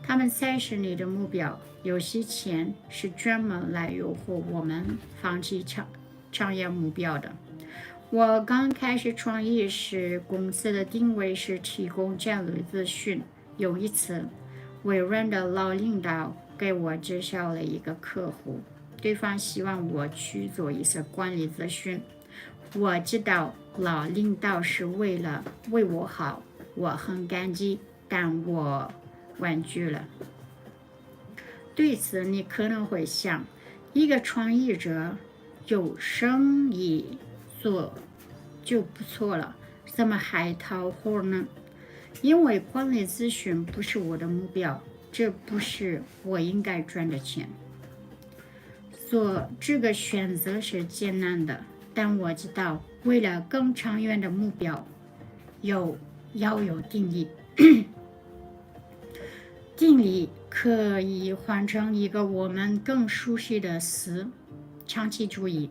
他们才是你的目标。有些钱是专门来诱惑我们放弃长长远目标的。我刚开始创业时，公司的定位是提供战略咨询。有一次，微软的老领导给我介绍了一个客户，对方希望我去做一些管理咨询。我知道老领导是为了为我好，我很感激，但我婉拒了。对此，你可能会想，一个创业者有生意做就不错了，怎么还讨活呢？因为管理咨询不是我的目标，这不是我应该赚的钱。做这个选择是艰难的，但我知道，为了更长远的目标，有要有定力。定力可以换成一个我们更熟悉的词，长期主义。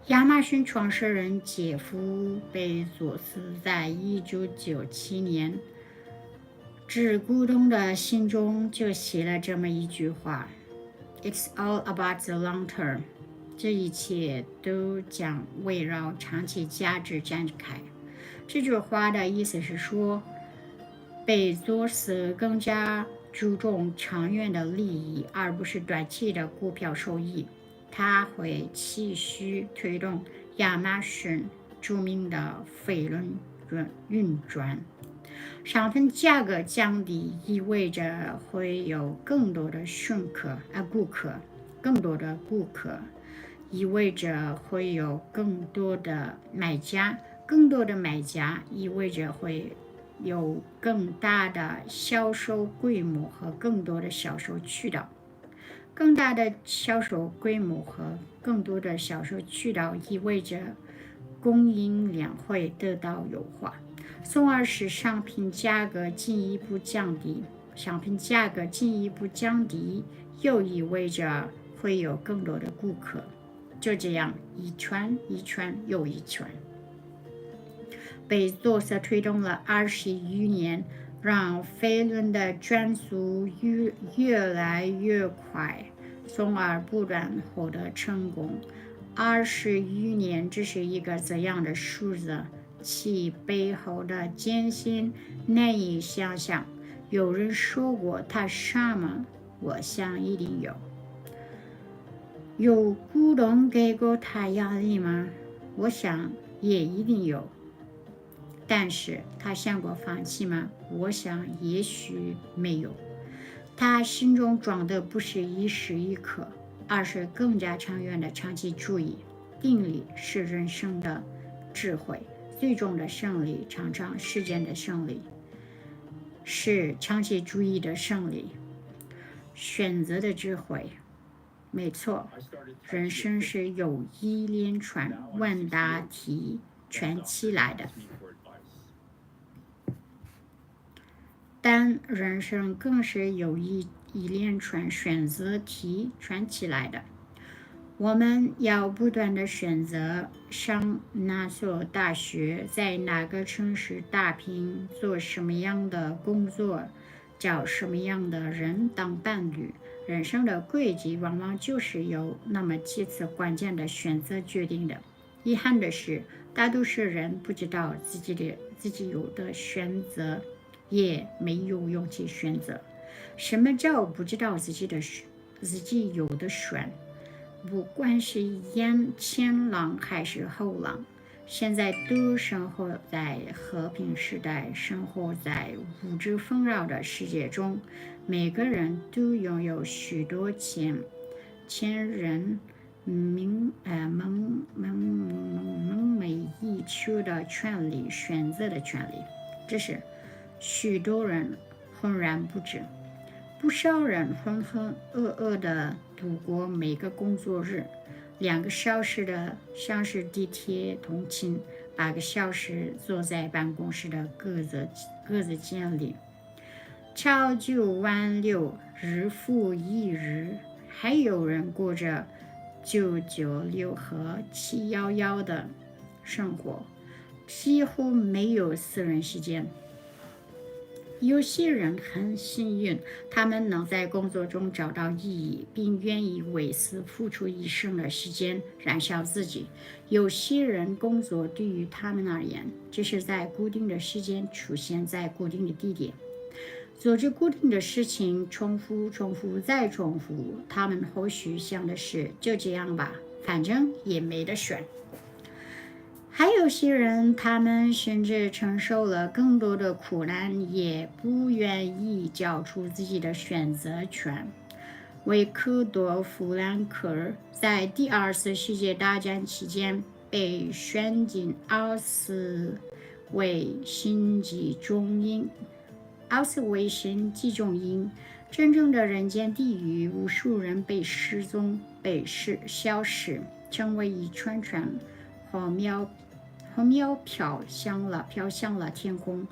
亚马逊创始人杰夫·贝佐斯在一九九七年致股东的信中就写了这么一句话：“It's all about the long term。”这一切都将围绕长期价值展开。这句话的意思是说，贝佐斯更加注重长远的利益，而不是短期的股票收益。他会继续推动亚马逊著名的飞轮运运转。商品价格降低意味着会有更多的顾客啊，顾客，更多的顾客，意味着会有更多的买家，更多的买家意味着会有更大的销售规模和更多的销售渠道。更大的销售规模和更多的销售渠道意味着供应链会得到优化，从而使商品价格进一步降低。商品价格进一步降低，又意味着会有更多的顾客。就这样一圈一圈又一圈。贝佐斯推动了二十余年，让飞轮的转速越越来越快，从而不断获得成功。二十余年，这是一个怎样的数字？其背后的艰辛难以想象。有人说过，他傻吗？我想一定有。有股东给过他压力吗？我想也一定有。但是他想过放弃吗？我想也许没有。他心中装的不是一时一刻，而是更加长远的长期主义。定力是人生的智慧，最终的胜利常常时间的胜利，是长期主义的胜利，选择的智慧。没错，人生是由一连串问答题串起来的。但人生更是由一一连串选择题串起来的。我们要不断的选择上哪所大学，在哪个城市打拼，做什么样的工作，找什么样的人当伴侣。人生的轨迹往往就是由那么几次关键的选择决定的。遗憾的是，大多数人不知道自己的自己有的选择，也没有勇气选择。什么叫不知道自己的选自己有的选？不管是前前浪还是后浪，现在都生活在和平时代，生活在物质纷扰的世界中，每个人都拥有许多钱钱人。梦呃梦梦梦梦寐以求的权利，选择的权利。只是许多人浑然不知，不少人浑浑噩噩地度过每个工作日，两个小时的小时地铁通勤，八个小时坐在办公室的格子格子间里。朝九晚六，日复一日，还有人过着九九六和七幺幺的生活，几乎没有私人时间。有些人很幸运，他们能在工作中找到意义，并愿意为此付出一生的时间，燃烧自己。有些人工作对于他们而言，只是在固定的时间出现在固定的地点，做着固定的事情，重复、重复再重复。他们或许想的是，就这样吧，反正也没得选。还有些人，他们甚至承受了更多的苦难，也不愿意交出自己的选择权。维克多·弗兰克尔在第二次世界大战期间被选进奥斯维辛集中营。奥斯维辛集中营，真正的人间地狱，无数人被失踪、被失消失，成为一串串火苗，火苗飘向了飘向了天空。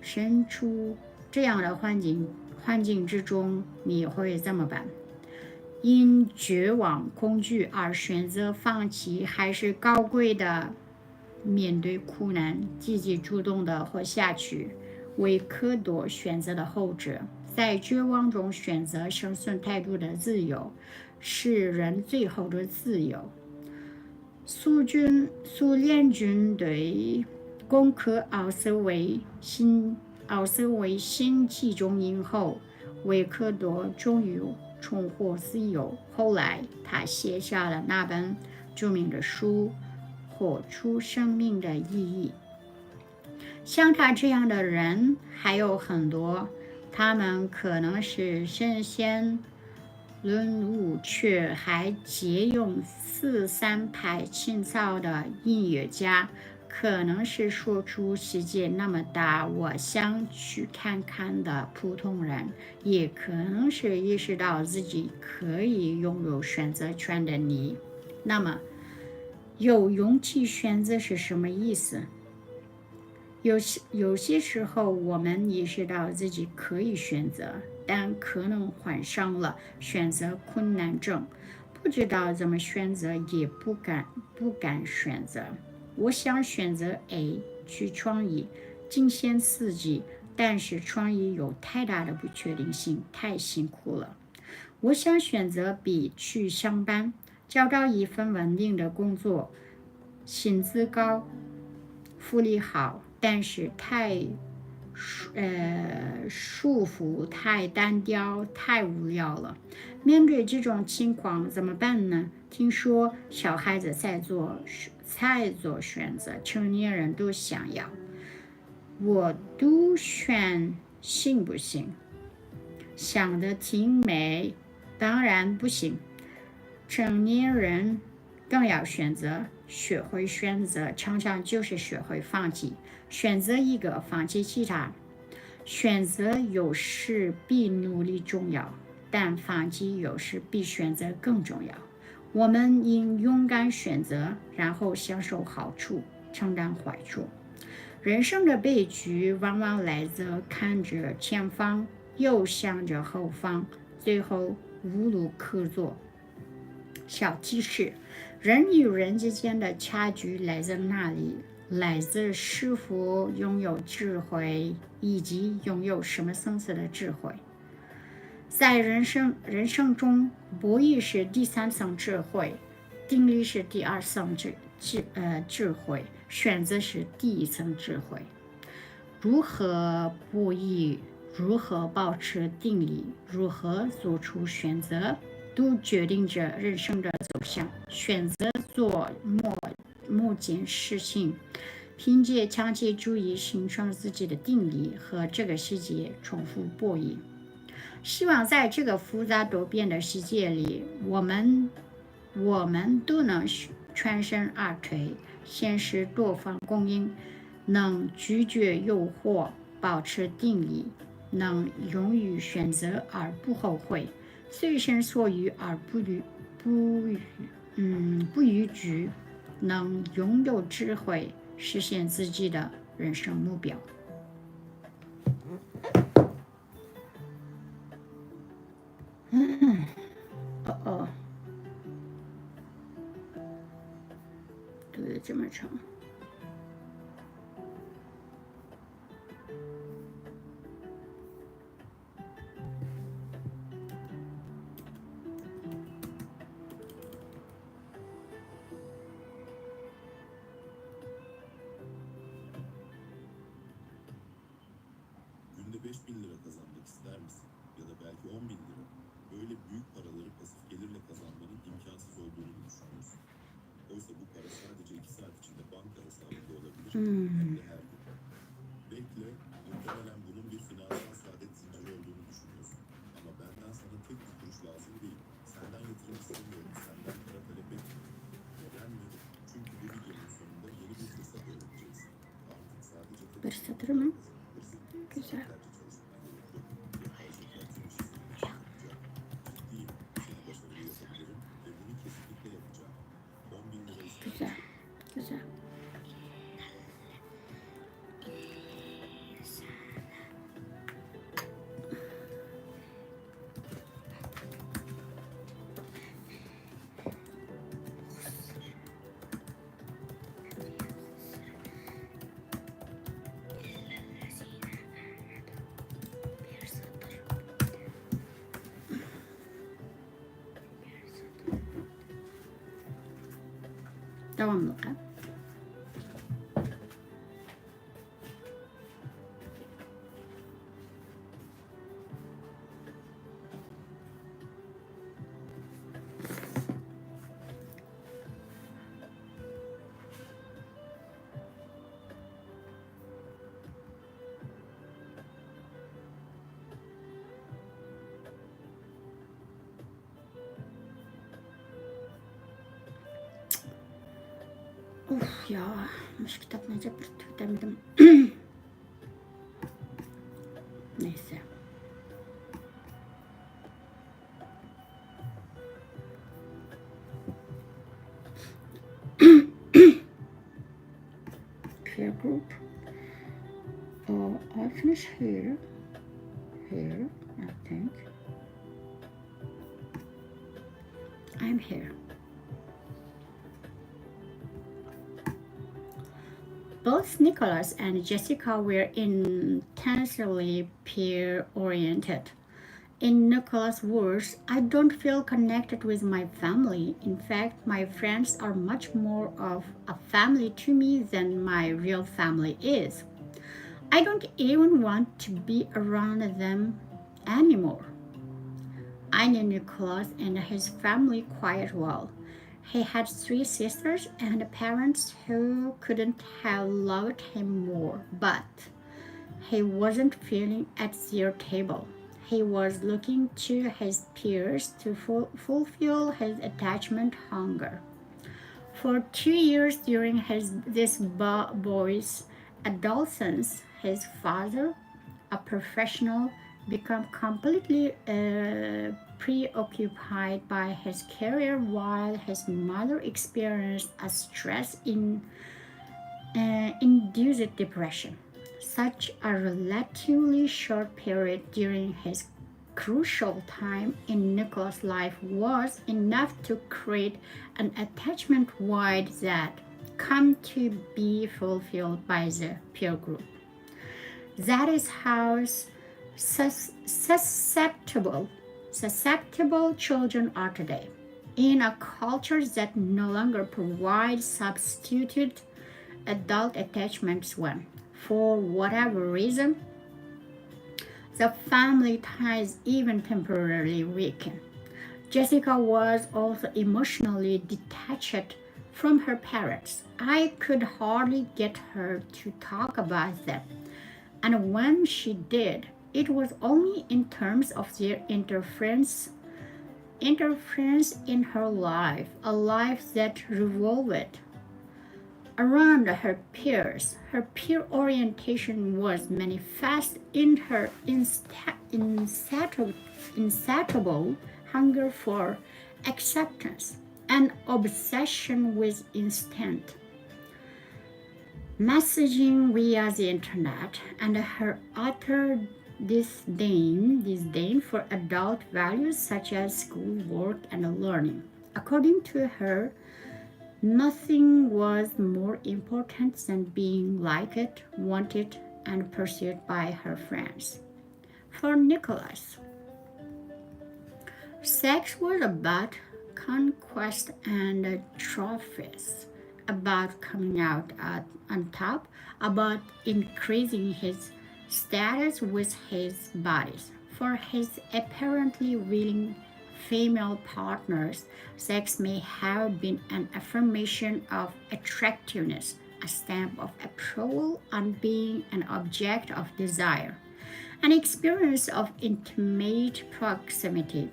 身处这样的环境环境之中，你会怎么办？因绝望、恐惧而选择放弃，还是高贵的面对苦难，积极主动地活下去？维克多选择了后者，在绝望中选择生存态度的自由，是人最后的自由。苏军苏联军队攻克奥斯维辛奥斯维辛集中营后，维克多终于重获自由。后来，他写下了那本著名的书活出生命的意义。像他这样的人还有很多，他们可能是身先轮舞，却还借用四三拍琴操的音乐家，可能是说出世界那么大，我想去看看的普通人，也可能是意识到自己可以拥有选择权的你。那么，有勇气选择是什么意思？有些，有些时候，我们意识到自己可以选择，但可能患上了选择困难症，不知道怎么选择，也不敢，不敢选择。我想选择 A 去创业，惊险刺激，但是创业有太大的不确定性，太辛苦了。我想选择 B 去上班，找到一份稳定的工作，薪资高，福利好，但是太束，呃，束缚，太单调，太无聊了。面对这种情况怎么办呢？听说小孩子在做，在做选择，成年人都想要。我都选行不行？想得挺美，当然不行。成年人更要选择，学会选择，常常就是学会放弃。选择一个，放弃其他。选择有时比努力重要，但放弃有时比选择更重要。我们应勇敢选择，然后享受好处，承担坏处。人生的悲剧往往来自看着前方，又想着后方，最后无路可走。小提示：人与人之间的差距来自哪里？来自是否拥有智慧，以及拥有什么层次的智慧。在人生，人生中，博弈是第三层智慧，定力是第二层智，智，呃，智慧，选择是第一层智慧。如何博弈，如何保持定力，如何做出选择，都决定着人生的走向。选择做某，某件事情，凭借强烈主意形成自己的定力，和这个世界重复博弈。希望在这个复杂多变的世界里，我们，我们都能全身而退，现实多方供应，能拒绝诱惑，保持定力，能勇于选择而不后悔，随心所欲而不逾，不逾，嗯，不逾矩，能拥有智慧，实现自己的人生目标。 哦哦，读得这么长。 Günde beş bin lira kazanmak ister misin? Ya da belki on bin lira. Böyle büyük paraları pasif gelirle kazanmanın imkansız olduğunu mu düşünüyorsun? Oysa bu para sadece iki saat içinde banka hesabında olabilir. Hmm. Hem de her gün. Bekle, muhtemelen bunun bir finansal saadet zinciri olduğunu düşünüyorsun. Ama benden sana tek bir kuruş lazım değil. Senden yatırım istemiyorum, senden para talep etmiyorum. Neden mi? Çünkü bu videonun sonunda yeni bir fırsat öğreneceksin. Artık sadece tek Bir satır mı? Güzel. Güzel, güzel. داۋاملىقى. يا، مۇشۇ كىتابنى ئەجەب بىر تۈگىتەلمىدىم. نەيسە. Peer group. Uh, I finish here. Here, I think. I'm here. Both Nicholas and Jessica were intensely peer oriented. In Nicholas' words, "I don't feel connected with my family. In fact, my friends are much more of a family to me than my real family is. I don't even want to be around them anymore." I knew Nicholas and his family quite well. He had three sisters and parents who couldn't have loved him more, but he wasn't feeling at their table. He was looking to his peers to ful- fulfill his attachment hunger. For two years during his, this bo- boy's adolescence, his father, a professional, became completely uh, preoccupied by his career, while his mother experienced a stress in, uh, induced depression. Such a relatively short period during his crucial time in Nicholas' life was enough to create an attachment void that come to be fulfilled by the peer group. That is how sus- susceptible susceptible children are today, in a culture that no longer provides substitute adult attachments when, for whatever reason, the family ties even temporarily weaken. Jessica was also emotionally detached from her parents. I could hardly get her to talk about them. And when she did, it was only in terms of their interference interference in her life, a life that revolved around her peers. Her peer orientation was manifest in her insta- insati- insatiable hunger for acceptance and obsession with instant messaging via the internet, and her utter disdain, disdain for adult values such as school, work, and learning. According to her, nothing was more important than being liked, wanted, and pursued by her friends. For Nicholas, sex was about conquest and trophies, about coming out at, on top, about increasing his status with his buddies. For his apparently willing female partners, sex may have been an affirmation of attractiveness, a stamp of approval on being an object of desire, an experience of intimate proximity,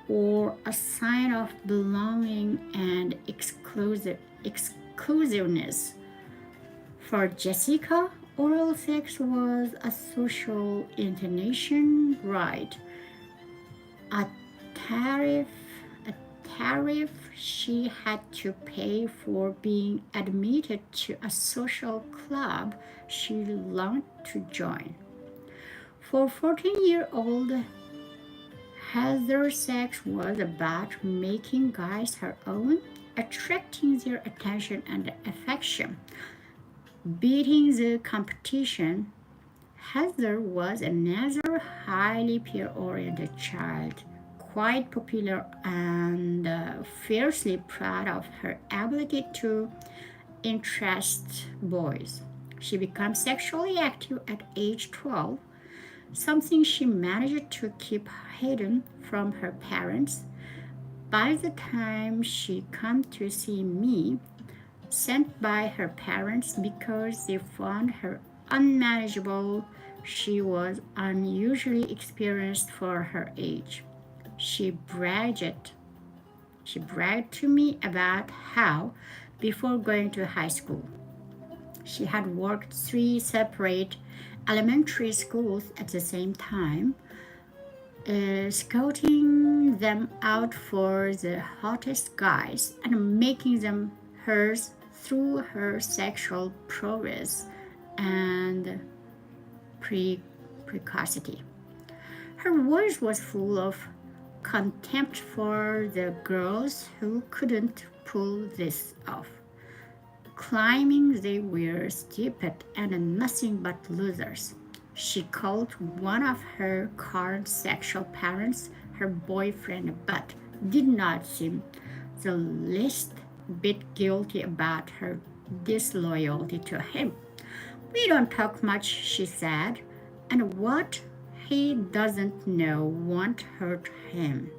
or a sign of belonging and exclusive, exclusiveness. For Jessica, oral sex was a social intonation rite, a tariff, a tariff she had to pay for being admitted to a social club she longed to join. For fourteen-year-old Heather, sex was about making guys her own, attracting their attention and affection, beating the competition. Heather was another highly peer-oriented child, quite popular and uh, fiercely proud of her ability to interest boys. She became sexually active at age twelve, something she managed to keep hidden from her parents. By the time she came to see me, sent by her parents because they found her unmanageable, she was unusually experienced for her age. She bragged, she bragged to me about how before going to high school. She had worked three separate elementary schools at the same time, uh, scouting them out for the hottest guys and making them hers through her sexual prowess and pre- precocity. Her voice was full of contempt for the girls who couldn't pull this off, claiming they were stupid and nothing but losers. She called one of her current sexual parents her boyfriend, but did not seem the least bit guilty about her disloyalty to him. "We don't talk much," she said, "and what he doesn't know won't hurt him."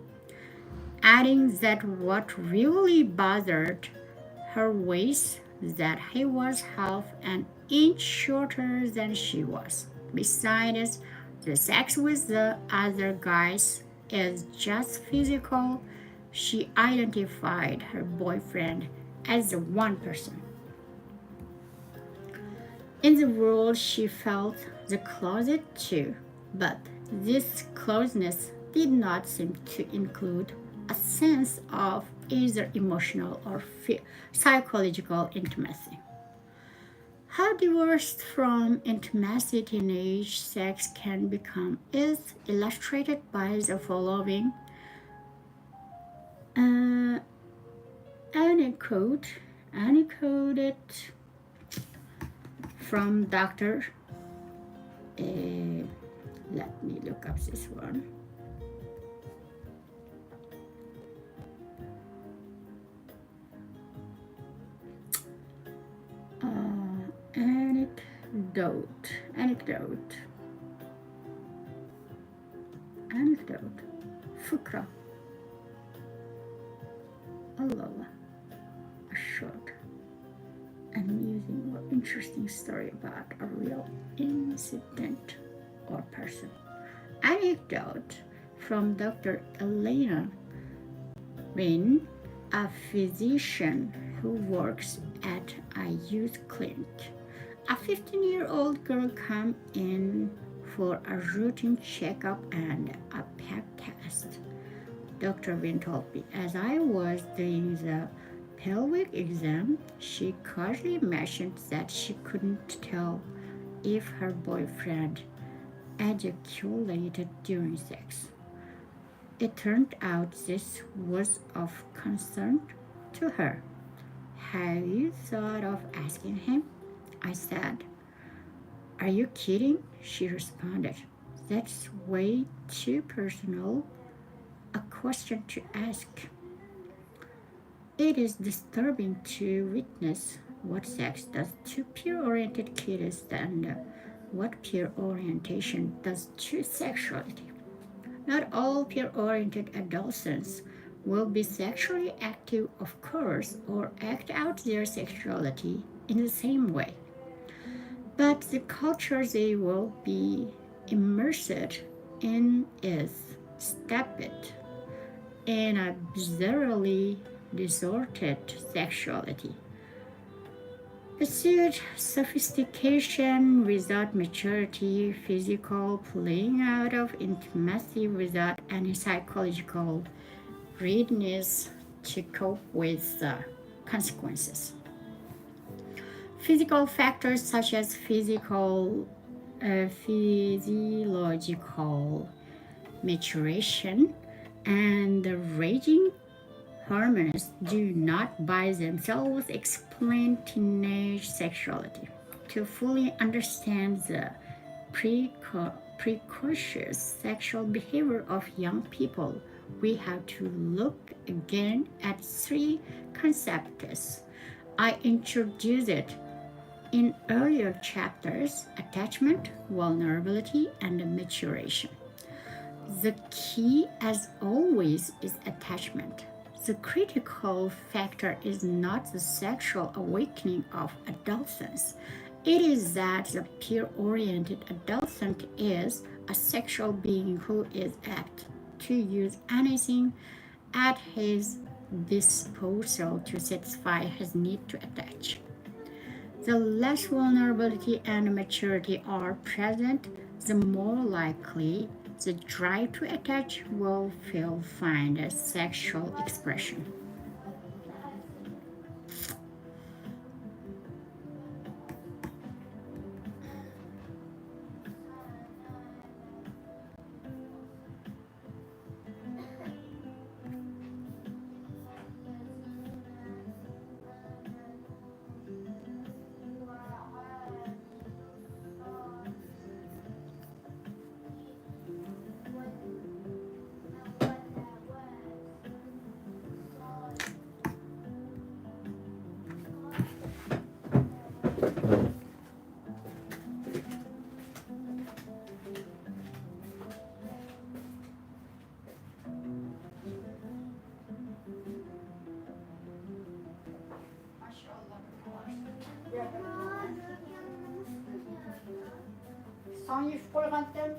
Adding that what really bothered her was that he was half an inch shorter than she was. Besides, the sex with the other guys is just physical. She identified her boyfriend as the one person in the world she felt the closest to, but this closeness did not seem to include a sense of either emotional or phy- psychological intimacy. How divorced from intimacy teenage sex can become is illustrated by the following uh, anecdote, anecdote from Doctor Uh, let me look up this one. Uh, anecdote, anecdote, anecdote. فقرة. الله الله. A short, amusing or interesting story about a real incident or person. Anecdote from Doctor Elena Wynn, a physician who works at a youth clinic. A fifteen-year-old girl came in for a routine checkup and a pap test. Doctor Wynn told me as I was doing the pelvic exam, she casually mentioned that she couldn't tell if her boyfriend ejaculated during sex. It turned out this was of concern to her. "Have you thought of asking him?" I said. "Are you kidding?" she responded. "That's way too personal a question to ask." It is disturbing to witness what sex does to peer-oriented kids and what peer orientation does to sexuality. Not all peer-oriented adolescents will be sexually active, of course, or act out their sexuality in the same way. But the culture they will be immersed in is steeped in a bizarrely distorted sexuality. Pursued sophistication without maturity, physical playing out of intimacy without any psychological readiness to cope with the consequences. Physical factors such as physical, uh, physiological maturation and the raging hormones do not by themselves explain teenage sexuality. To fully understand the preco- precocious sexual behavior of young people, we have to look again at three concepts I introduced in earlier chapters: attachment, vulnerability, and maturation. The key, as always, is attachment. The critical factor is not the sexual awakening of adolescence. It is that the peer-oriented adolescent is a sexual being who is apt to use anything at his disposal to satisfy his need to attach. The less vulnerability and maturity are present, the more likely the drive to attach will find a sexual expression. ساڭا يۇيۇپ قويغانتىم.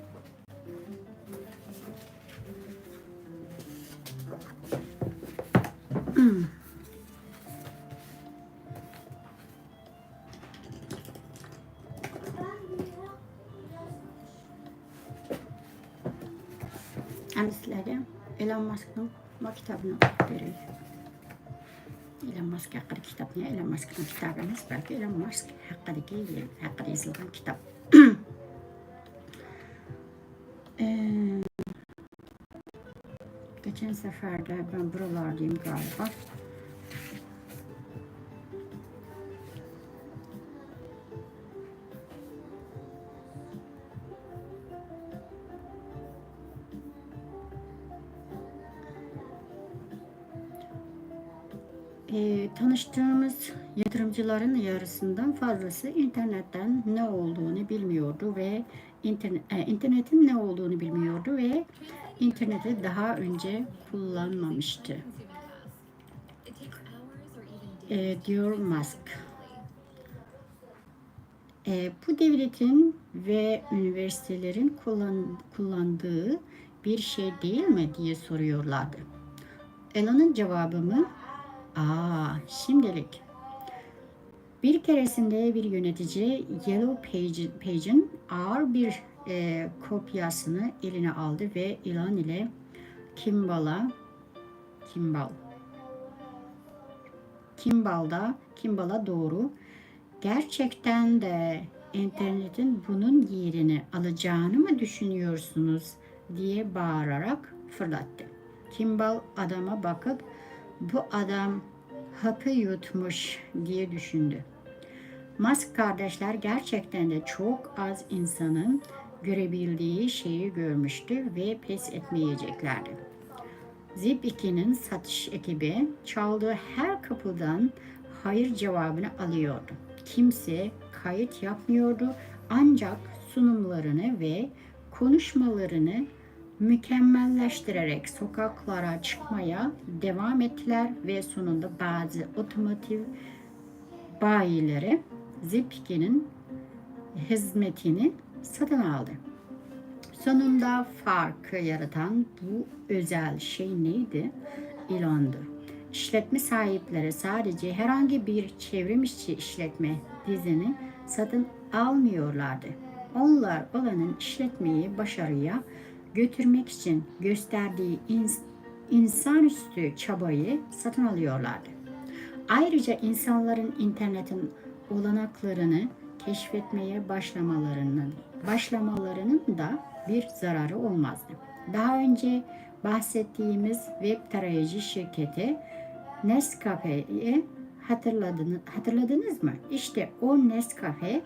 ئەمدى سىلەرگە ئېلون ماسكنىڭ بۇ كىتابىنى ئوقۇپ بېرەي. ئېلون ماسك ھەققىدىكى كىتابنى، ئېلون ماسكنىڭ كىتابى ئەمەس، بەلكى ئېلون ماسك ھەققىدىكى، ھەققىدە يېزىلغان كىتاب. ئى، geçen seferde ben buralardayım galiba. E, tanıştığımız yatırımcıların yarısından fazlası internetten ne olduğunu bilmiyordu ve interne-, e, internetin ne olduğunu bilmiyordu ve interneti daha önce kullanmamıştı, e, diyor Musk. E, bu devletin ve üniversitelerin kullan-, kullandığı bir şey değil mi diye soruyorlardı. Elon'un cevabı mı? Aa, şimdilik. Bir keresinde bir yönetici Yellow Page-, Page'in ağır bir, e, kopyasını eline aldı ve Elon ile Kimball'a, Kimball, Kimball'da, Kimball'a doğru "Gerçekten de internetin bunun yerini alacağını mı düşünüyorsunuz?" diye bağırarak fırlattı. Kimball adama bakıp, "Bu adam hapı yutmuş," diye düşündü. Musk kardeşler gerçekten de çok az insanın görebildiği şeyi görmüştü ve pes etmeyeceklerdi. Zip ikinin satış ekibi çaldığı her kapıdan hayır cevabını alıyordu. Kimse kayıt yapmıyordu, ancak sunumlarını ve konuşmalarını mükemmelleştirerek sokaklara çıkmaya devam ettiler ve sonunda bazı otomotiv bayileri Zip ikinin hizmetini satın aldı. Sonunda farkı yaratan bu özel şey neydi? Elon'du. İşletme sahipleri sadece herhangi bir çevrim içi işletme dizini satın almıyorlardı. Onlar olanın işletmeyi başarıya götürmek için gösterdiği ins-, insanüstü çabayı satın alıyorlardı. Ayrıca insanların internetin olanaklarını keşfetmeye başlamalarının, başlamalarının da bir zararı olmazdı. Daha önce bahsettiğimiz web tarayıcı şirketi Nescafe'yi hatırladını-, hatırladınız mı? İşte o Nescafe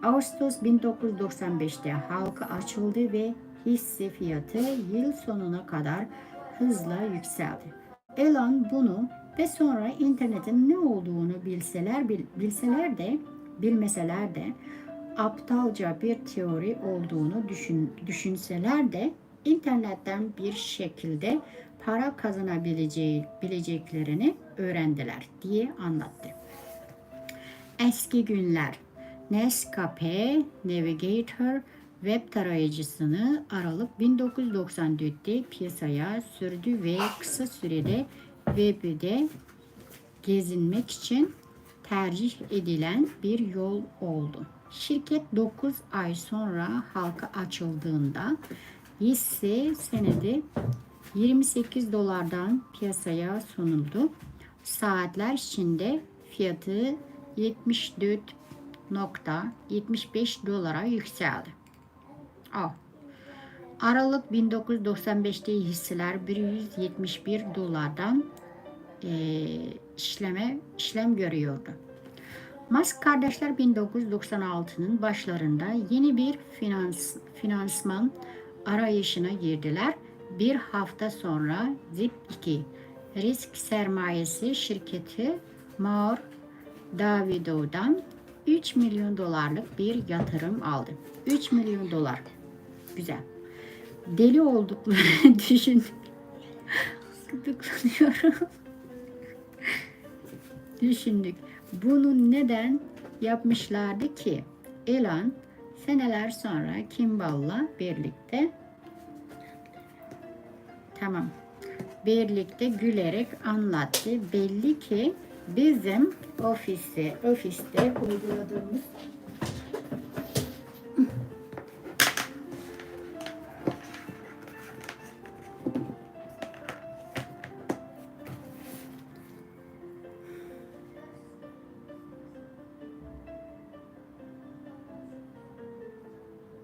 Ağustos bin dokuz yüz doksan beşte halka açıldı ve hisse fiyatı yıl sonuna kadar hızla yükseldi. Elon bunu ve sonra internetin ne olduğunu bilseler bil-, bilseler de, bilmeseler de, aptalca bir teori olduğunu düşün-, düşünseler de, internetten bir şekilde para kazanabileceği, bileceklerini öğrendiler diye anlattı. Eski günler. Nescafe Navigator web tarayıcısını Aralık bin dokuz yüz doksan dörtte piyasaya sürdü ve kısa sürede Web'de gezinmek için tercih edilen bir yol oldu. Şirket dokuz ay sonra halka açıldığında hisse senedi yirmi sekiz dolardan piyasaya sunuldu. Saatler içinde fiyatı yetmiş dört nokta yetmiş beş dolara yükseldi. Aa. Aralık bin dokuz yüz doksan beşte hisseler bir yüz yetmiş bir dolardan, eee, işleme, işlem görüyordu. Musk kardeşler bin dokuz yüz doksan altının başlarında yeni bir finans, finansman arayışına girdiler. Bir hafta sonra Zip iki risk sermayesi şirketi Maur Davido'dan üç milyon dolarlık bir yatırım aldı. Üç milyon dolar. Güzel. Deli olduklarını düşün. Gıdıklanıyorum. Düşündük. Bunu neden yapmışlardı ki? Elon seneler sonra Kimball'la birlikte, tamam, birlikte gülerek anlattı. Belli ki bizim ofisi, ofiste uyguladığımız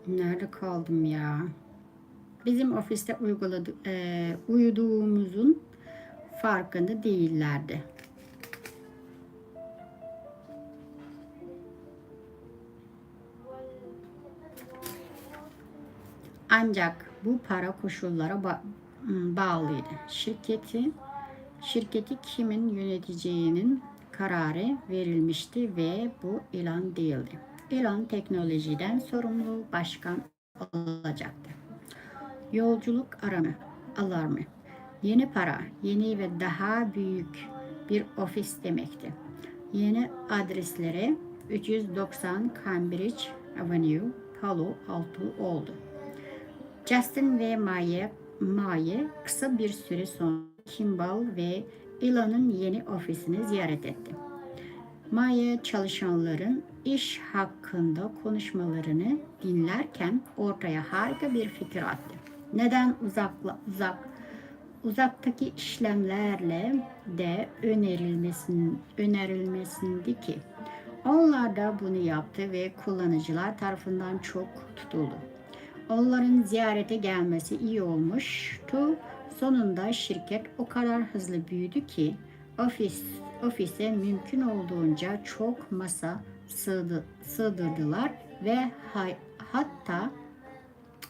Nerede kaldım ya? Bizim ofiste uyguladı, e, uyuduğumuzun farkında değillerdi. Ancak bu para koşullara ba- bağlıydı. Şirketi, şirketi kimin yöneteceğinin kararı verilmişti ve bu Elon değildi. Elon teknolojiden sorumlu başkan olacaktı. Yolculuk aramı, alarmı. Yeni para, yeni ve daha büyük bir ofis demekti. Yeni adresleri üç yüz doksan Cambridge Avenue, Palo Alto oldu. Justin ve Maye, Maye kısa bir süre sonra Kimball ve Elon'un yeni ofisini ziyaret etti. Maye çalışanların iş hakkında konuşmalarını dinlerken ortaya harika bir fikir attı. Neden uzakla, uzak, uzaktaki işlemlerle de önerilmesin, önerilmesindi ki? Onlar da bunu yaptı ve kullanıcılar tarafından çok tutuldu. Onların ziyarete gelmesi iyi olmuştu. Sonunda şirket o kadar hızlı büyüdü ki ofis, ofise mümkün olduğunca çok masa sığdı- sığdırdılar ve hay- hatta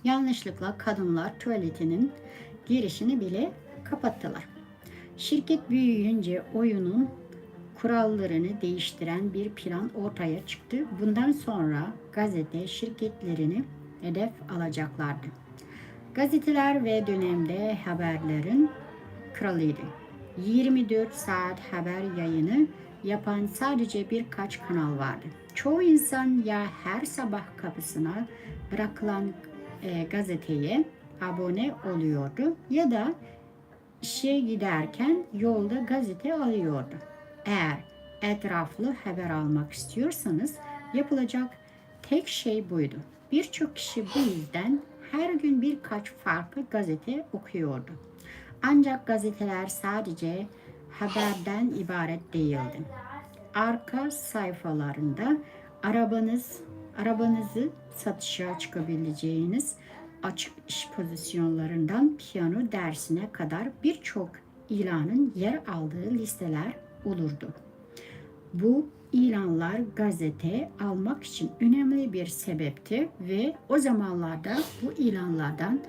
yanlışlıkla kadınlar tuvaletinin girişini bile kapattılar. Şirket büyüyünce oyunun kurallarını değiştiren bir plan ortaya çıktı. Bundan sonra gazete şirketlerini hedef alacaklardı. Gazeteler ve dönemde haberlerin kralıydı. Yirmi dört saat haber yayını yapan sadece birkaç kanal vardı. Çoğu insan ya her sabah kapısına bırakılan, e, gazeteye abone oluyordu ya da işe giderken yolda gazete alıyordu. Eğer etraflı haber almak istiyorsanız yapılacak tek şey buydu. Birçok kişi bu yüzden her gün birkaç farklı gazete okuyordu. Ancak gazeteler sadece haberden ibaret değildi. Arka sayfalarında arabanız, arabanızı satışa çıkabileceğiniz açık iş pozisyonlarından piyano dersine kadar birçok ilanın yer aldığı listeler olurdu. Bu ilanlar gazete almak için önemli bir sebepti ve o zamanlarda bu ilanlardan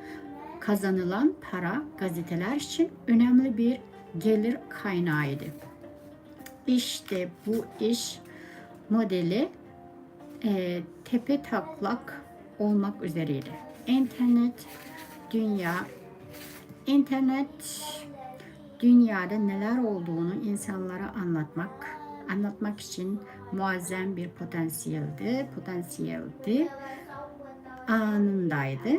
kazanılan para gazeteler için önemli bir gelir kaynağıydı. İşte bu iş modeli, e, tepe taklak olmak üzereydi. İnternet dünya, internet dünyada neler olduğunu insanlara anlatmak, anlatmak için muazzam bir potansiyeldi, potansiyeldi, anındaydı.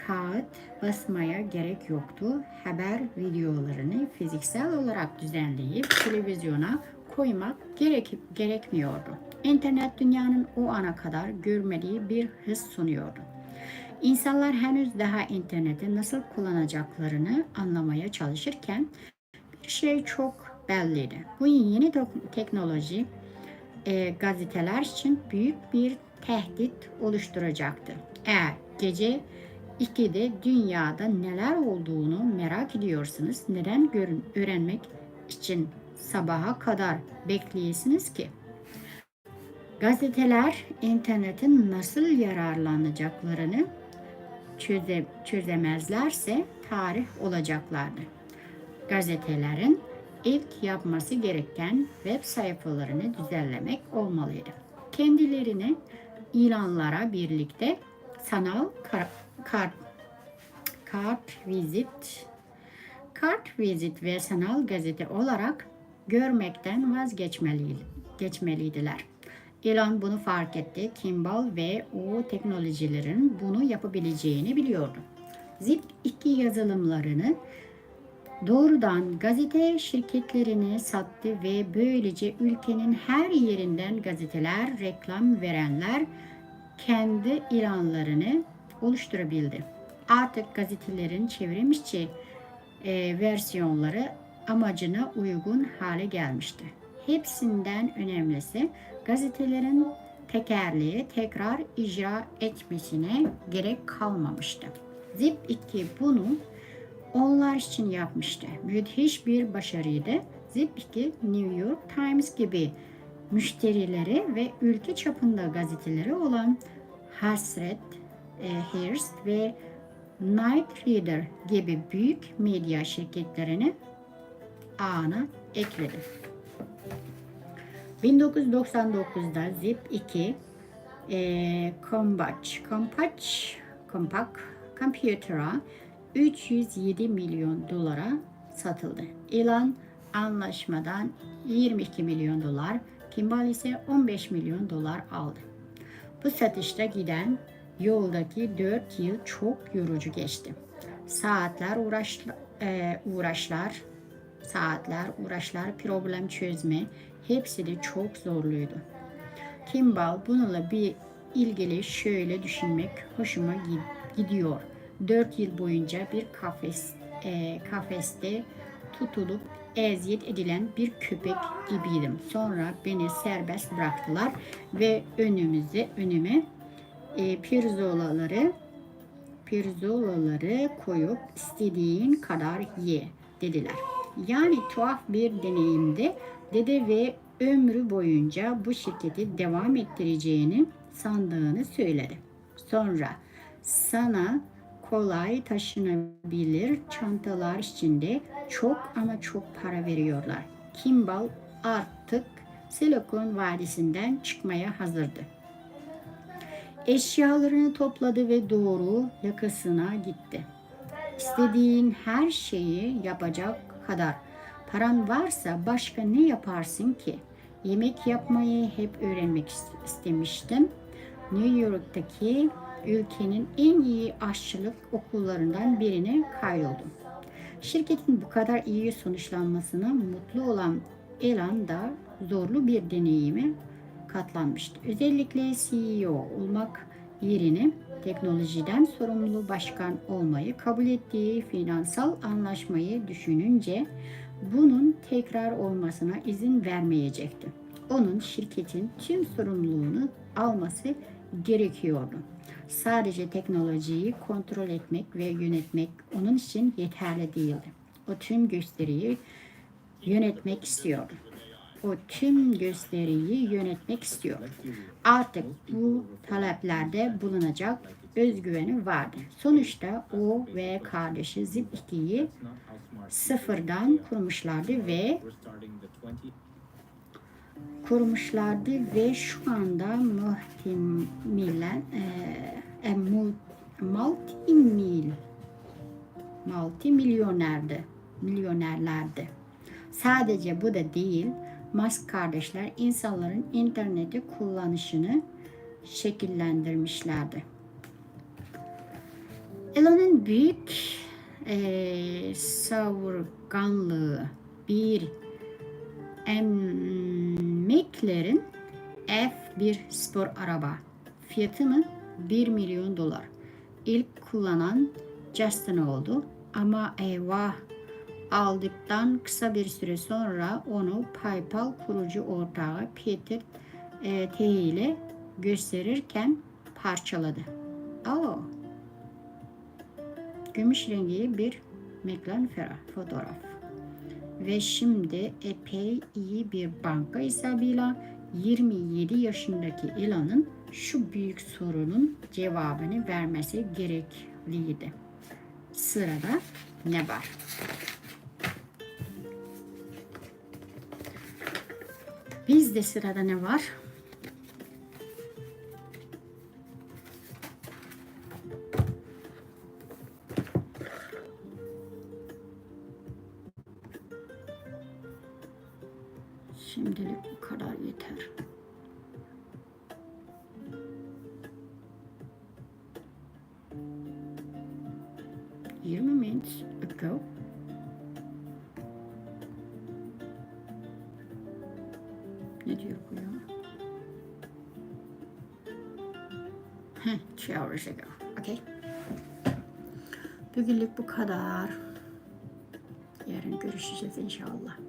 Kağıt basmaya gerek yoktu. Haber videolarını fiziksel olarak düzenleyip televizyona koymak gerek gerekmiyordu. İnternet dünyanın o ana kadar görmediği bir hız sunuyordu. İnsanlar henüz daha interneti nasıl kullanacaklarını anlamaya çalışırken bir şey çok belliydi. Bu yeni tek- teknoloji e, gazeteler için büyük bir tehdit oluşturacaktı. Eğer gece ikide dünyada neler olduğunu merak ediyorsanız, neden görün öğrenmek için sabaha kadar bekleyesiniz ki? Gazeteler internetin nasıl yararlanacaklarını çöze- çözemezlerse tarih olacaklardı. Gazetelerin ilk yapması gereken web sayfalarını düzenlemek olmalıydı. Kendilerini ilanlara birlikte sanal kar- kart, kart vizit, kart vizit ve sanal gazete olarak görmekten vazgeçmeli- geçmeliydiler. Elon bunu fark etti. Kimball ve o teknolojilerin bunu yapabileceğini biliyordu. Zip iki yazılımlarını doğrudan gazete şirketlerine sattı ve böylece ülkenin her yerinden gazeteler, reklam verenler kendi ilanlarını oluşturabildi. Artık gazetelerin çevrimiçi e, versiyonları amacına uygun hale gelmişti. Hepsinden önemlisi, gazetelerin tekerleği tekrar icra etmesine gerek kalmamıştı. Zip iki bunu onlar için yapmıştı. Müthiş bir başarıydı. Zip iki New York Times gibi müşterileri ve ülke çapında gazeteleri olan Hasret, e, Hearst ve Knight Ridder gibi büyük medya şirketlerini ağına ekledi. bin dokuz yüz doksan dokuzda Zip iki e, Compaq, Compaq, Compaq Computer'a üç yüz yedi milyon dolara satıldı. Elon anlaşmadan yirmi iki milyon dolar, Kimball ise on beş milyon dolar aldı. Bu satışta giden yoldaki dört yıl çok yorucu geçti. Saatler uğraşla- e, uğraşlar, saatler uğraşlar, problem çözme, hepsi de çok zorluydu. Kimball bununla bir ilgili şöyle düşünmek hoşuma gi- gidiyor. Dört yıl boyunca bir kafes, e, kafeste tutulup eziyet edilen bir köpek gibiydim. Sonra beni serbest bıraktılar ve önümüze önüme e, pirzolaları pirzolaları koyup istediğin kadar ye dediler. Yani tuhaf bir deneyimdi dedi ve ömrü boyunca bu şirketi devam ettireceğini sandığını söyledi. Sonra sana kolay taşınabilir çantalar içinde çok ama çok para veriyorlar. Kimball artık Silikon Vadisi'nden çıkmaya hazırdı. Eşyalarını topladı ve doğru yakasına gitti. İstediğin her şeyi yapacak kadar paran varsa başka ne yaparsın ki? Yemek yapmayı hep öğrenmek is- istemiştim. New York'taki ülkenin en iyi aşçılık okullarından birine kaydoldum. Şirketin bu kadar iyi sonuçlanmasına mutlu olan Elon da zorlu bir deneyime katlanmıştı. Özellikle C E O olmak yerine teknolojiden sorumlu başkan olmayı kabul ettiği finansal anlaşmayı düşününce bunun tekrar olmasına izin vermeyecekti. Onun şirketin tüm sorumluluğunu alması gerekiyordu. Sadece teknolojiyi kontrol etmek ve yönetmek onun için yeterli değildi. O tüm gösteriyi yönetmek istiyordu. O tüm gösteriyi yönetmek istiyor. Artık bu taleplerde bulunacak özgüveni vardı. Sonuçta o ve kardeşi Zip ikiyi sıfırdan kurmuşlardı ve kurmuşlardı ve şu anda muhtemelen e, e, mu- multimil multimilyonerdi, milyonerlerdi. Sadece bu da değil, Musk kardeşler insanların interneti kullanışını şekillendirmişlerdi. Elon'un büyük, e, savurganlığı bir M McLaren F bir spor araba. Fiyatı mı? Bir milyon dolar. İlk kullanan Justin oldu. Ama eyvah, aldıktan kısa bir süre sonra onu PayPal kurucu ortağı Peter, e, Thiel ile gösterirken parçaladı. Oh. Gümüş rengi bir McLaren Ferrari fotoğraf. Ve şimdi epey iyi bir banka hesabıyla yirmi yedi yaşındaki Elon'un şu büyük sorunun cevabını vermesi gerekliydi. Sırada ne var? Bizde sırada ne var? Şimdilik bu kadar yeter. Yirmi minutes ago. Ne diyor bu ya? Heh, two hours ago. Okay. Bugünlük bu kadar. Yarın görüşeceğiz inşallah.